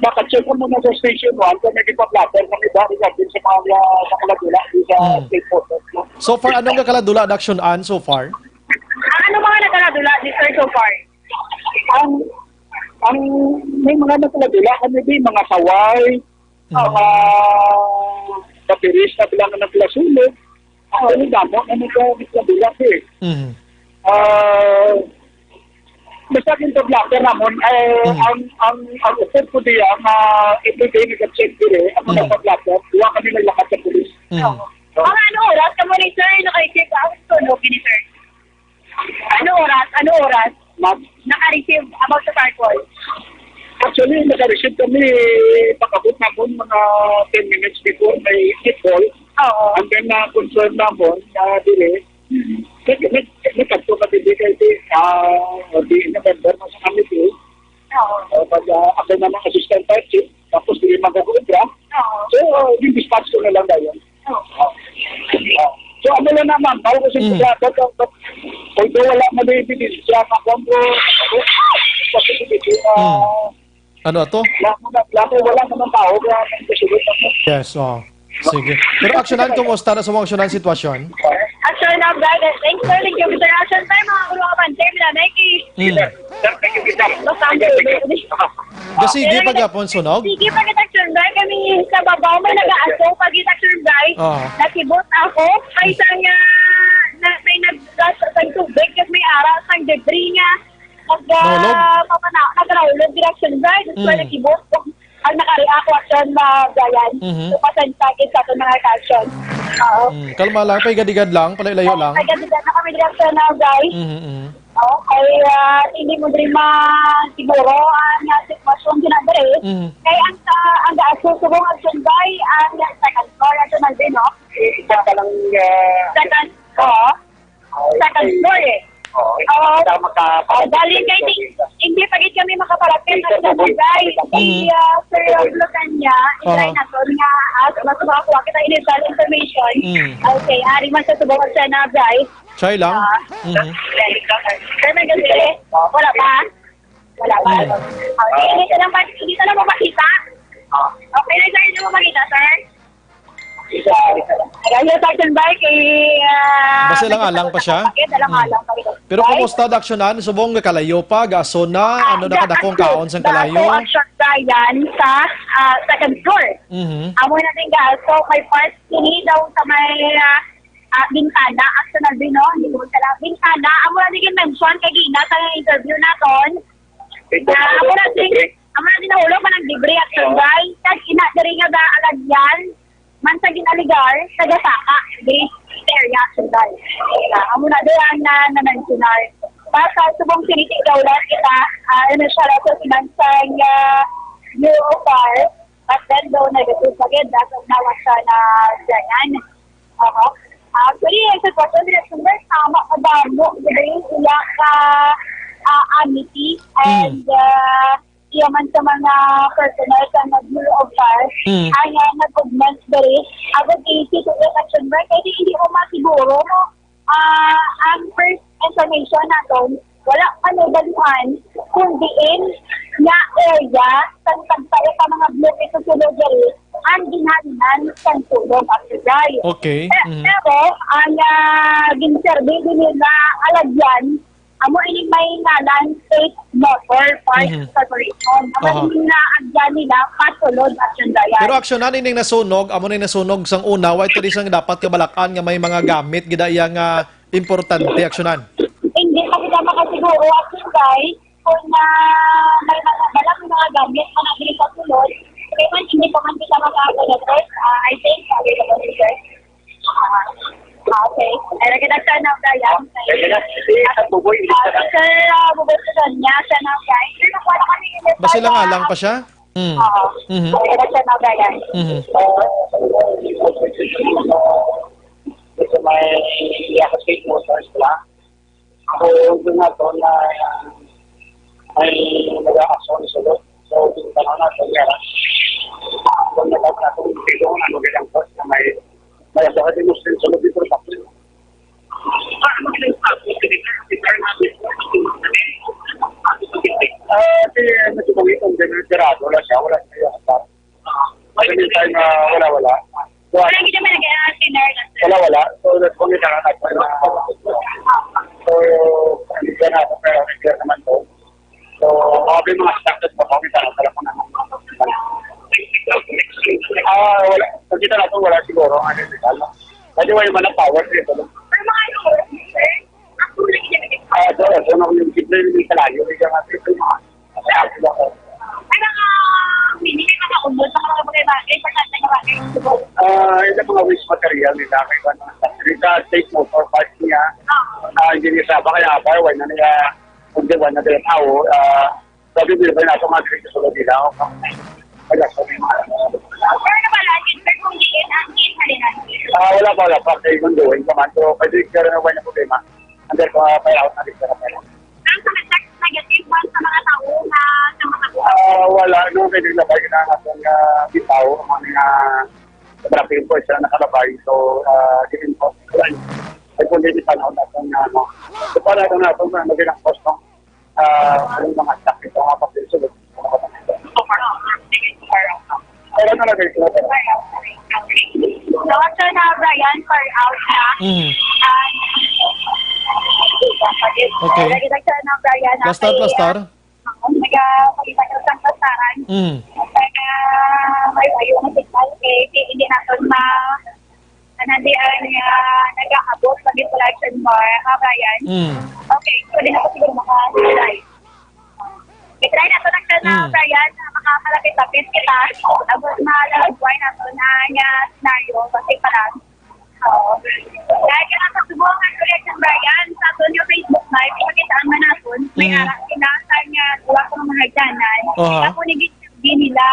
maka-check ko muna sa Station one kung may ipa-blotter kami ba regarding sa mga, ah, nakaladula sa Mm. State Motor, no? So far, anong nakaladula, Daction Ann, so far? Ano mga nakaladula ni sir so far? Ang, ang, may mga nakaladula kami di, mga saway, Mm. mga papiris na bilang ng plasulog. Ang damo na nakaladula eh. Mhm. Ah, basta yung blotter namon, eh, Mhm. ang, ang, ang upod ko diya, nga everyday nag-check dire, ang mga Mhm. blotter, duwa kami naglakat sa pulis. Mhm. Mga ano oras kamo ni sir naka-receive ang tunog ni sir? Ano oras? Ano oras? Mag- Naka-receive about sa fire call? Actually, naka-receive kami, pag-abot namon mga ten minutes before may call. Oo. And then, na-confirm namon na dire, nag-, nag-, nagkadto kami di kay, ah, di na member na sa committee. Oo. Uh, pag, ah, ako na ng assistant fire chief, tapos di mag-obra. Oo. So, uh, yung dispatch ko na lang dayon. Oo. So, ano lang naman, bawal ko sa Mm. problema, but, but, although wala man yung ebidensya, ako ang, uh, kasi hindi ko, uh, Ano ato? wala mo na, wala mo, wala mo ng tao, kaya ang kasunod ako. Yes, oh. Sige. Pero aksyonan, kumusta na sa mga aksyonan sitwasyon? Action of guidance. Thanks, sir. Thank you, Mister Action Time. Mga kulong abante, Milameki. Mm. Basta ang tuloy. Gasigi pa gyapon sunog? Sige, pag-action, guys. Kami sa babaw, may nag-aaso. Pag-action, guys. Oo. Nakibot ako. Kay sa nga, na, may naggas sa tubig, kasi may aras ang debris nga. Nag, Nahulog? ah, papana-, nagkahulog, direction, guys. That's why Mm. nakibot. Ang nakareact ko, action, na, Brian. Mhm. So, pasensya, guys, sa ating mga action. Oo. Mm, kalma lang, paigadigad lang, palayo-layo lang. Kaya, na kami, direction, na, guys. Mhm, mhm. Okay, ah, hindi mo din ma-, siguro ang, ah, sitwasyon din ang diri. Mhm. Kaya ang, ah, ang gaas ko subong ang sunday, ang, ah, second floor, ang sunod din, no? Isa ka lang, ah, Second, oo. Second floor, eh. oh, Oo. isa maka- Oh, galing kay di, hindi pa gid kami makapalapit sa sunday. Si, ah, Sir Rob Lucania, i-try Aha. naton nga, ah, mas makakuha kita initial information. Mm. Okay, ari man sa subong ang sunday. Try lang. Ah. Mhm. Sir, may gabi. Wala pa? Wala pa. Hmm. Okay, hindi ka lang pa, hindi ka lang mapakita. Okay na, sir, hindi mo makita, sir. Ayan, yung section bike, eh, ah, Basta lang alang pa siya? Alang Hmm. alang pa rin. Pero kumusta, Daction Ann? Subong nga kalayo pa, gaso na, ano na kadakong kaon sang kalayo? Action Brian sa, ah, second floor. Mhm. Amo na din gaso, may part kini daw sa may, ah, ah, bintana, actually, no? Hindi ko magkala. Bintana, amo na din mention kay Gina sa interview naton. Ah, amo na din, amo na din nahulog man ang debris at sundal. Kag ina diri nga ba alagyan, man sa ginaligar, taga-Saka, Greece area, sundal. Ah, amo na din ang na, na-mentionar. Basta subong siniti daw lang kita, ah, ano siya, sa finansang, ah, Bureau of Fire, but then daw negative pa gid, as of now, siya na Brian. Aha. Ah, actually, ang sitwasyon diri sa Sumber, tama, kadamo, diri, ila ka, ah, Amity, Mm. and, ah, iya man sa mga personnel sa Bureau of Fire, Mm. ang, ah, nag-augment diri, about eighty to election work, kaya hindi mo masiguro, no? Ah, ang first information naton, wala pa nabaluhan kung diin nga area sang tagsa ka mga bloke sa sulod diri ang ginhalinan sang tulong at sugay. Okay. Pe-, Mhm. pero ang, ah, ginserbi din nila alagyan, amo ining may ngalan State Motor Parts Mhm. Corporation. Amo Aha. ining naagyan nila pasulod at sundayan. Pero aksyonan ining nasunog, amo na nasunog sang una, way to di sang dapat kabalakan nga may mga gamit gid iya nga importante aksyonan. Hindi pa kita makasiguro, actually, guys, kung, ah, may mga, wala may mga gamit, mga diri sa sulod. Kaya man, hindi pa man kita makapenetrate. Ah, I think, ah, wait, wait, wait. Ah, okay. Ay, lagi na siya na, Brian. Pwede na. Hindi, sa Buboy, Ah, Sir, ah, Buboy, sa niya, siya na, guys. Pero wala kami yung Basi lang alang pa siya? Mm. Oo. Mhm. Lagi na siya na, Brian. Mhm. Sa may Yakasig Motors lang. So, doon na to na may nag-aaksyon sa loob. So, yung tanong na to, yara. Kung nagkakaroon na itong dito, ano, bilang boss na may, may asawa din mo sa loob dito, sa loob. Ah, si, medyo mangitong din, tirado, wala siya, wala siya. Sa meantime, ah, wala, wala. So, Wala gid man nag-, ah, seminar na, sir. Wala, wala. So, that's only na, na, na, so, hindi ka na, pero hindi ka naman to. So, mga may mga staff at mga may tanong, wala ko na. Ah, wala. Nakita natin, wala siguro ang ano, di ba? Kasi wala man ang power dito, no? Pero mga ano, sir? Ang tulad niya, Ah, so, so, nung yung simple, yung kalayo, yung mga, yung mga, Ay, mga, hindi kayo makaunod sa mga bagay-bagay, importante na bagay. Ah, yung mga waste material nila, kay kuwan, mga sa State Motor Park niya. Ah, hindi niya saba, kaya pa, wala na niya, hindi, wala na niya tao, ah, sabi nila ba na ito, mga Greek sa Lodila, o kung wala sa mga. Pero na pala, sir, kung diin ang kinhalinan? Ah, wala pa, wala pa, kay Gundoy, kaman, so, pwede, pero na wala na problema. Under, ah, file out na rin, pero Ang sa nag-text negative man sa mga tao na sa mga buhay? Ah, wala. No, kaya naglabay na ang atong, ah, bitaw, ang mga traffic enforcer na nakalabay. So, ah, given po, ay kung hindi pa na natin na, ano, so, para ito na ito, na maging ang cost, no? Ah, ang mga traffic, ang mga papel, so, Pero ano na guys, wala pa. So, after na, Brian, far out na. Mm. Ah, Okay. Lagi na siya na, Brian, na Plastar, kay, plastar. ah, ang taga, pagkita ng plastaran. Mm. Kaya, may ayo ang signal, eh, di, hindi natin ma-, ano, di, ah, nag-aabot sa Bicol Action Bar, ha, Brian? Mm. Okay, pwede na po siguro maka-, I-try nato lang siya na, Mm. Brian, na makakalapit-lapit kita. Tapos malalagway nato na nga scenario, kasi pa lang. Oo. Dahil ka lang sa subong ang Kuya John Brian, sa aton yung Facebook Live, ipakita ang manaton. May Mm. ara sila sa nga duwa kong mga hagdanan. Aha. Ako ni di nila,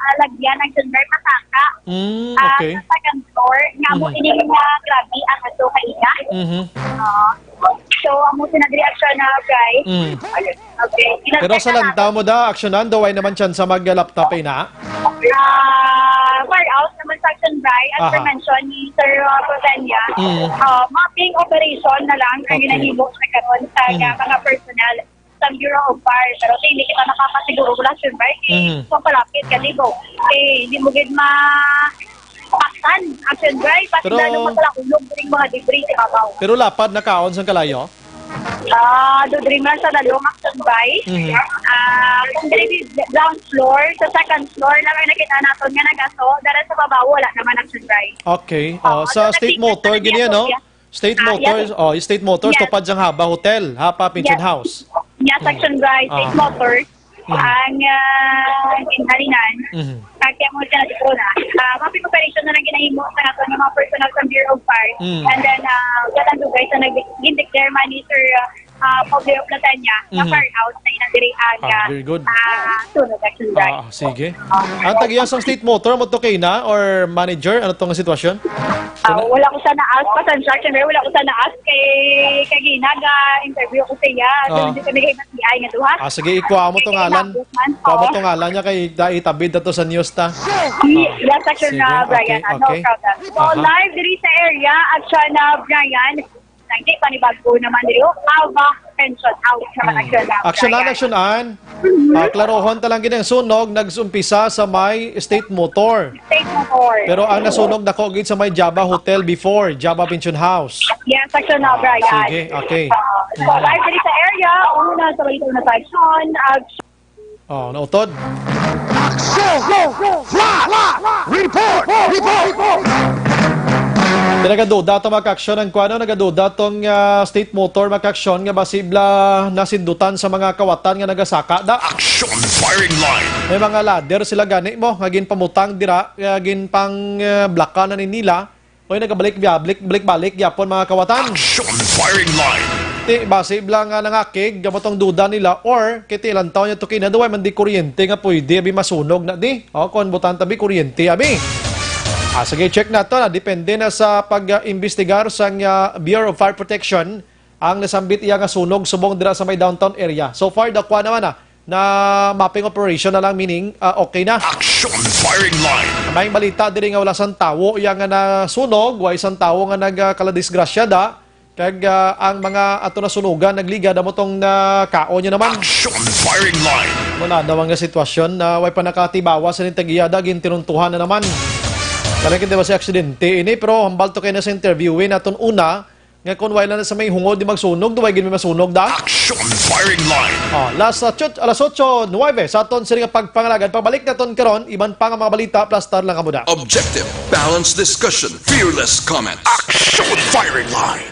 ah, lagyan ang John Brian Pasaka. Mm, Ah, okay. Sa second floor, nga mo Mm. ining, ah, grabe ang ato kaina. Mhm. Oo. So, amo sina diri aksyon na, guys. Mm. Okay. Pero sa lantaw mo da, aksyonan, daw ay naman chance sa mag-laptop ay na? Ah, far out naman sa action, Bri. As per Aha. mention ni Sir, uh, Provenia, Mm. uh, mapping operation na lang ang Okay. ginahimo sa karon sa Mm. mga personnel sa Bureau of Fire. Pero hindi kita nakapasiguro wala, sir, Bri. Eh, Mm. kung palapit ka, libo. Eh, hindi mo gid ma-, paktan, action, Bri. Pati Pero lalo mo pala ulog, diri mga debris sa babaw. Pero lapad na kaon sa kalayo? Ah, do dream lang sa lalong action by. Mhm. Ah, kung diri ground floor, sa second floor lang ang nakita naton nga nagaso, dara sa babaw wala naman action by. Okay. Oo, Oh, sa so State nag-, Motor, nag-, gini, no? yeah. State Ah, Motors, yes. oh, State Motors, Yes. tupad sang Haba Hotel, ha, pa Pension Yes. House. Yes, Mm. action by State Ah. Motors. Mhm. Ang, ah, ginhalinan, Mhm. kaya mo siya na siguro na. Ah, mapping operation na lang ginahimo sa aton nga mga personnel sa Bureau of Fire. Mm. And then, ah, katang dugay sa nag-, gin-declare man ni Sir, ah, ah, Publio Platania, nga Mhm. far out na ina diri ang, Ah, ah, very good. ah, Sunog Action Drive. Ah, sige. Ah. Ang tag-iya sang State Motor, mo to kay na or manager? Ano to nga sitwasyon? Ah, wala ko sa naas, pasensya, siyempre, wala ko sa naas kay, kay Gina, ga-interview ko siya. So, Ah. hindi kami kay Matiay nga duha. Ah, sige, ikuha mo to Kay ngalan. Nabot man, Kuha mo oo. to ngalan niya kay da-, itabid na to sa news ta. Yes, action Sige, na, Brian. okay, Ah, no okay. problem. So, Aha. live diri sa area, action na, Brian. Nang di pa ni bago naman diri, oh. Ava Pension House naman, Hmm. action na, Action na, Brian. action an. Mhm. Ah, klarohon ta lang gid ang sunog, nagsumpisa sa may State Motor. State Motor. Pero ang nasunog dako gid sa may Java Hotel before, Java Pension House. Yes, action na, Ah, Brian. sige, okay. Ah, so, Mhm. live diri sa area, una sa balita na sa action, action. Oh, nautod. Action! Flash! Report! Report! Nagaduda to, mga ka-aksyon, ang kuwano, nagaduda tong, ah, State Motor, mga ka-aksyon, nga basi bala nasindutan sa mga kawatan nga nagasaka da. Action firing line. May mga ladder sila gani mo, nga ginpamutang dira, nga ginpang, ah, blaka na ni nila. Oy, nagabalik, balik, balik-balik gyapon, mga kawatan. Action firing line. Ti, basi bala nga nangakig, gamot ang duda nila, or kay ti lantaw niya to kina, duway man di kuryente nga pwede, abi masunog na di. O, kung butan tabi, kuryente, abi. Ah, sige, check nato na. Depende na sa pag-imbestigar sang, ah, Bureau of Fire Protection ang nasambit iya nga sunog subong dira sa may downtown area. So far, dakwa naman na, na mapping operation na lang, meaning, ah, okay na. Action firing line. May balita diri nga wala sang tawo iya nga nasunog, way sang tawo nga nagkaladisgrasya da. Kag, ah, ang mga ato nasunugan nagligad amo tong nakaon niya naman. Action firing line. Wala daw nga sitwasyon na way pa nakatibawa sa ning tag-iya da, gintinuntuhan na naman. Talaga di ba si aksidente ini, pero hambal to kay na sa interviewin naton una, nga kung wala na sa may hungod di magsunog, di way gid may masunog da. Action firing line. Oh, las, ah, chut-, alas otso nuwebe sa aton sini nga pagpangalagad. Pabalik naton karon, iban pa nga mga balita, plastar lang kamo da. Objective, balanced discussion, fearless comments. Action firing line.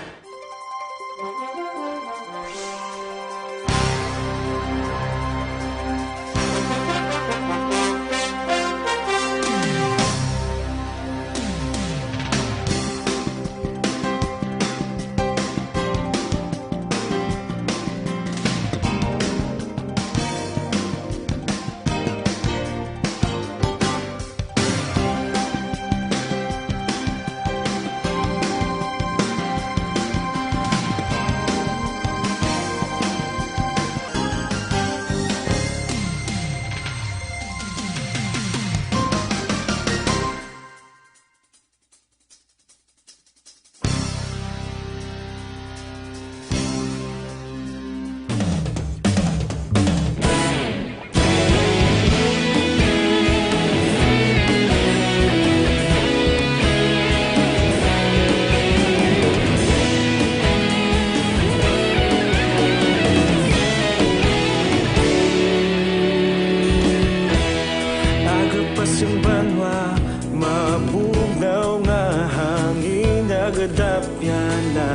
Aga pa sing banwa, mabugnaw nga hangin, nagadapyan na.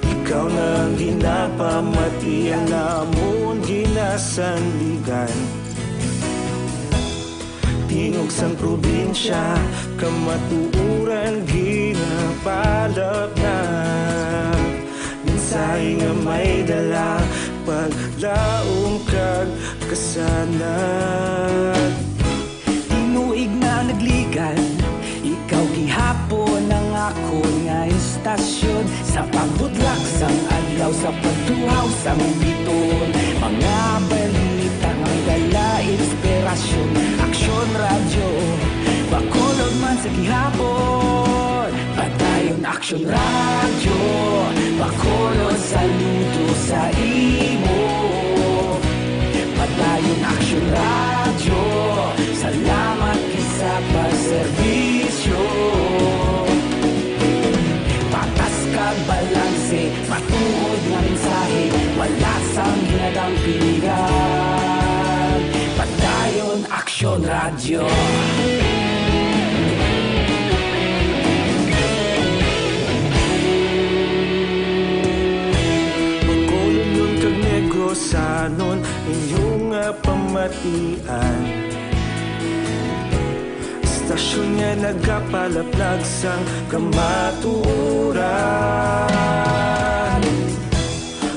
Ikaw na ang ginapamati, ang amon ginasandigan. Tingog sang probinsya, kamatuoran ginapalapnag. Mensahe nga may dala, paglaom kag kasanag. Tinuig na nagligad, ikaw gihapon ang akon nga istasyon. Sa pagbudlak sang adlaw, sa pagtuhaw sang biton, mga balita nga may dala inspirasyon. Aksyon Radyo, Bacolod man sa gihapon. Padayon Aksyon Radyo, Bacolod, saludo sa imo. Padayon Aksyon Radyo, salamat gid sa pagserbisyo. Patas kag balanse, matuod nga mensahe, wala sang ginadampingan. Padayon Aksyon Radyo. Bacolodnon kag Negrosanon, inyo nga pamatian. Istasyon nga nagapalaplag sang kamatuoran.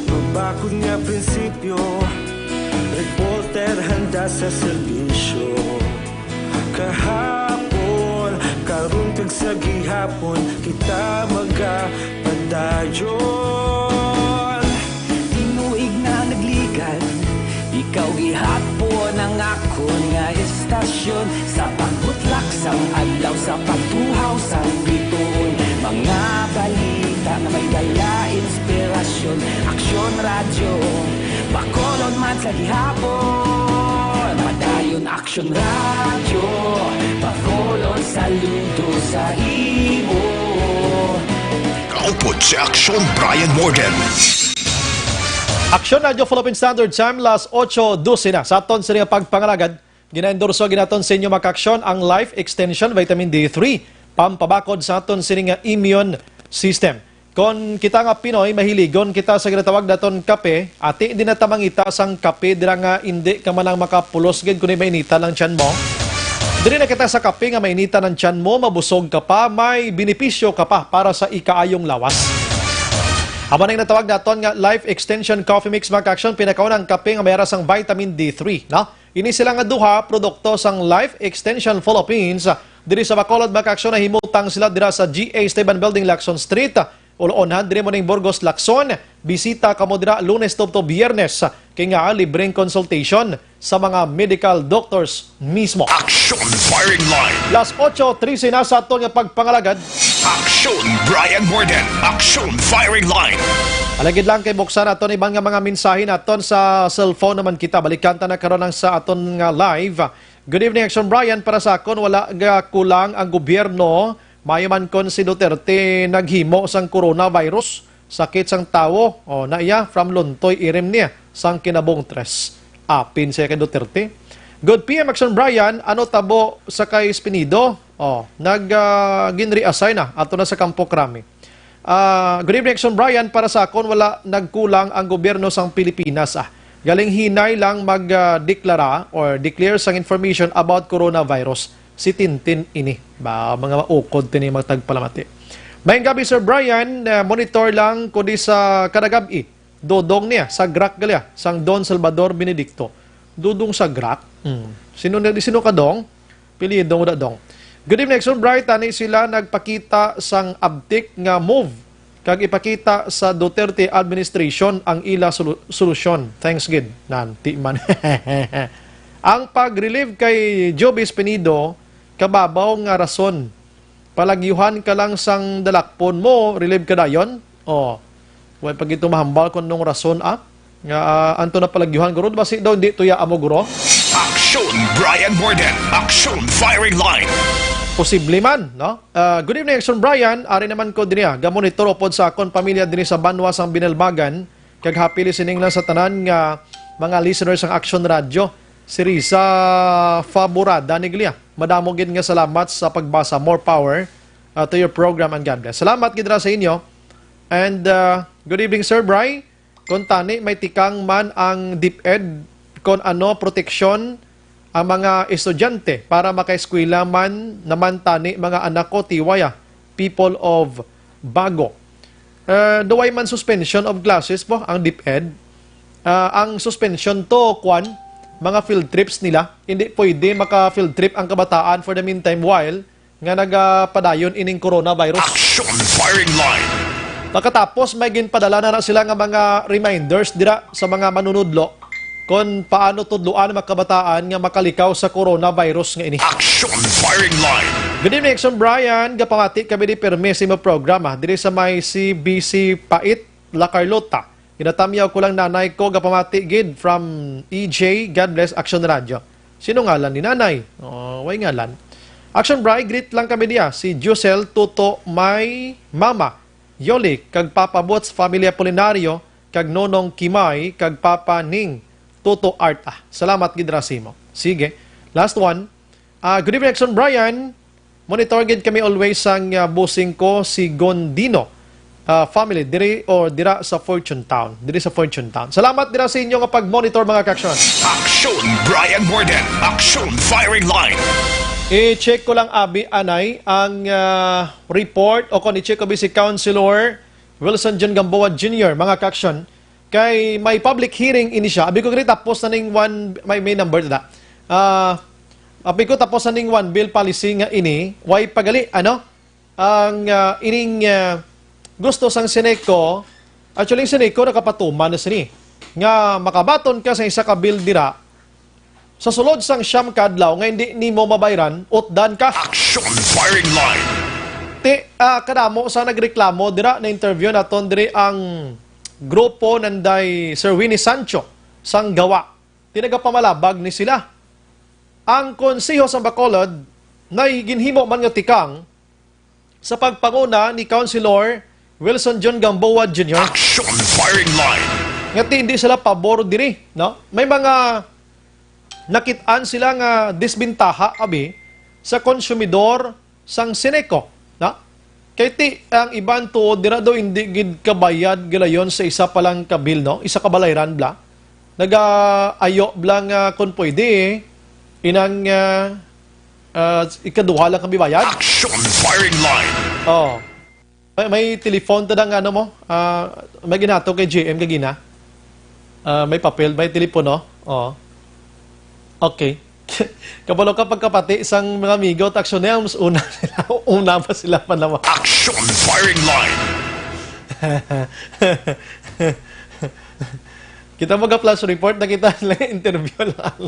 Mabakod Nga prinsipyo, reporter handa sa serbisyo. Kahapon, karon kag sa gihapon, kita magapadayon. Tinuig na nagligad, ikaw gihapon ang akon nga istasyon. Sa pagbutlak sang adlaw, sa pagtuhaw sang bituon, mga balita nga may dala inspirasyon. Aksyon Radyo, Bacolod man sa gihapon. Padayon Aksyon Radyo, Bacolod, saludo sa imo. Kaupod si Aksyon Brian Morden. Aksyon Radyo Philippine Standard Time, las ocho doce na. Sa aton sini nga pagpangalagad, ginaendorso ginaton sa inyo, mga kaaksyon, ang Life Extension Vitamin D three, pampabakod sa aton sini nga immune system. Kon kita nga Pinoy, mahiligon kita sa ginatawag naton kape, ati di na ta mangita sang kape dira nga indi ka man lang makapulos gid kundi mainitan ang tiyan mo. Diri na kita sa kape nga mainitan ang tiyan mo, mabusog ka pa, may benepisyo ka pa para sa ikaayong lawas. Amo na ang natawag naton nga Life Extension Coffee Mix, mga kaaksyon, pinakaunang kape nga may ara sang vitamin D three, no? Ini sila nga duha, produkto sang Life Extension Philippines. Diri sa Bacolod, mga kaaksyon, nahimutang sila dira sa G A Esteban Building, Lacson Street, Oloonhan, diri mo ning Burgos, Lacson. Bisita kamo dira Lunes tubtob Biyernes, kay nga libreng consultation sa mga medical doctors mismo. Action Firing Line. Las ocho trese na sa aton nga pagpangalagad. Action Brian Morden. Action Firing Line. Alagid lang kay buksan naton iban nga mga mensahe naton sa cellphone naman kita. Balikan ta na karon ang sa aton nga live. Good evening, Action Brian. Para sa akon, wala ga kulang ang gobyerno. Maayo man kon si Duterte naghimo sang coronavirus, sakit sang tawo. O, na iya, from Lontoy, Irim niya, sang Kinabong tres. Apin siya kay Duterte. Good P M, Action Brian. Ano tabo sa kay Espinido? O, nag, ah, gin-reassign na. Ato na sa Campo Crame. Ah, good evening, Action Brian. Para sa akon, wala nagkulang ang gobyerno sang Pilipinas, ah. Galing hinay lang mag, ah, deklara or declare sang information about coronavirus. Si Tintin ini. Ba, mga maukod tini, mga tagpalamati. Maayong gabi, Sir Brian. Ah, monitor lang ko di sa kada gab-i. Dodong niya, sa grak gali, ah, sang Don Salvador Benedicto. Dodong sa grak? Hmm. Sino na, sino ka, Dong? Pilido mo da, Dong. Good evening, Action Brian. Tani sila nagpakita sang abtik nga move kag ipakita sa Duterte administration ang ila solu-, solusyon. Thanks gid. Nanti man. Ang pag-relieve kay Joby Espinido, kababaw nga rason. Palagyuhan ka lang sang dalakpon mo, relieve ka dayon. Oh. Way pa gid to mahambal kon anong rason, ah. Nga, ah, anto na palagyuhan, guro, basi daw hindi tuya amo, guro. Action Brian Morden. Action Firing Line. Posible man, no? Ah, good evening, Action Brian. Ari naman ko diri, ah. Gamonitor upod sa akon pamilya diri sa banwa sang Binalbagan. Kag happy listening lang sa tanan nga mga listeners sang Action Radio. Si Risa Faborada ni Glia. Madamo gid nga salamat sa pagbasa. More power, uh, to your program and God bless. Salamat gid ra sa inyo. And, uh, good evening, Sir Bry. Kung tani may tikang man ang DepEd, kung ano proteksyon ang mga estudyante para makaeskwela man naman tani mga anak ko, tiwaya, people of Bago. Uh, do way man suspension of classes po ang DepEd? Uh, ang suspension to, kwan, mga field trips nila. Hindi pwede maka-field trip ang kabataan for the meantime while nga nagapadayon ining coronavirus. Action Firing Line. Pagkatapos, may ginpadala na, na sila nga mga reminders dira sa mga manunudlo kon paano tudloan ang mga kabataan nga makalikaw sa coronavirus nga ini. Action Firing Line. Good evening, Action Brian. Gapamati kami di permi sa imo programa diri sa may C B C Pait, La Carlota. Ginatamyaw ko lang nanay ko, gapamati gid from E J. God bless Action Radio. Sino ngalan ni nanay? Oh, way ngalan. Action Bry, greet lang kami niya. Si Josel, Tuto, my mama, Yoli, kag Papa Boots, Family Apolinario, kag Nonong Kimay, kag Papa Ning, Tuto Art. Ah, salamat gid ra sa imo. Sige. Last one. Ah, good evening, Action Brian. Monitor gid kami always sang, ah, bossing ko, si Gondino, ah, family, diri or dira sa Fortune Town. Diri sa Fortune Town. Salamat dira sa inyo nga pag-monitor, mga ka-action. Action Brian Morden. Action Firing Line. I-check ko lang, abi, anay, ang, ah, report o kung i-check ko bi si Councilor Wilson John Gamboa Junior, mga ka-action. Kay may public hearing ini siya. Abi ko gani tapos na ning one, may, may number na. Ah, abi ko tapos na ning one bill policy nga ini, way pagali, ano? Ang, ah, ining, ah, gusto sang Seneco, actually, ang Seneco nakapatuman na sini nga makabaton ka sa isa ka bill dira, sa sulod sang siyam ka adlaw nga hindi nimo mabayran, utdan ka. Action firing line. Ti, ah, kadamo sa nagreklamo dira, na-interview naton diri ang grupo nanday Sir Winnie Sancho sang Gawa. Ti nagapamalabag ni sila. Ang Konseho sa Bacolod nay ginhimo man nga tikang sa pagpanguna ni Councilor Wilson John Gamboa Junior. Action firing line. Nga ti hindi sila pabor diri, no? May mga nakit-an sila nga disbentaha, abi, sa konsumidor sang Seneco, na? Kay ti ang iban tuod dira daw hindi gid kabayad gilayon sa isa pa lang ka bill, no? Isa ka balayran bla. Nagaayo bla nga kung pwede, inang, ah, ah, ikaduha lang kami bayad. Action firing line. Oh. May, may telephone ta dang ano mo? Ah, may ginato kay J M kagina. Ah, may papel, may telepono. Oh. Okay. Kabalo ka pagkapati sang mga amigo, taksyon na, mas una sila, una pa sila panawa. Action firing line. Kita mo ga flash report, nakita nila yung interview lang.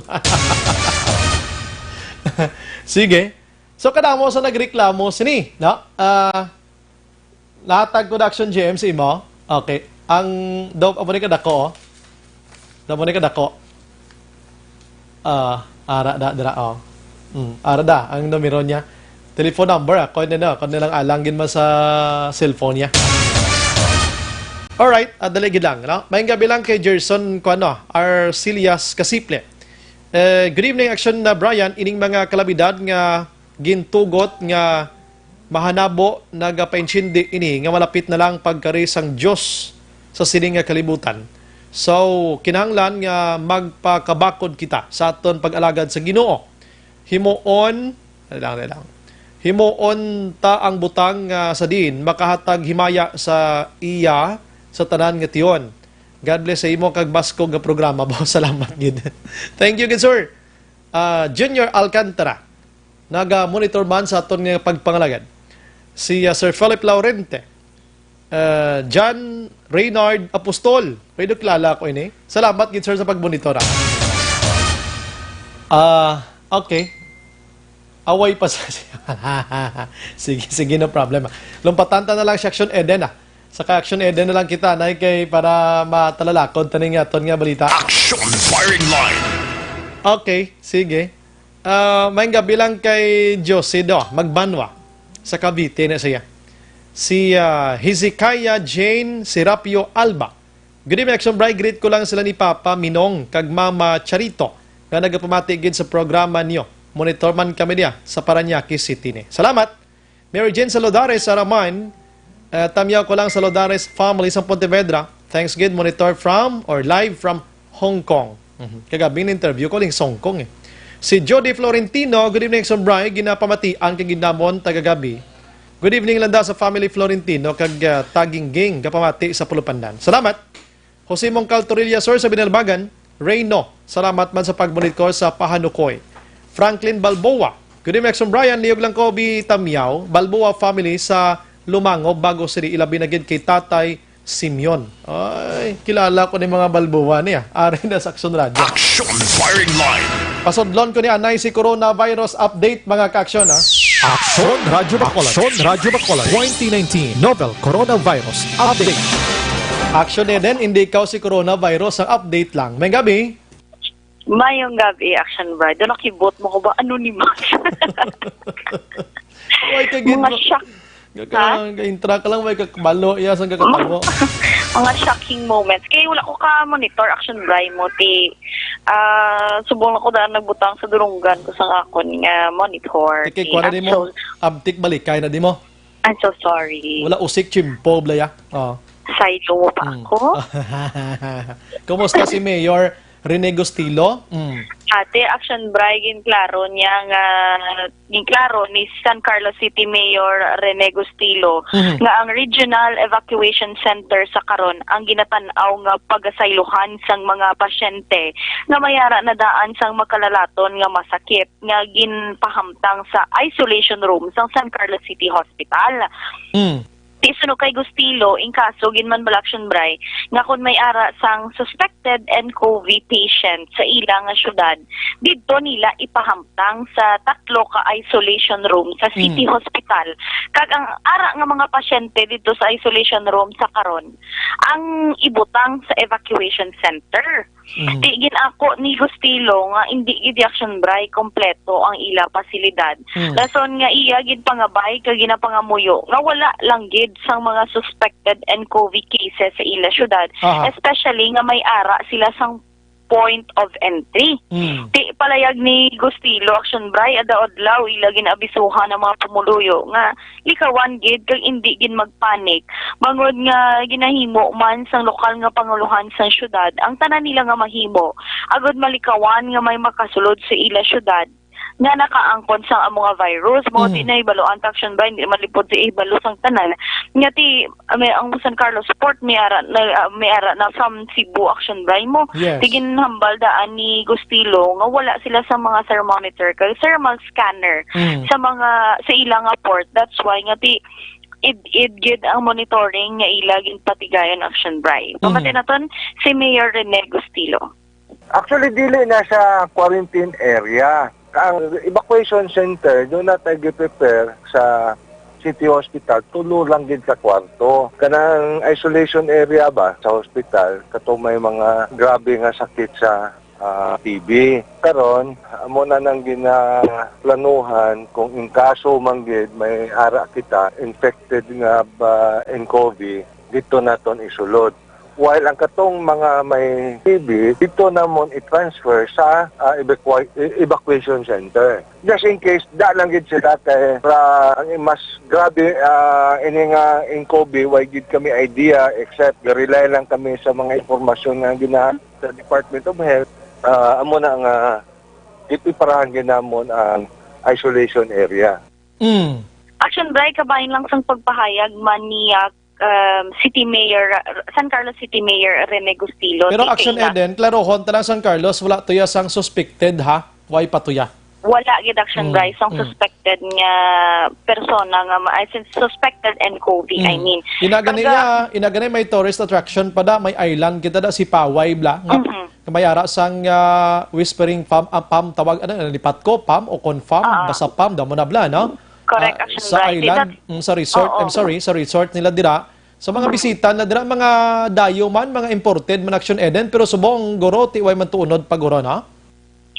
Sige. So, kadamo sa nagreklamo sini, no? Ah, lahatag ko na Action G M sa imo. Okay. Ang, do, amo ni kadako, oh. Do, amo ni kadako. Ah, ara da, dira, oh. Mm, ara da, ang numero niya. Telephone number, ah. Kung ano, kung nilang alang gid man sa cellphone niya. Alright, ah, dali gid lang, no? Maayong gabi lang kay Gerson, kuan, no? Arcelias Kasiple. Eh, good evening, Action na Brian. Ining mga kalamidad nga gintugot nga mahanabo nagapaintindi ini nga malapit na lang pagkari sang Dios sa sini nga kalibutan. So, kinahanglan nga magpakabakod kita sa aton pag-alagad sa Ginoo. Himuon, dali lang, dali lang. Himuon ta ang butang nga sa diin makahatag himaya sa iya sa tanan nga tion. God bless sa imo kag baskog nga programa, boss. Salamat gid. Thank you gid, sir. Ah, Junior Alcantara, naga-monitor man sa aton nga pagpangalagad. Si, ah, Sir Philip Laurente, ah, John Reynard Apostol. Pwede kilala ko ini. Salamat gid, sir, sa pagmonitor, ah. Ah, okay. Away pa sa sige, sige, no problem, ah. Lumpatan ta na lang si Action Eden, ah. Sa ka Action Eden na lang kita, nay, kay para matalalakod ta ning aton nga balita. Action firing line. Okay, sige. Ah, maayong gabi lang kay Josido Magbanwa sa Cavite na siya. Si, ah, Hezekiah Jane Serapio Alba. Good evening, Action Bri. Greet ko lang sila ni Papa Minong kag Mama Charito nga nagapamati gid sa programa niyo. Monitor man kami niya sa Parañaque City ni. Salamat. Mary Jane Saludares Araman, eh, tamyaw ko lang Saludares family sa Pontevedra. Thanks gid, monitor from or live from Hong Kong. Mhm. Kagabi na-interview ko ning sa Hong Kong, eh. Si Jody Florentino, good evening, Sombray. Ginapamatian kay ginamon tagagabi. Good evening lang da sa family Florentino kag, ah, Taging Ging, gapamati sa Pulupandan. Salamat. Jose Mongcal Torilla, sir, sa Binalbagan, Reyno. Salamat man sa pagbulit ko sa Pahanukoy. Franklin Balboa. Good evening, Action Brian. Liyog lang ko, bi tamyaw. Balboa family sa Lumango, Bago City, ilabi na gid kay Tatay Simeon. Ay, kilala ko ni mga Balboa niya. Ari na sa Action Radio. Action firing line. Pasudlon ko ni anay si coronavirus update, mga ka-action, ha? Action Radio Bacolod. Action Radio Bacolod. Twenty nineteen Novel Coronavirus Update. Action Eden, hindi ikaw si coronavirus. Ang update lang. May gabi. Mayong gabi, Action Bride. Doon nakibot mo ko ba? Anonymous. Why ka gid Mga mo? Shock. Gaga-, Ha? Ga-intra ka lang, why ka kabalo? Iya, sang kakatabo. Mga shocking moments. Kaya wala ko ka-monitor, Action Bride mo. Ti, ah, subong ako daan nagbutang sa dulunggan ko sa akon nga monitor. Ti, kay Ti, kuha na di mo, actual abtik balikay na di mo. I'm so sorry. Wala usik, chimpo, blaya. Oh. Saylo mo pa Hmm. ako? Kumusta si Mayor? Rene Gustilo? Mm. Ate, Action Bray, ginklaro niya nga, ginklaro ni San Carlos City Mayor Rene Gustilo Mhm. nga ang Regional Evacuation Center sa karon ang ginatan-aw nga pagasaylohan sang mga pasyente nga may ara na daan sang makalalaton nga masakit nga ginpahamtang sa isolation room sang San Carlos City Hospital. Mm. Ti suno kay Gustilo, in kaso ginmanbal, Action Bray, nga kon may ara sang suspected nCoV patient sa ila nga syudad, didto nila ipahamtang sa tatlo ka isolation room sa City Mm. Hospital. Kag ang ara nga mga pasyente didto sa isolation room sa karon, ang ibutang sa evacuation center. Mhm. Ti ginako ni Gustilo nga indi gid, Action Bray, kompleto ang ila pasilidad. Mm. Rason nga iya gid pangabay kag ginapangamuyo nga wala lang gid sang mga suspected nCoV cases sa ila syudad, Aha. especially nga may ara sila sang point of entry. Mm. Ti palayag ni Gustilo, Action Bray, adlaw-adlaw ila gin-abisuhan ang mga pumuluyo nga likawan gid kag indi gid magpanik, bangod nga ginahimo man sang lokal nga pangulohan sang syudad ang tanan nila nga mahimo, agud malikawan nga may makasulod sa ila syudad nga nakaangkon sang amo nga virus. Mao Mhm. di na hibaluan ta, Action Bray, hindi man lipod sa ihibalo sang tanan. Nga ti, ah, may, ang San Carlos Port may ara na, ah, may ara na from Cebu, Action Bray, mo. Yes. Ti ginhambal daan ni Gustilo nga wala sila sa mga thermometer kag thermal scanner Mhm. sa mga, sa ila nga port. That's why nga ti id-id gid ang monitoring nga ila ginpatigayon, Action Bray. Pamati Mhm. naton si Mayor Rene Gustilo. Actually, dili na siya quarantine area. Ang evacuation center, doon na tayo prepare sa City Hospital, tulo lang gid ka kwarto. Kanang isolation area ba sa hospital, kato may mga grabe nga sakit sa, ah, T B. Karon, amo na nang ginaplanuhan kung in kaso man gid may ara kita infected nga ba nCoV, dito naton isulod. While ang katong mga may T B, dito namon i-transfer sa, ah, evacua-, e-, evacuation center. Just in case, da lang gid sila kay para ang mas grabe, ah, ini nga nCoV, way gid kami idea except rely lang kami sa mga impormasyon nga gina sa Department of Health. Ah, amo na nga ipiparahan gid namon ang isolation area. Mm. Action Bray, kabahin lang sang pagpahayag man ni, ah, um, City Mayor, uh, San Carlos City Mayor Rene Gustilo. Pero Ti Action kay ina- Eden, klarohon ta lang, San Carlos, wala tuya sang suspected, ha? Way pa tuya. Wala gid, Action Mm, Bray, sang mm. suspected nga persona nga ma-, ay, sin-, suspected nCoV, I Mm. mean. Inagani Kag, ah, iya, inagani may tourist attraction pa da, may island kita da, Sipaway, bla, nga Mhm. nga may ara sang, ah, Whispering Palm, ah, Palm tawag, ano, lipat ko, Palm o Confirm, Ah. basta Palm, damo na bla, no? Correct, Ah, Action sa Bray. Island, That's mm, sa resort, Oo. I'm sorry, sa resort nila dira. Sa mga Mm. bisita na dira, mga dayo man, mga imported man, Action Eden, pero subong guro, ti way man tuunod pa guro, no?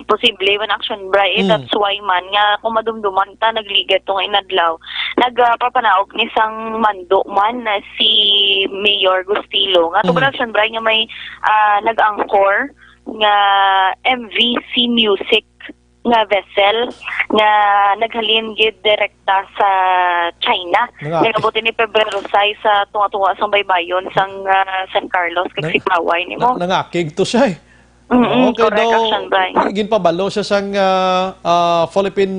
Posible man, Action Bray. Eh, Mm. that's why man nga kung madumduman ta, nagligad tong inadlaw. Nagpapanaog ni sang mando man na si Mayor Gustilo. Nga to, Mm. Action Bray, nga may, ah, nag-anchor nga M V C Music nga vessel nga naghalin gid direkta sa China. Nangakig. Nagabuti ni Pebrero sais sa tunga-tunga sang baybayon sang, ah, San Carlos kag Nang-, Sipaway nimo. na-, nangakig to siya eh. Mm-mm, Oo, kay correct, daw, Action Bray. ginpabalo siya sang, ah, ah, Philippine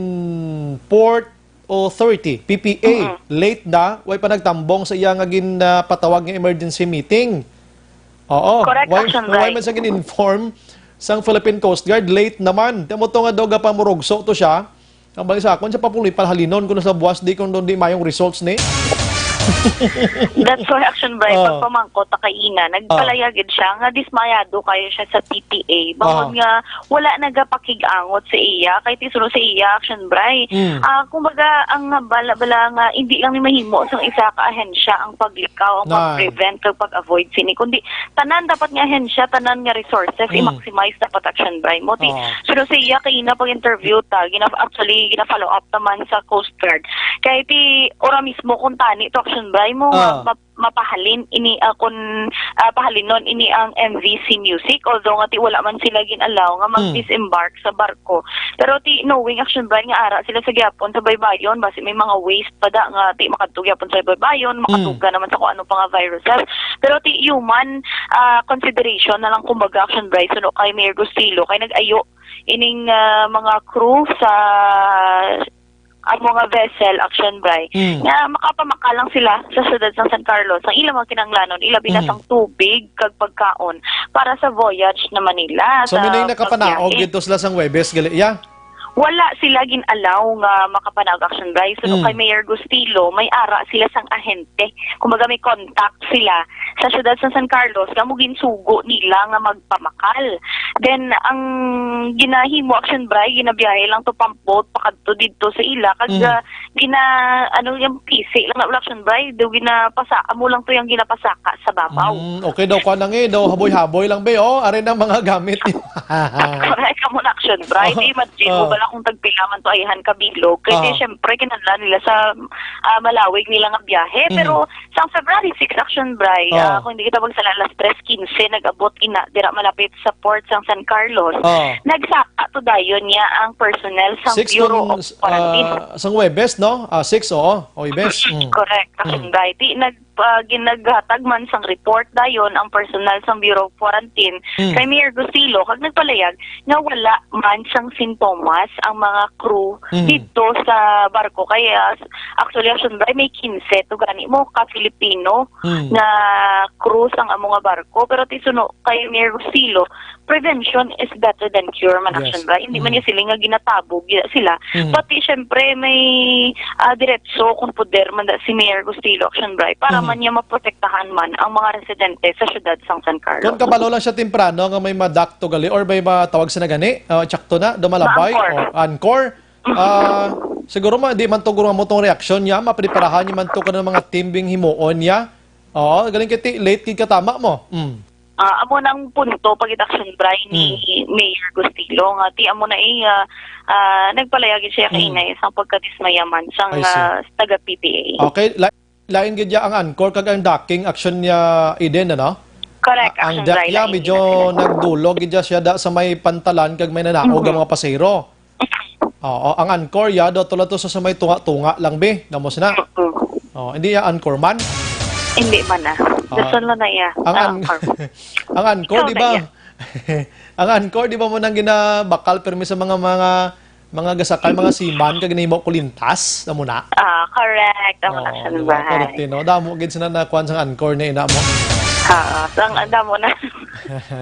Port Authority, P P A, Mm-mm. late na, way pa nagtambong sa iya nga ginpatawag nga emergency meeting. Oo, Correct, way, Action way Bray. man siya gin-inform sang Philippine Coast Guard, late naman. Ti amo to nga daw gapamurugso to siya. Ang balik sa akon, siya pa puli palhalinon kung sa buwas di kung doon di mayong results ni. That's why, Action Bray, Oh. pagpamangkot ta kay ina, nagpalayag gid siya nga dismayado kayo siya sa P P A. Bangod Oh. nga wala nagapakig-angot sa iya, kay ti suno sa iya, Action Bray. Mm. Ah, kumbaga, ang bala-bala nga, hindi lang ni mahimo sang isa ka ahensya ang paglikaw, ang Nay. pag-prevent, kag pag-avoid sini, kundi tanan dapat nga ahensya, tanan nga resources, Mm. i-maximize dapat, Action Bray. Mo, ti, Oh. suno sa iya, kay ina pag-interview ta, gina-, actually, gina-follow up naman sa Coast Guard. Kay ti, ora mismo, kung tani to, Action Bray, mo nga Ah. map-, mapahalin ini, ah, kun, ah, pahalinon ini ang M V C Music, although nga ti wala man sila gin-allow nga Mm. mag-disembark sa barko. Pero ti knowing, Action Bray, nga ara sila sa gihapon sa baybayon, basi may mga waste pa da nga ti makadto gihapon sa baybayon, Mm. makatuga naman sa kung ano pa nga viruses. Pero ti human, ah, consideration na lang, kumbaga, Action Bray, suno kay Mayor Gustilo, kay nag-ayo ining, ah, mga crew sa amo nga vessel, Action Bray, Mm. nga makapamakal lang sila sa siyudad sang San Carlos. Ang ilang mga kinahanglanon, ilabi na Mm. sang tubig kag pagkaon para sa voyage naman nila So, sa meaning nakapanaog pagbiyahe. Dito sila sang Huwebes, gali, ya? Wala sila gin-allow nga makapanaog, Action Bray. So, Mm. kay Mayor Gustilo, may ara sila sang ahente. Kumbaga, may contact sila sa siyudad sa San Carlos nga mo ginsugo nila nga magpamakal. Then, ang ginahimo, Action Bray, ginabiyahe lang to pump boat pakadto didto sa ila. Kag, Mm. ah, gina-, ano, yung pisi lang na, Action Bray, do ginapasa, amo lang to yung ginapasaka sa babaw. Mm, okay daw, kuwan lang eh, daw haboy-haboy lang, be, oh, are na mga gamit niyo. Correct, amo na, Action Bray. Oh, Di, imagine mo oh. bala kung tagpila man to ayhan ka bilog. Kay Ah. di, syempre, kinahanglan nila sa, ah, malawig nila nga biyahe. Mhm. Pero sang February six, Action Bray, Oh. ah, kung hindi kita magsala, alas tres quince, nag-abot ina, dira malapit sa port sang San Carlos. Oh. Nagsaka to dayon niya ang personnel sang Six Bureau kun, of Quarantine. ah, sang Huwebes, no? Ah, six, oo. Huwebes. Mm. Correct, Action Mm. Bray. Di, nag-, ah, ginaghatag man sang report dayon ang personnel sang Bureau of Quarantine Mm. kay Mayor Gustilo, kag nagpalayag nga wala man sang sintomas ang mga crew Mm. didto sa barko. Kaya, actually, Action Bray, may quince to gani mo ka Filipino Mm. nga crew sang amo nga barko. Pero ti suno kay Mayor Gustilo, prevention is better than cure man, Yes. Action Bray. Hindi man Mm. niya sila nga ginatabog ya-, sila. Mm. Pati, syempre, may, ah, diretso kung poder man da si Mayor Gustilo, Action Bray, para Mhm. man niya maprotektahan man ang mga residente sa siyudad sang San Carlos. Kung kabalo lang siya temprano nga may madakto gali or may matawag sa nagani, ah, tsakto na, dumalabay Maangkor. o ankor, Mhm. ah, siguro ma-, di man to guro mo tong reaksyon niya, mapreparahan niya man to kanang mga team bing himuon niya. Oo, galing kay ti-, late gid ka tama mo. Mm. Ah, amo nang punto pag-, Action Bray ni Mm. Mayor Gustilo nga ti amo na iya, ah, nagpalayag siya Mm. kainay sang pagkadismaya man sang, I see. ah, taga P P A. Okay, la-, lain gid ya ang ankor kag ang docking, Action, ya, Eden, ano? Correct, A-, ang Action deck Bray, ya, lain medyo gid na sila. nagdulog gid ya siya da sa may pantalan kag may nanaog Mhm. ang mga pasahero. Oo, ang ankor ya, daw tula to sa, sa may tunga-tunga lang, be. Damo sina. Mm-mm. Oh, hindi ya ankor man. Hindi man, ah. Ah, Dason lang na iya. ang Ah, an-, ankor. ang ankor, Ikaw di na ba? iya. Ang ankor, di ba mo nang ginabakal permi sa mga, mga, mga gasakay, mga seaman, kag ginahimo kulintas, amo na? Ah, correct. Amo na Oh, siya, di ba? Bray. Correct, no? Damo gid sila nakuan sa ankor ni ina mo. Oo, so ang, ang damo na.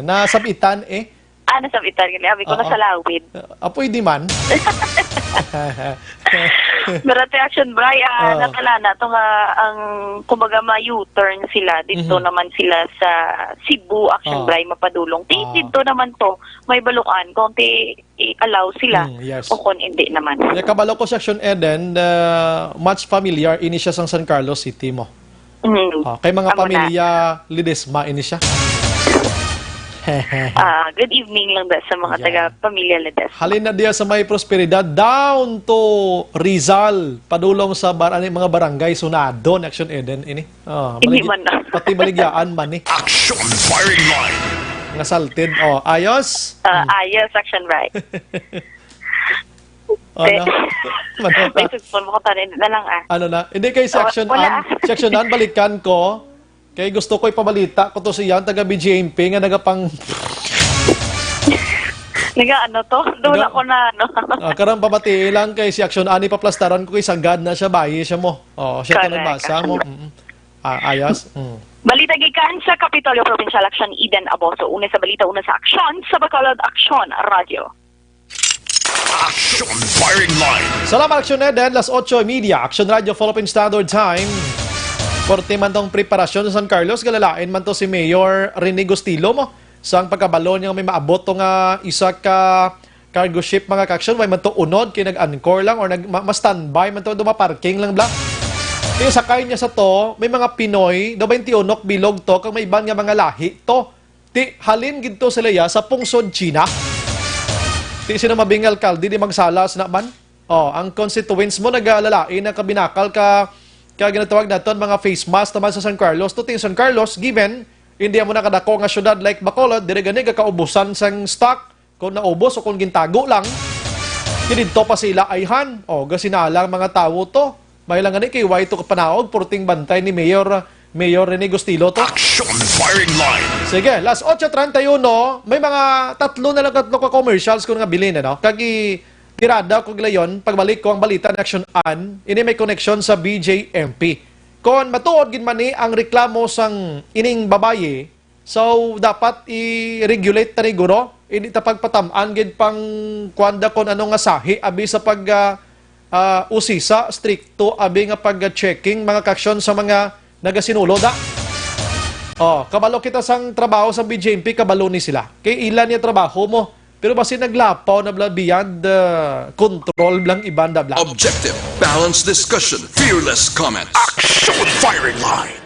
Nasabitan, eh. Ah, nasabitan gani. Abi ko, Oo. nasalawid. Ah, pwede man. Pero ti Action Bray, ah, Oo. nakalana to nga ang, kumbaga, ma-U-turn sila. Dito Mhm. naman sila sa Cebu, Action Oo. Bray, mapadulong. Ti, Oo. dito naman to, may baluan. Kung ti, i-allow sila. Mm, yes. O kung hindi naman. Ya, kabalo ko si Action Eden, uh, much familiar ini siya sang San Carlos City mo. Mm. Ah, kay mga Amo na. pamilya Ledesma ini siya. Ah, good evening lang da sa mga Yan. taga pamilya Ledesma. Halin na diya sa may Prosperidad down to Rizal, padulong sa bar-, ano, mga barangay Sunado ni Action Eden ini. Ah, Hindi maligi-, man na. pati Maligyaan man ni. Action Firing Line. Nasalted. Oh, ayos. Ah, Hmm. ayos, Action Bray. Oh, Te-, no? Ano na? May sugpon mo ko tanin na lang, ah. Ano na? Hindi kay si Oh, Action wala. Ann. Si Action Ann, balikan ko. Kay gusto ko ipabalita ko to sa iyang taga B J M P nga nagapang Naga ano to? Doon Naga-, ako na, ano. Ah, karang pamati lang kay si Action Ann, ipaplastaran ko kay sagad na siya, bayi siya mo. Oh, siya to Correct. nagbasa mo. Mm. Ah, ayos. Mm. Balita gikan sa Kapitolyo Provincial, Action Eden Aboso. Una sa balita, una sa aksyon, sa Bacolod Aksyon Radio. Action Firing Line. Salamat, Action Eden. Las otso y media, Action Radio Philippine Standard Time. Forte man tong preparasyon sa San Carlos, galalain man to si Mayor Rene Gustilo mo. Sa ang pagkabalo niya nga may maabot to nga isa ka cargo ship, mga ka-action, way man to unod, kay nag-anchor lang or nag-, ma-, ma-standby man to, do ma-parking lang bla. Kaya sakay niya sa to, may mga Pinoy, do bainti unok bilog to, kag may iban nga mga lahi to. Ti, halin gid to sila ya sa pungsod China. Ti, sino mabing alkalde, di magsala sa naman? Oh, ang constituents mo nagalalain na kabinakal ka, Kaya ginatawag naton mga face mask naman sa San Carlos. Tuting San Carlos, given, hindi mo na kadako nga syudad like Bacolod, diri gani gakaubusan sang stock kung naubos o kung gintago lang. Kidto pa sila ayhan. O, gasinalang mga tawo to. May lang gani kay way to kapanaog, purting bantay ni Mayor, Mayor Rene Gustilo to. Action Firing Line. Sige, las otso treinta y uno, may mga tatlo na lang, tatlo ka commercials ko nga bilin, ano? Kag i-, tirada ko gilayon, pagbalik ko ang balita ni Action An, ini may koneksyon sa B J M P. Kon matuod gid man ni ang reklamo sang ining babayi, so dapat i-regulate ta ni guro, hindi ta pagpatam-an gid pang kuwanda kon ano nga sahi abi sa pag, ah, ah, usisa, strikto abi nga pag-checking, mga kaaksyon sa mga nagasinulod, ah. Oh, kabalo kita sang trabaho sa B J M P, kabalo ni sila. Kay ila niya trabaho mo. Pero basi naglapaw na bla beyond, ah, control blang iban da bla. Objective, balanced discussion, fearless comments. Action Firing Line.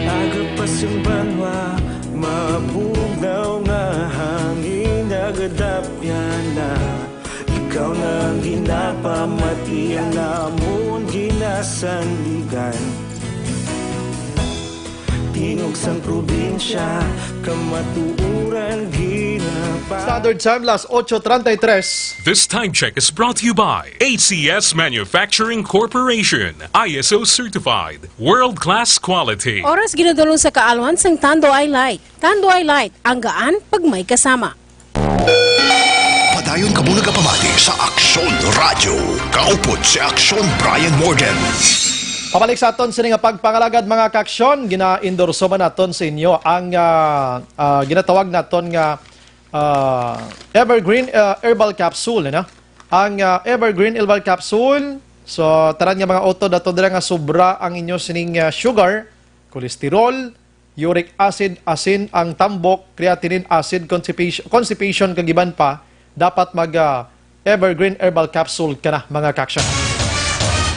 Agapas ang banwa, mabugnaw nga hangin, nagadapyan na. Ikaw na ang ginapamati, ang amon ginasandigan. Tingog sang probinsya, kamatuoran ginapa- Standard Time, las otso treinta y tres. This time check is brought to you by A C S Manufacturing Corporation, I S O certified, world-class quality. Oras ginadulong sa kaalwan sang Tanduay Light. Tanduay Light, ang gaan pag may kasama. Padayon kamo nagapamati sa Aksyon Radyo. Kaupod si Aksyon Brian Morden. Pabalik sa aton sini nga pagpangalagad, mga kaaksyon, gina-endorso man naton sa inyo ang, ah, ah, ginatawag naton nga, ah, Evergreen, ah, Herbal Capsule, ano? Ang, ah, Evergreen Herbal Capsule, so, tanan nga mga utod ato dira nga sobra ang inyo sining, ah, sugar, cholesterol, uric acid, asin ang tambok, creatinine acid, constipation, constipation kag iban pa, dapat mag, ah, Evergreen Herbal Capsule ka na, mga kaaksyon.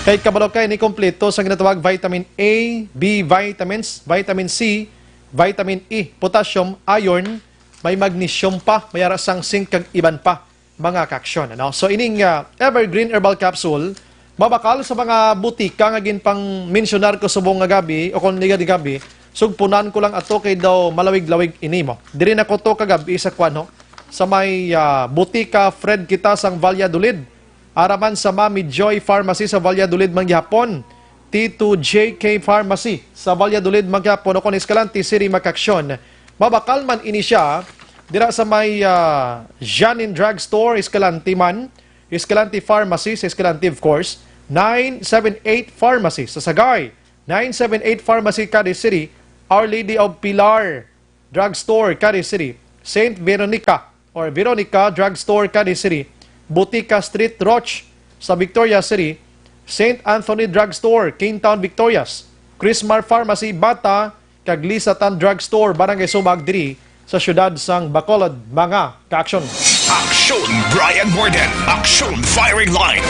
Kay kabalo kay ni kompleto sa ginatawag vitamin A, B vitamins, vitamin C, vitamin E, potassium, iron, may magnesium pa, may ara sang zinc kag iban pa, mga kaaksyon, ano? So, ining, ah, Evergreen Herbal Capsule, mabakal sa mga butika nga ginpang-mensyonar ko subong nga gabi o kon liga di gabi, sugpunan ko lang ato kay daw malawig-lawig ini mo. Diri na ko to kagabi sa kwan, ho? Sa may, ah, butika Fred Kita sang Valladolid. Araman sa Mami Joy Pharmacy sa Valladolid man gihapon. Tito J K Pharmacy sa Valladolid man gihapon, o kon Escalante City, mga kaaksyon. Mabakal man ini siya dira sa may, ah, Janin Drugstore, Escalante man, Escalante Pharmacy, sa Escalante, of course, nine seven eight Pharmacy sa Sagay, nine seven eight Pharmacy, Cadiz City, Our Lady of Pilar Drugstore, Cadiz City, Saint Veronica or Veronica Drugstore, Cadiz City, Butika Street, Roch sa Victoria City, Saint Anthony Drugstore, Kingtown, Victorias, Chrismar Pharmacy, Bata, kag Lisatan Drugstore, Barangay Subag, diri sa siyudad sang Bacolod, mga kaaksyon. Aksyon Brian Morden, Aksyon Firing Line.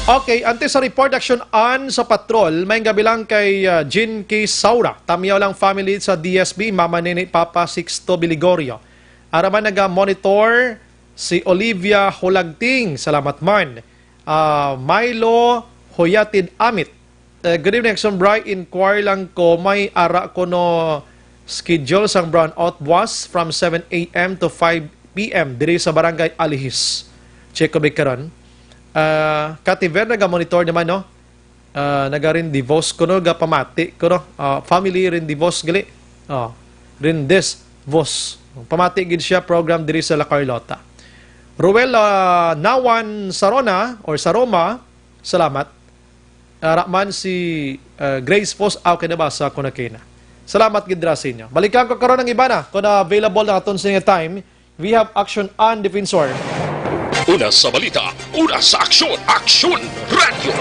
Okay, antes sa report, Aksyon An sa Patrol, may gabi lang kay, ah, Jean K Saura, Tamyaw lang family sa D S B, Mama Nene, Papa Sixto Biligorio. Araman naga-monitor si Olivia Hulagting, salamat man. Ah, Milo Hoyatid Amit. Eh, good evening, Aksyon Bri. Inquire lang ko, may ara ko no schedule sang brownout buwas from seven A M to five P M diri sa Barangay Alihis. Check ko big karon. Ah, Kativer, naga-monitor naman, no? Ah, naga-rendezvous kuno, ga pamati kuno. Ah, family rendezvous gali. Oh, rendezvous. Pamati gid siya program diri sa La Carlota. Ruel, ah, Nawan Sarona or Saroma, salamat. Ara man si, ah, Grace Fos, aw, kinabasa ko na kina. Salamat gid ra sa inyo. Balikan ko karon ang iba na kung available na aton sa inyo time. We have Action An Defensor. Una sa balita, una sa aksyon, Aksyon Radyo.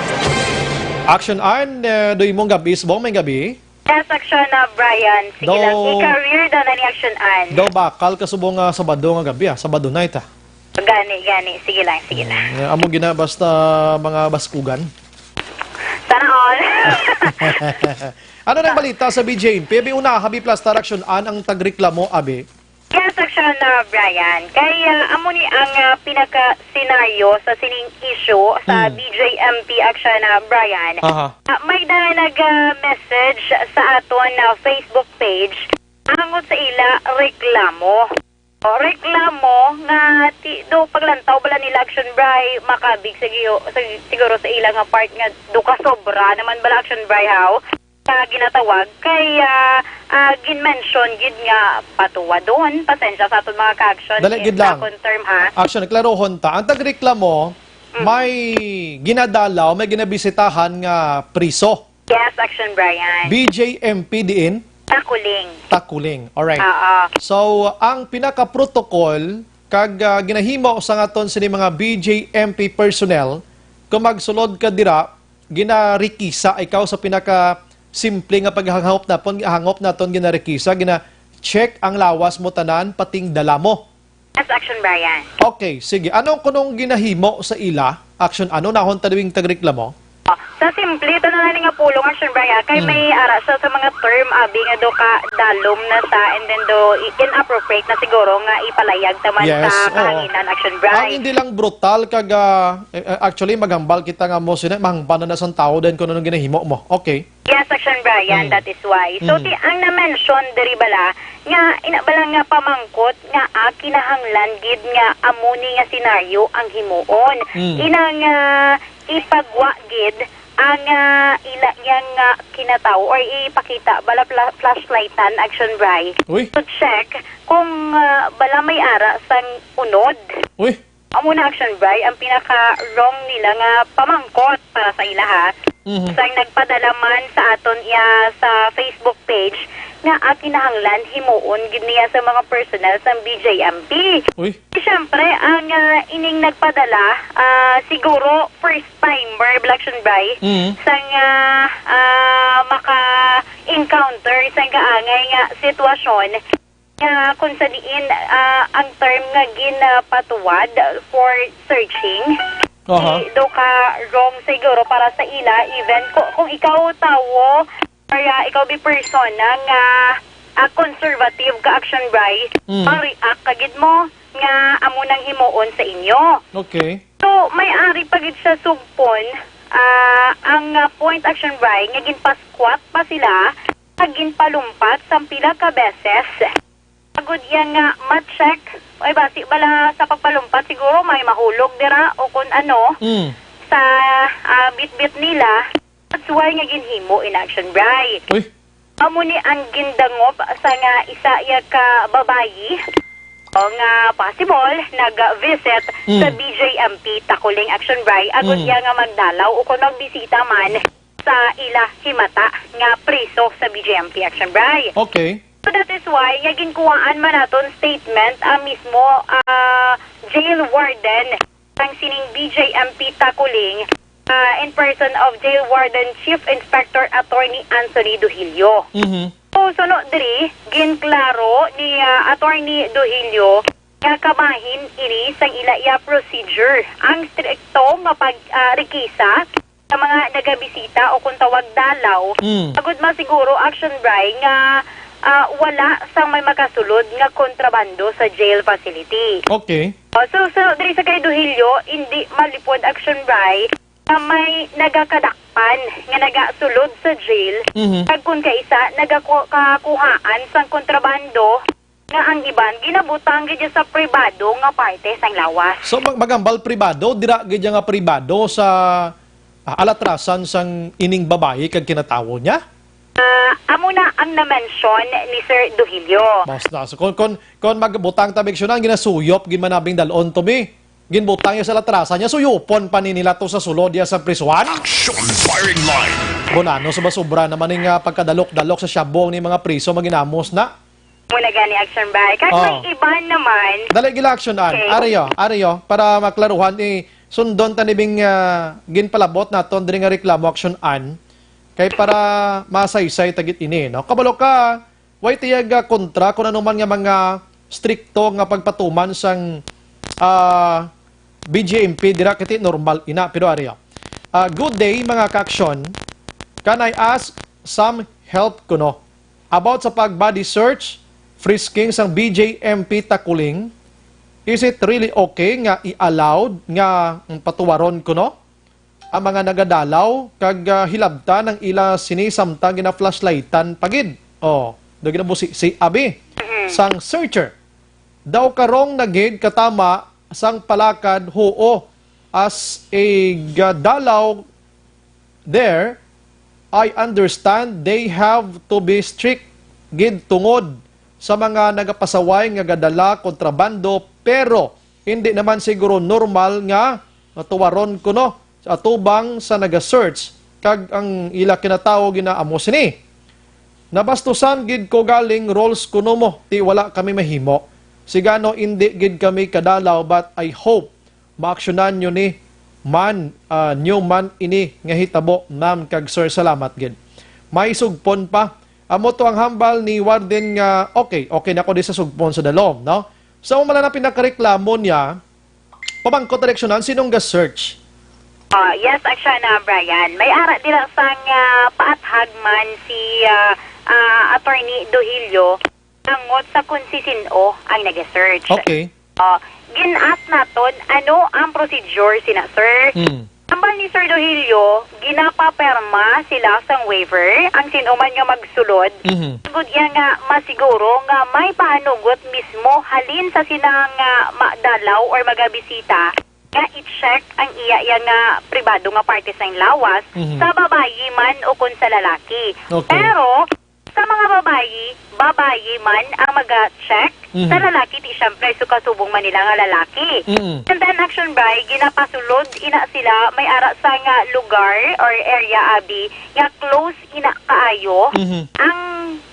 Action An, uh, do imong gabi, subong may gabi? Yes, Action na, Brian. Sige Daw- lang, i-career daw na ni Action An. Daw bakal ka subong nga Sabado nga gabi, ah. Sabado night, ah. Gani, gani. Sige lang, sige lang. Eh, amo gina basta mga baskugan. Sana all. Ano nang balita sa B J M P? Abi una, habi plastar Action An ang tagreklamo, abi. Yes, Action na, Brian. Kay ah, amo ni ang ah, pinaka-senaryo sa sining issue sa Hmm. B J M P, Action na, Brian. Aha. Ah, may na nag-message sa aton na Facebook page angot sa ila reklamo. O, reklamo nga ti, do paglantaw bala nila Action Bray makabig sa giyo, sa, siguro sa ila nga part nga do ka sobra naman bala Action Bray haw sa ginatawag kay ah, ah, gin-mention gid nga patuwadon. Pasensya sa aton mga ka-action Dali in gid lang. Akon term ha. Action, klarohon ta. Ang tagreklamo, may ginadalaw, may ginabisitahan nga priso. Yes, Action Brian. B J M P diin? Takuling. Takuling. Alright. Oo. So, ang pinaka-protocol kag ah, ginahimo sa ngaton sini mga B J M P personnel, kung magsulod ka dira, ginarikisa ikaw sa pinaka simple nga paghangop naton, hangop naton ginarikisa, gina-check ang lawas mo tanan, pating dala mo. Yes, Action Brian. Okay, sige. Ano kunong ginahimo sa ila? Action, ano nahon ta ding tagreklamo? Sa simple, ito na lang nga pulong, Action Brian, kay Mm. may ara siya sa mga term, abi nga do ka dalom na sa, and then do i- inappropriate na siguro nga ipalayag taman Yes, sa oo. kahanginan, Action Ang Brian. hindi lang brutal kag ah, eh, eh, actually maghambal kita nga mo sina mahangpan na sang tawo din kung anong ginahimo mo. Okay. Yes, Action Brian, Mm. that is why. So, Mm. ti ang na-mention diri bala nga ina bala nga pamangkot nga ah, kinahanglan gid nga amo ni nga senaryo ang himuon. Mm. Inang ah, ipagwa gid ang ah, ila yang ah, kinatawo or ipakita bala pla- flashlightan, Action Bray, Uy. to check kung ah, bala may ara sang unod. Uy. Amo na, Action Bray, ang pinaka-wrong nila nga pamangkot para sa ilaha. Mhm. Sang nagpadala man sa aton iya sa Facebook page nga ang kinahanglan himuon gid niya sa mga personnel sang B J M P. Uy. Siyempre, ang ah, ining nagpadala, ah, siguro first timer, Black Action Bray, Mhm. sang ah, ah, maka-encounter sang kaangay nga sitwasyon nga kung sa diin ah, ang term nga ginapatuwad for searching, Aha. di do ka wrong siguro para sa ila, even kung, kung ikaw tawo or ah, ikaw bi persona nga ah, conservative ka, Action Bray, Mm. ma-react ka gid mo nga amo nang himuon sa inyo. Okay. So, may ari pa gid siya sugpon ah, ang ah, point, Action Bray, nga ginpasquat pa sila kag ginpalumpat sang pila ka beses. Agud iya nga ma-check, ay, basi bala sa pagpalumpat siguro may mahulog dira o kun ano Mm. sa ah, bitbit nila. That's why nga ginhimo in, Action Bray. Uy. Amo ni ang gindangop sa nga isa iya ka babayi o nga possible nag-visit Mm. sa B J M P Takuling, Action Bray, agud Mm. iya nga magdalaw o kung magbisita man sa ila himata nga priso sa B J M P, Action Bray. Okay. So that is why nga ginkuhaan man naton statement ang mismo ah, jail warden sang sining B J M P Takuling ah, in person of Jail Warden Chief Inspector Attorney Anthony Duhilio. Mhm. So, suno diri, ginklaro ni ah, Attorney Duhilio nga kabahin ini sang ila iya procedure ang strikto nga pag ah, rikisa sa mga nagabisita o kung tawag dalaw, Mm. agud masiguro, Action Bray, nga ah, wala sang may makasulod nga kontrabando sa jail facility. Okay. O, so, so, diri sa kay Duhilio, hindi malipod, Action Bray, nga may nagakadakpan nga nagasulod sa jail, Mhm. kag kun kaisa, nagakuhaan sang kontrabando nga ang iban ginabutang gid sa pribado nga parte sang lawas. So mag magambal pribado, dira gid nga pribado sa ah, alatrasan sang ining babayi kag kinatawo niya? Ah, amo na ang na-mention ni Sir Duhilio. Basta, so, kon, kon, kon magbutang ta, Big Shunan, ginasuyop gid man nabing dalon to, bi. Ginbutang niya sa latrasan niya, suyupon pa ni nila to sa sulod niya sa prisuhan. Action firing line. Bonano, sobra-sobra naman ning, ah, pagkadalok-dalok sa shabu ni mga priso, maginamos na. Muna gani, Action Bay. Kag Oh. may iban naman. Dali, gila, Action An. Okay. Ari yo, ari yo, para maklaruhan, eh, sundon ta ni bing, ah, ginpalabot naton diri nga reklamo, Action An. Kay para masaysay ta gid ini, no? Kabalo ka, way tiyag, ah, kontra kung ano man nga mga strikto nga pagpatuman sang, ah, B J M P, dira kiti normal ina, pero ari yo. Ah, good day, mga ka-action. Can I ask some help kuno? About sa pag-body search, frisking sang B J M P Takuling, is it really okay nga i-allowed nga patuwaron kuno ang mga nagadalaw kag, ah, hilabtan ang ila sini samtang gina-flashlightan pa gid? Oh, do ginabusi si abi sang searcher. Daw karong na gid katama sang palakad, huo, as a gadalaw there, I understand they have to be strict gid tungod sa mga nagapasaway nga gadala kontrabando, pero hindi naman siguro normal nga matuwaron kuno sa atubang sa naga-search kag ang ila kinatawo ginaamo sini. Nabastusan gid ko galing, rules kuno mo, ti wala kami mahimo. Sigano indi gid kami kadalaw, but I hope maaksyonan nyo ni man, ah, nyo man ini nga hitabo, ma'am kag sir. Salamat gid. May sugpon pa. Amo to ang hambal ni Warden nga, okay, okay na ko di sa sugpon sa dalom, no? So, amo man lang ang pinakareklamo niya, pamangkot direksyonan, sinong ga-search? Ah, yes, Action, ah, Brian. May ara dira sang, ah, paathag man si, ah, ah, Attorney Dohilio. Angot sa kung si sin-o ang nag-search. Okay. Ah, gin-ask naton, ano ang procedure sina, sir? Mm. Hambal ni Sir Dohilio, ginapapirma sila sang waiver, ang sin-o man nga magsulod. Mhm. Gud iya nga masiguro nga may pahanugot mismo halin sa sina nga madalaw or magabisita nga i-check ang iya, iya nga pribado nga parte sa lawas, Mhm. sa babayi man o kon sa lalaki. Okay. Pero, sa mga babayi, babayi man ang maga-check. Mhm. Sa lalaki, di siyempre, so kasubong man nila nga lalaki. Mm. And then, Action Bray, ginapasulod ina sila, may ara sa nga lugar or area, abi, nga close ina kaayo. Mhm. Ang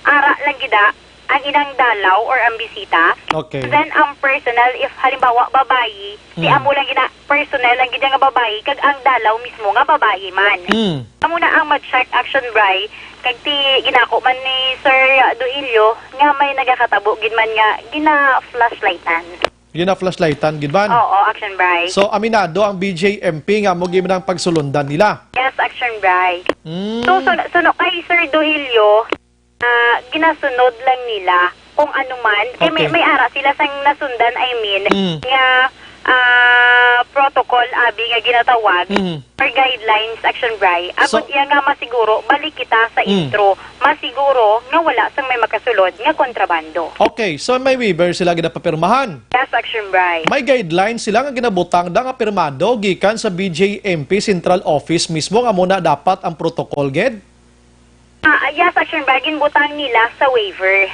ara lang gida, ang inang dalaw or ang bisita. Okay. And then, ang personal, if halimbawa, babayi, si Mm. amo lang gina-, personal lang gid nga babayi, kag ang dalaw mismo nga babayi man. Mm. Amo na ang ma-check, Action Bray, kag ti ginako man ni Sir Duilio nga may nagakatabo gid man nga gina-flashlightan. Gina-flashlightan gid man? Oo, Action Bray. So, aminado ang B J M P nga amo gid man ang pagsulundan nila? Yes, Action Bray. Mm. So, sun-, suno kay Sir Duilio, ah, ginasunod lang nila kung ano man. Kay may, Okay. may ara sila sang nasundan, I mean, Mm. nga, ah, protocol, abi, nga ginatawag, Mm. or guidelines, Action Bray. So Agud iya nga masiguro, balik kita sa Mm. intro, masiguro nga wala sang may makasulod nga kontrabando. Okay, so may waiver sila ginapapirmahan. Yes, Action Bray. May guidelines sila nga ginabutang da nga pirmado gikan sa B J M P Central Office mismo nga amo na dapat ang protocol, gid? Ah, yes, Action Bray, ginbutang nila sa waiver.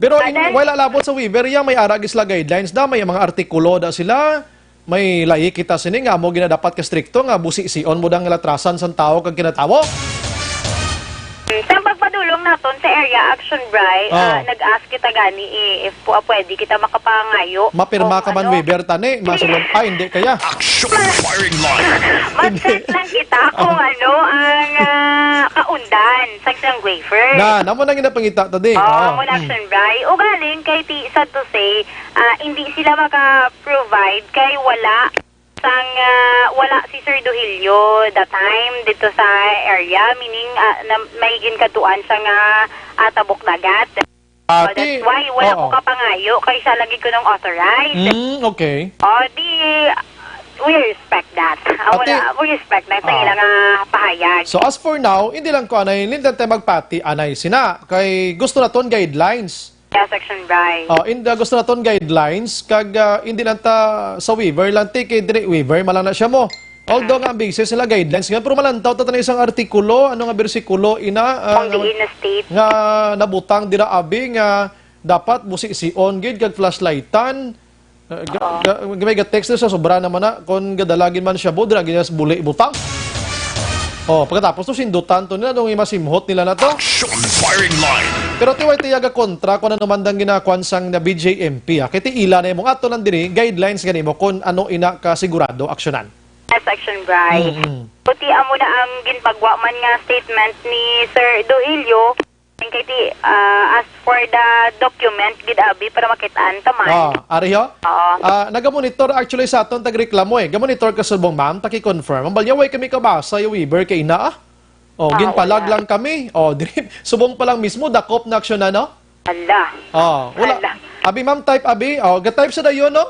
Pero in, Adan- wala labot sa waiver, iya may ara gid sila guidelines da, may mga artikulo da sila, may layi kita sini nga amo ginadapat ka strikto nga busi-sion mo dang latrasan sang tawo kag kinatawo. Hmm, sa pagpadulong naton sa Area Action Bray, Oh. ah, nag-ask kita gani, eh, if pu-, pwede kita makapangayo Mapirma kung ka man ano. waiver, tani, masulong, ay, hindi kaya. Action firing line. Mag-check lang kita kung Oh. ano ang, ah, kaundan sa isang waiver. Na, namo nang ginapangita ta di. Oh, Oh, amo na, mm. Action Bray. Ugaling kay ti, sad to say, ah, hindi sila maka-provide kay wala sang, ah, wala si Sir Duhilio that time dito sa area, meaning, ah, na, may ginkadtuan siya nga, ah, tabok dagat. Ah, So, that's ti-, why wala oo. ko kapangayo kay siya lagi ko nung authorized. Mm, okay. Oh, di, we respect that. Ah, Ati- wala, we respect that sa Ah. ilang, ah, pahayag. So, as for now, hindi lang ko anay, hindi lang tayo magpati anay sina. Kay gusto naton guidelines. Yes, Action Bray. Oh, in, ah, gusto naton guidelines, kag, ah, hindi lang ta sa waiver lang, ti, kay dire waiver, mala na siya mo. Although nga ang basis nila guidelines nga, pero malantaw ta tani isang artikulo, ano nga bersikulo ina, ah, Kung nga, diin na state. nga nabutang dira abi nga dapat busi-sion gid kag flashlightan. Ah, ga, Oo. ga, may ga-text na sa sobra naman na kung gadala gid man siya, bo, dira gid sa buli butang. Oh, pagkatapos to sindutan to nila nung imasimhot nila na to. Action firing line. Pero ti way tiyaga kontra kung ano man dang ginakuan sang na B J M P, ah. Kay ti ila na imong ato lang diri guidelines gani mo kung ano ina ka sigurado aksyonan. Yes, Action Bry. Mm-mm. Puti amo na ang ginpagwa man nga statement ni Sir Doilio. Kay ti, ah, as for the document, gid abi para makitaan ta man. Ah, ari ho? Oo. Ah, nagamonitor actually sa aton tagreklamo eh. Gamonitor ka subong, ma'am, taki-confirm. Ang balya, way kami kabasa yung Weaver kay ina, ah. Oh, Ah, ginpalag wala. lang kami. Oh, diri, subong pa lang mismo, dakop na aksyon na, no? Hala. Oh, wala. Hala. Abi, ma'am, type abi. Oh, ga-type sa dayon, no?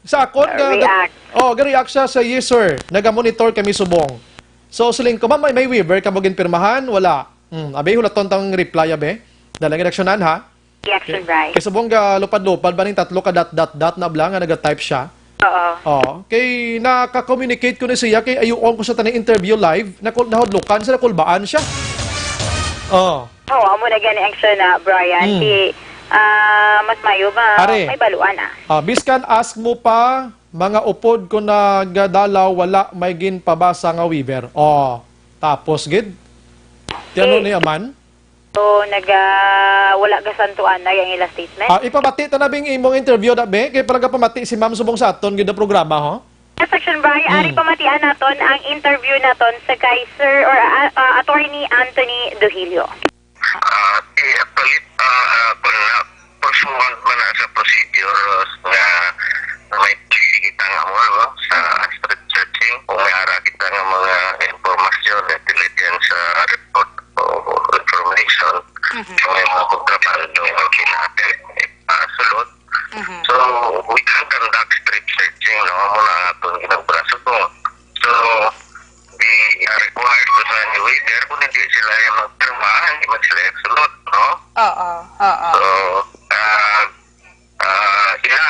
Sa akon, ga, ga, React. oh, ga-react siya sa, "Yes, sir. Nagamonitor kami subong." So, siling ko, "Ma'am, may, may Weaver ka mo ginpirmahan?" Wala. Hmm, abi, hulaton tang reply, abi. Dala nga reaksyonan, ha? Reaction, Bry. Kay subong ga lupad-lupad ba ning tatlo ka dot, dot, dot na bala nga naga-type siya? Oo. Oh, kay naka-communicate ko ni siya, kay ayuon ko sa tani interview live, nakul-, nahudlukan siya, nakulbaan siya. Oh. Oo, amo na gani ang siya na, Brian. Mm. Di, ah, mas mayo ba Are. may baluan, ah. Ah, biskan ask mo pa, mga upod ko nagadalaw, wala may ginpabasa nga Weaver. Oh, tapos gid. Ti ano Eh. ni Aman? So, naga, wala gasantuan na yung ila statement? Ah, ipamati ta na bing imong interview na, be? Kay pala pamati si Ma'am subong sa aton gid na programa, ho? Yes, Action Bry, Mm. ari pamatian naton ang interview naton sa kay Sir or, ah, ah, Attorney Anthony Dohilio. Ah, ti, actually, ah, ah, kung na, pursuant man na sa procedure, ah, nga may plea kita nga mo, no, sa Mm. strip searching, kung may ara kita nga mga impormasyon, intelligence, ah, report o information, Mhm. kung may mga kontrabando nga kinahanglan, eh, ah, sulod. Mhm. So, we can conduct strip searching, no? Amo na ang aton ginagbraso ko. So, di, ah, required ko sa ni Weaver, kung hindi sila yung magpirma, hindi man sila yung sulod, no? Oo, oo. So, ah, ah, sila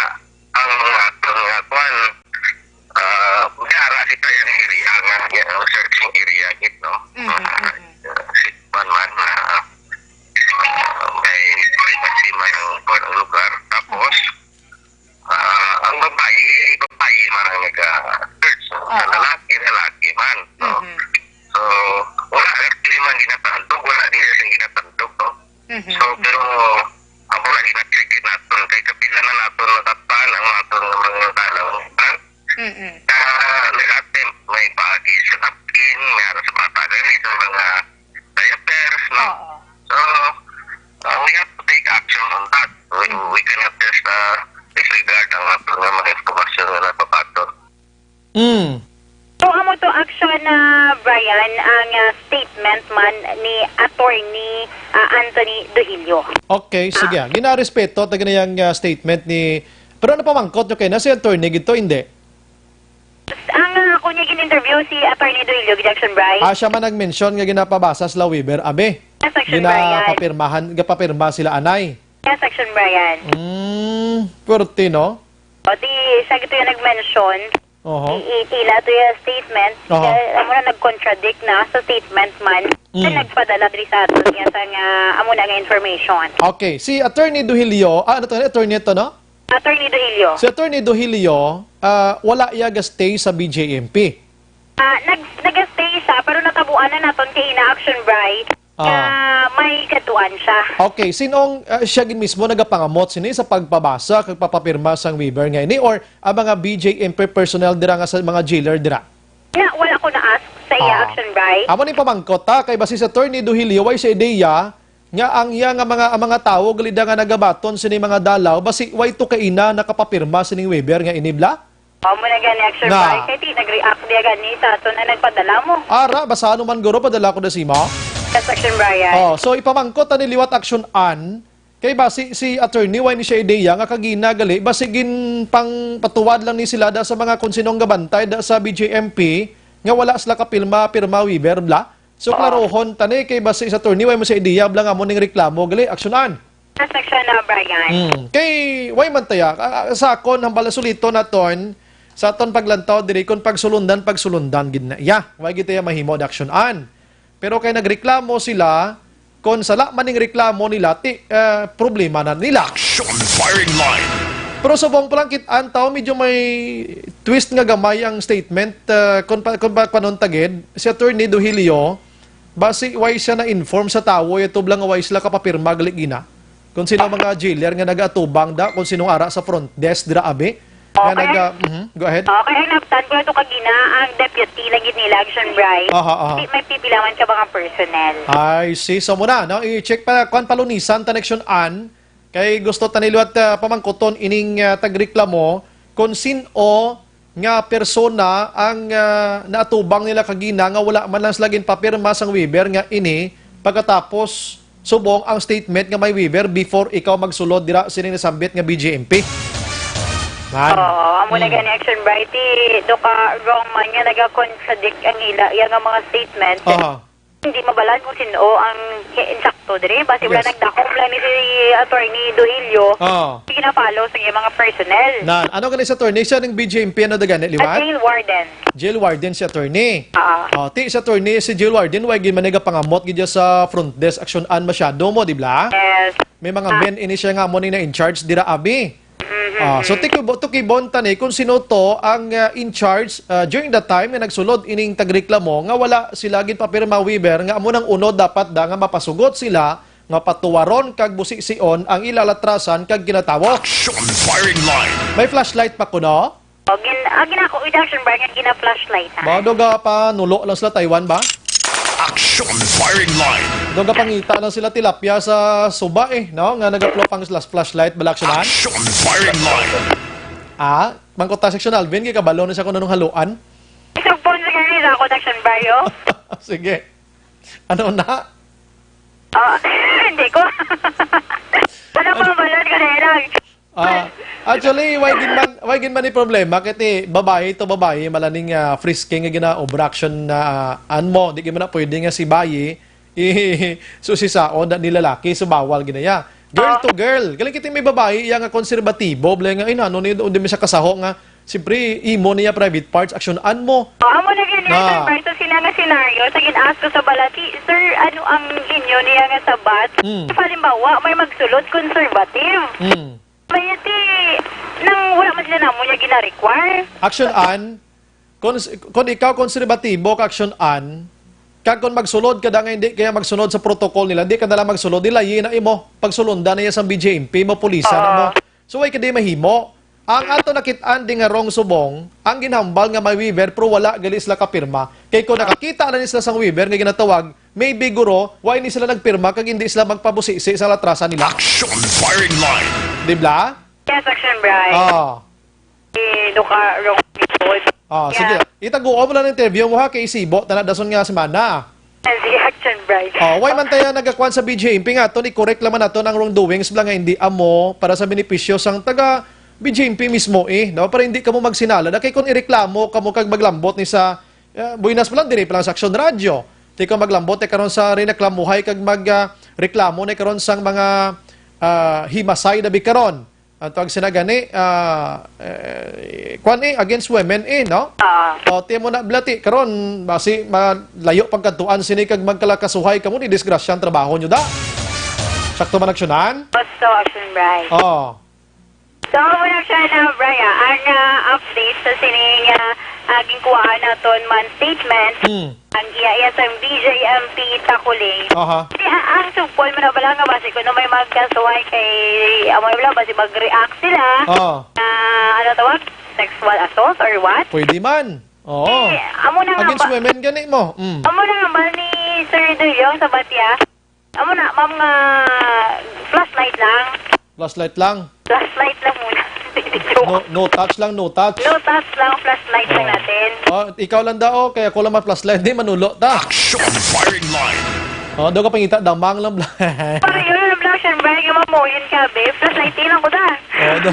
ang mga aton nga kwan, ah, may ara kita yung area nga, yung searching area, gid, no? Mhm, Ah, mhm. si kwan man, ah, ah, may, may pagsiman ang kwan ang lugar. Tapos, Mhm. ah, ang babae, babae man ang nag-search. So, sa Oo. lalaki, lalaki man, no? Mhm. So, wala actually man ginatandog, wala din siya ginatandog, no? Mhm, So, mhm. pero, amo na gina-check naton, kay kapila na naton natakpan ang aton nga mga dalaw. Mm-mm. Ah, nag-attempt, may paagi sa napkin, may ara sa mga tagay, sa mga diapers, no? Oo. So, uh, we have to take action on that. We, Mm. we cannot just, uh, disregard ang aton nga mga impormasyon nga nagpapaton. Mm. So, amo to action na, Brian, ang, ah, statement man ni Attorney, ah, Anthony Dohilio. Okay, Ah. sige. Ginarespeto ta gani ang, ah, statement ni, pero napamangkot nyo kay na si attorney gito, hindi? Ang, ah, ako niya gin-interview si Attorney Dohilio, gid, Action Bry. Ah, siya man nag-mention nga ginapabasa sila Weaver, abi. Yes, Action Bry, yan. Ginapapirmahan, gapapirma sila anay. Yes, Action Bry, yan. Mm, pwerte, no? O, di, siya gito yung nag-mention. Oho. I-, i-, ila to yung statement. Oho. Kaya, amo na nag-contradict na sa statement man. Mm. Na nagpadala diri sa aton niya sa nga, amo na nga information. Okay. Si Attorney Duhilio, ah, ano to? Attorney to, no? Attorney Duhilio. Si Attorney Duhilio, ah, wala iya ga-stay sa B J M P. Ah, nag-, nag-stay siya, pero natabuan na naton kay ina Action Bry Ah. nga may kaduan siya. Okay, sinong, ah, siya gid mismo nagapangamot sini sa pagpabasa kag papapirma sang waiver nga ini, or ang mga B J M P personnel dira nga sa mga jailer dira? Na, wala ko na-ask sa iya Ah. Action Bry. Amo ni pamangkot ta, kay basi sa Attorney Duhilio, way siya ideya nga ang iya nga mga, ang mga tawo gali da nga nagabaton sini mga dalaw, basi way to kaina nakapapirma sining waiver nga ini bala? Amo na gani, Action Bry. Kay ti, nag-react diya gani sa ato na nagpadala mo. Ara, basta ano man guro, padala ko na si mo. Yes, Action Bry, ay. Oh, so ipamangkot ta ni liwat Action Ann, kay basi si attorney, way ni siya ideya nga kagina gali, basi ginpangpatuwad lang ni sila da sa mga kung sinong gabantay da sa B J M P, nga wala sila kapirma, pirma waiver, bala. So, Ah. klarohon ta ni, kay basi sa attorney, way mo siya ideya, bala nga mo ning reklamo gali, Action Ann. Sa section na, Brian. Mm. Kay, way man taya, ah, ah, sa akon, hambal na sulito naton, Sa aton paglantaw diri, kung pagsulundan, pagsulundan gid na iya. Wa gid iya mahimo, Action Ann. Pero kay nagreklamo sila, kung sala man ning reklamo nila, ti, eh, problema na nila. Action firing line. Pero subong pa lang kit-an taw, medyo may twist nga gamay ang statement, eh, kung pa, kung pa, panon tagid, si Attorney Duhilio, basi way siya na-inform sa tawo, ito lang nga way sila kapapirma, gali gina. Kung sino mga jailer nga nag-atubang da, kung sinong ara sa front desk dira, abi, nga Okay. naga-, mhm, go ahead. Okay, ang nabtan ko ito kagina, ang deputy lang gid nila, Action Bry. Aha, aha. Di may pipilawan ka mga personnel. I see. So muna, no? I-check pa, kwan, palunisan ta, Action Ann. Kay gusto ta ni liwat, ah, pamangkuton ining, ah, tagreklamo kung sin-o nga persona ang, ah, naatubang nila kagina nga wala man lang sila ginpapirma sang waiver nga ini pagkatapos subong ang statement nga may waiver before ikaw magsulod dira sining nasambit nga B J M P. Man. Oo, amo na Hmm. gani, Action Bry, ti do ka wrong man nga naga-contradict ang ila, iya nga mga statement. Aha. Hindi mabalaan kung sin-o ang ki-, insakto diri. Basi wala Yes. nagdakom lang ni si Attorney Duhilio. Oo. Sige na follow sa iyang mga personnel. Nan, ano gani si attorney? Siya ning B J M P, ano da gani, A liwat? jail warden. Jail warden si attorney. Oo. Oh, ti si attorney, si jail warden, way gid man nagapangamot gid sa front desk, Action Ann, masyado mo, di ba? Yes. May mga Ah. men ini siya nga amo ni na in charge dira, abi. Mhm. Ah, so, tikibo-, tukibon ta ni kung sino to ang, ah, in charge, ah, during the time nga nagsulod ining tagreklamo nga wala sila ginpapirma waiver nga amo nang unod dapat da nga mapasugot sila nga patuwaron kag busision ang ila latrasan kag ginatawo. Action firing line. May flashlight pa kuno? O, gin-, ah, ginako, with Action Bry nga gina-flashlight, ha? Ba, do ga pa nulo lang sila Taiwan ba? Action firing line. Do ga pangita lang sila tilapia sa suba, eh, no? Nga nagaplo pang sila flashlight, bala, Action Ann? Action firing line. Ah, mangkot ta, Section Alvin, kay kabalo na siya kung anong haluan. Isugpon sa kanila ako, Action Bry, oh. Sige. Ano na? Oh, hindi ko. Ano pang balon ko na ilang? Ah, actually, way gid man, way gid man ni problema, kay ti babayi to babayi, malaning, ah, frisking nga ginaobra, Action, ah, Ann, mo. Di gid man na pwede nga si bayi, i-, susisaon na ni lalaki, so bawal gid na ya. Girl Ah. to girl. Galing kita may babayi, iya nga konserbatibo, bala nga, "Ay, nano ni, di man siya kasaho nga, siyempre, imo niya private parts, Action Ann, mo." Ah, amo na gid, Ah. Sir Bry, sa sina nga senaryo, sa gin-ask ko sa balati, "Sir, ano ang inyo niya nga sabat?" Hmm. Halimbawa, may magsulod conservative. Hmm. May ti, nang wala man sila namo niya gina-require. Action Ann, kung, kung ikaw konserbatibo ka, Action Ann, kag kung magsulod ka da nga hindi kaya magsunod sa protocol nila, di ka na lang magsulod, di layi na imo, pagsulondan na iya sang B J M P, mo pulisan na mo. Oo. So, way ka di mahimo. Ang ato nakit-an di nga wrong subong, ang ginhambal nga may waiver pero wala gali sila kapirma. Kay kung nakakita na ni sila sang waiver nga ginatawag, maybe guro, why ni sila nagpirma kag hindi sila magpabusisi sa latrasan nila? Action firing line. Di bla? Yes, Action Bry. Ah. Eh, do ka wrong people. Ah, Yeah. sige. Itaguo mo lang ang interview mo ha, kay isibo, tana dason nga semana. Sige, Action Bry. Oh, why man tayo nagkakuan sa B J M P nga, to ni correct lang man nato ang wrongdoings bla nga hindi amo para sa benepisyo sang taga B J M P mismo eh, no? Para hindi ka mo magsinala. Na kay kung ireklamo ka mo kag maglambot ni sa, eh, buenas pa lang, diri pa lang sa Action Radio. Di ka maglambot eh, karon sa rinaklamuhay kag mag, ah, reklamo na karon sang mga, ah, himasay na bi karon. Ang tawag sina gani, ah, eh, kwan eh, against women eh, no? Ah. O, ti mo na, blati, karon, basi, malayo pang kadtuan sini kag magkalakasuhay kamo, ni disgrasya ang trabaho nyo da. Sakto man, Action Ann? Gusto, Action Bry. Oh. So, wala siya na, Bry, ah, ang, ah, update sa sining, ah, ah, ginkuhaan naton man statement. Hmm. Ang iya-iya sang B J M P Takuling. Aha. Di, a-, ang sugpon mo na bala nga basi kuno may magkasuhay kay amo na bala basi mag-react sila. Oo. Na, ano tawag? Sexual assault or what? Pwede man. Oo. Eh, amo na nga Against ba women gani mo. Mm. Amo na nga ba ni Sir Duyong sa Batia? Amo na, ma'am, nga flashlight lang. Flashlight lang. Flashlight lang muna. Hindi, joke. No, no touch lang, no touch. No touch lang, flashlight lang Oh. natin. Oh, ikaw lang daw, kaya ko lang ma-flashlight, di manulo ta. Action firing line. Oh, daw ka pangita, damang lang bla. Pero yun, ang bla, syempre, yung mamuhin ka, be. Flashlight lang ko da. Oh, do,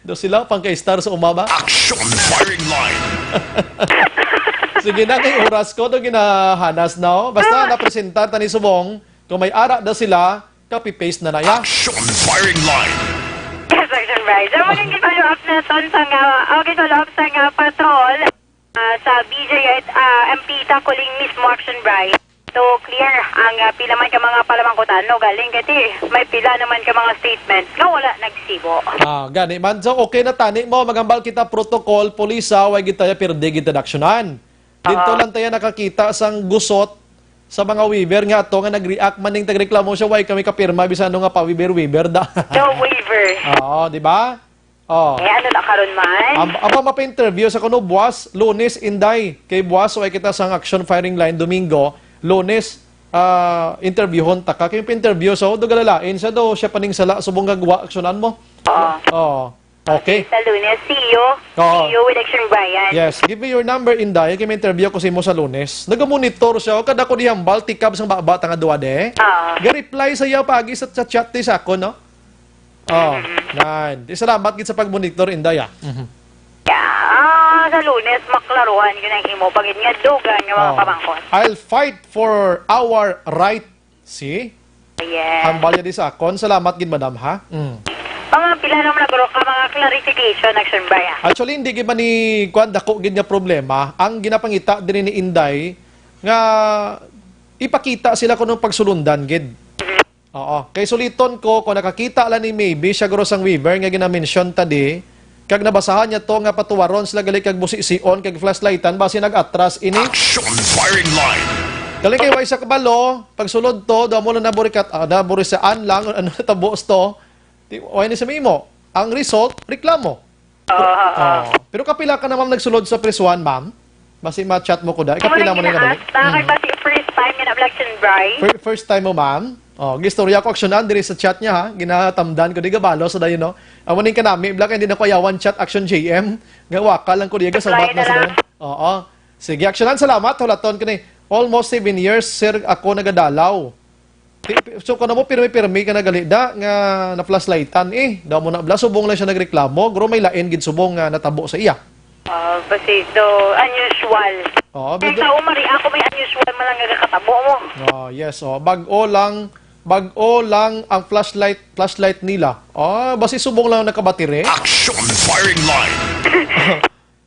do sila pang kay star sa umaba. Action firing line. Sige na, kay oras ko, do ginahanas na, oh. Basta Ah. napresentar tani subong, kung may ara daw sila, copy-paste na na ya. Action firing line. Yes, sir. Right. So, maging follow-up naton sa nga, okay, follow-up sa nga patrol, ah, sa B J at, ah, M P Takuling mismo, Action Brian. So, clear ang, ah, pila man ka mga palamangkutan, no? Galing kay may pila naman ka mga statement nga wala nagsibo. Ah, gani man. So, okay na tani mo, maghambal kita protocol, pulis, ah, way gid tayo pirdi gid ta aksyonan. Dito Oo. lang tayo nakakita sang gusot sa mga waiver nga ato nga nag-react man ning tagreklamo siya, way kami kapirma, bisan ano nga pa waiver, waiver da. No waiver. Oo, di ba? Oh. Eh, ano na karon man? Am-, aba, mapa-interview sa kuno buwas, Lunes, Inday. Kay buwas, way kita sang action firing line, Domingo. Lunes, ah, interviewhon ta ka. Kay pa-interview, so, do galalain siya, do siya paning sala, subong nga guwa, aksyonan mo. Oo. Oh. Okay. Sa Lunes, see you. Oo. See you with Action Brian. Yes, give me your number, Inday. Kay may interview ko sa imo sa Lunes. Nagamonitor siya. O, kada ko di hambal, tikab sang baba, tanga duwa de. Oo. Ga-reply sa iya pagi sa, sa chat di sa ako, no? Oh, nan. Di, salamat gid sa pag-monitor, Inday, ah. Mhm. Yeah. Ah, sa Lunes, maklaruhan yun ang imo. Pag nga dugan nga mga Oh. pamangkon. I'll fight for our right. See? Yes. Hambal niya di sa akon. Salamat gid, madam, ha? Mm. Mga pila naman na, bro, ka mga clarification, Action Brian. Actually, hindi gid man ni, kwan, dako gid nga problema. Ang ginapangita diri ni Inday, nga ipakita sila kung anong pagsulundan gid. Oo. Kay suliton ko, kung nakakita lang ni maybe siya guro sang waiver nga ginamention ta di, kag nabasahan niya to nga patuwaron sila gali kag busision kag flashlightan, basi nag-atras ini. Action firing line. Gali kay way sa kabalo, pagsulod to, daw mo na naburikat, ah, naburisaan lang, ano, tabos to. Di, way ni sa mimo. Ang result, reklamo. Oo, oo. Oh. Pero kapila ka na, ma'am, nagsulod sa prisuhan, ma'am? Basi ma-chat mo ko da. Amo Kapila lang mo na ginaas, nabalik? Bakit Mm. basi first time nga na-black and bright? Fir-, first time mo, ma'am? Oh, gistorya ko aksyonan diri sa chat niya, ha. Ginatamdan ko di gabalo sa dayon, no. Amo ning kanami, black, hindi na ko ayawan chat action J M. Nga waka lang ko di Reply gasabat na na sa lang. dayon. Oo. Sige, aksyonan, salamat. Hulaton ko ni. Almost seven years, sir, ako nagadalaw. Ti-, so, kano mo, pirmi-pirmi ka na gali da nga na-flashlightan, eh. Daw mo na bla, subong lang siya nagreklamo. Guro, may lain gid subong nga natabo sa iya. Ah, basi, do, unusual. Oo, Kaya bigla- sa umari ako, may unusual man lang nagakatabo mo. Oh, yes, oh. Bag-o lang, bag-o lang ang flashlight, flashlight nila. Oh, basi subong lang nakabatire. Action firing line.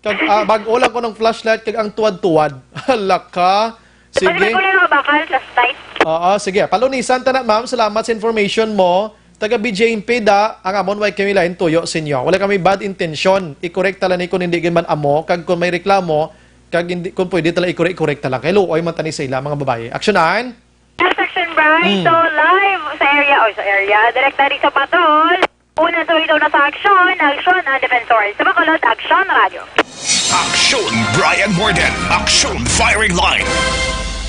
Kag, ah, bag-o lang ko ng flashlight, kag ang tuwad-tuwad. Hala ka. Sige. Pwede ba ko lang mga bakal, flashlight? Oo, sige. Palunisan ta na, ma'am. Salamat sa information mo. Taga B J M P da, ang amon way kami lain tuyo sa inyo. Wala kami bad intention. I-correct ta lang ni kung hindi gid man amo, kag kung may reklamo, kag hindi, kung pwede ta lang i-correct, i-correct ta lang. Kay luoy man tani sa ila, mga babae. Aksyonan! Section Bright, Hmm. so live sa area, oy, sa area, direkta rin sa patrol. Una, so ito na sa aksyon, aksyon ang defensor. Sa Bacolod, Aksyon Radio. Action Brian Morden, Action Firing Line.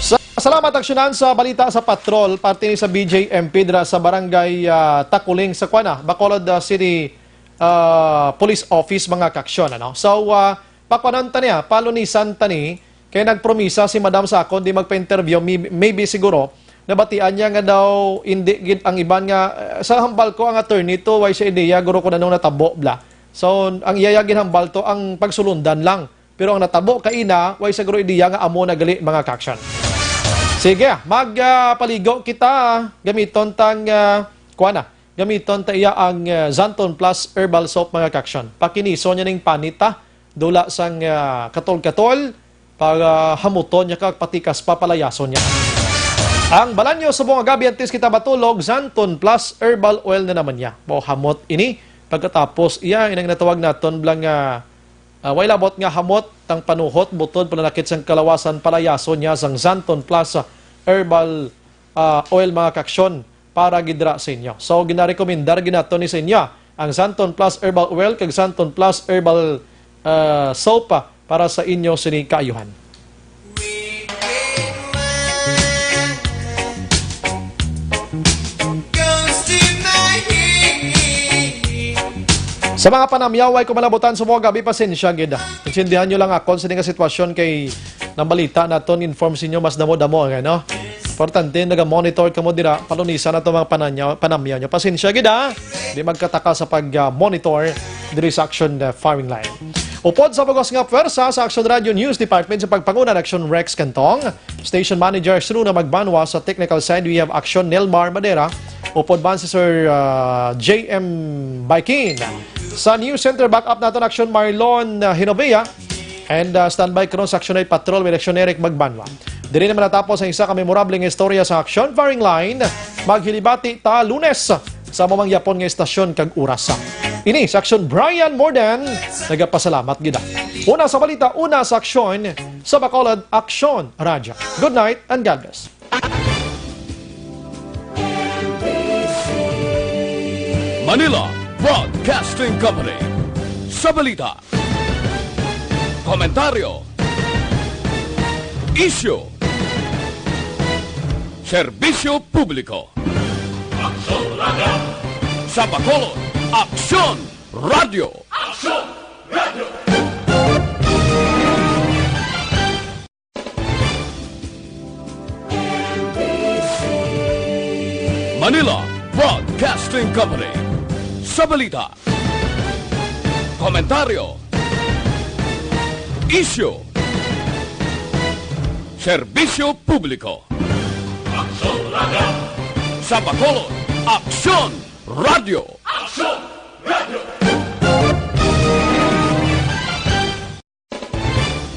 Sa, salamat, aksyonan sa balita sa patrol, parte ni sa B J M P dira sa barangay, ah, Takuling sa Kuana, Bacolod, ah, City, ah, Police Office, mga kaaksyon, ano? So, ah, pakuanon ta niya, palunisan ta ni, kay nagpromisa si madam sa akon di magpa-interview, may-, maybe siguro, nabatian niya nga daw hindi gid ang iban nga, eh, sa hambal ko ang attorney to, way siya ideya, guro, kung anong natabo, bla. So, ang iya ginhambal to, ang pagsulundan lang. Pero ang natabo kaina, way siguro ideya nga amo na gali, mga kaaksyon. Sige, mag, ah, paligo kita, gamiton tang, ah, kuana, gamiton ta iya ang, ah, Xanthone Plus Herbal Soap, mga kaaksyon. Pakiniso niya ning panit, ah, dula sang, ah, katol-katol, para hamuton niya kag patikas pa palayason niya. Ang balanyo sa mga gabi antes kita matulog, Xanthone Plus Herbal Oil na naman niya. Bo, hamot ini. Pagkatapos iya, inang natawag naton bla nga, ah, way labot nga hamot, tang panuhot, butod, pananakit sang kalawasan, palayason niya sang Xanthone Plus Herbal, ah, Oil, mga kaaksyon, para gid ra sa inyo. So, ginarekomendar gid nato ni sa inyo ang Xanthone Plus Herbal Oil kag Xanthone Plus Herbal, ah, Soap, ah, para sa inyo sini kaayuhan. Sa mga panamyaw, way ko malabutan sa mga gabi, pasensya gid. Intindihan nyo lang ako sa nga sitwasyon kay nang balita naton, inform sa inyo, mas damo-damo, ano? Importante, naga-monitor kamo dira, palunisan nato mga pananya-, panamyaw nyo. Pasensya gid, ha? Di magkataka sa pag, ah, monitor diri sa Action, ah, Firing Line. Upod sa bugos nga pwersa sa Aksyon Radio News Department sa pagpanguna ni Aksyon Rex Cantong, Station Manager Sruna Magbanwa, sa technical side we have Aksyon Nelmar Madera, upod man si Sir, ah, J M Baikin. Sa News Center, backup naton Aksyon Marlon, ah, Hinovea, and, ah, standby karon sa Aksyon Night Patrol with Aksyon Eric Magbanwa. Diri naman natapos ang isa ka memorable nga istorya sa Aksyon Firing Line. Maghilibati ta Lunes sa amo mang yapon nga istasyon kag oras. Ini si Aksyon Brian Morden, nagapasalamat gid. Una sa balita, una sa aksyon, sa Bacolod, Aksyon Radyo. Good night and God bless. Manila Broadcasting Company. Sa balita, komentaryo, isyu, serbisyo publiko. Aksyon Radio. Sa Bacolod, Aksyon Radio. Aksyon Radio. Manila Broadcasting Company. Sa balita, komentaryo, isyu, serbisyo publiko. Aksyon Radio. Sa Bacolod, Aksyon Radio. Aksyon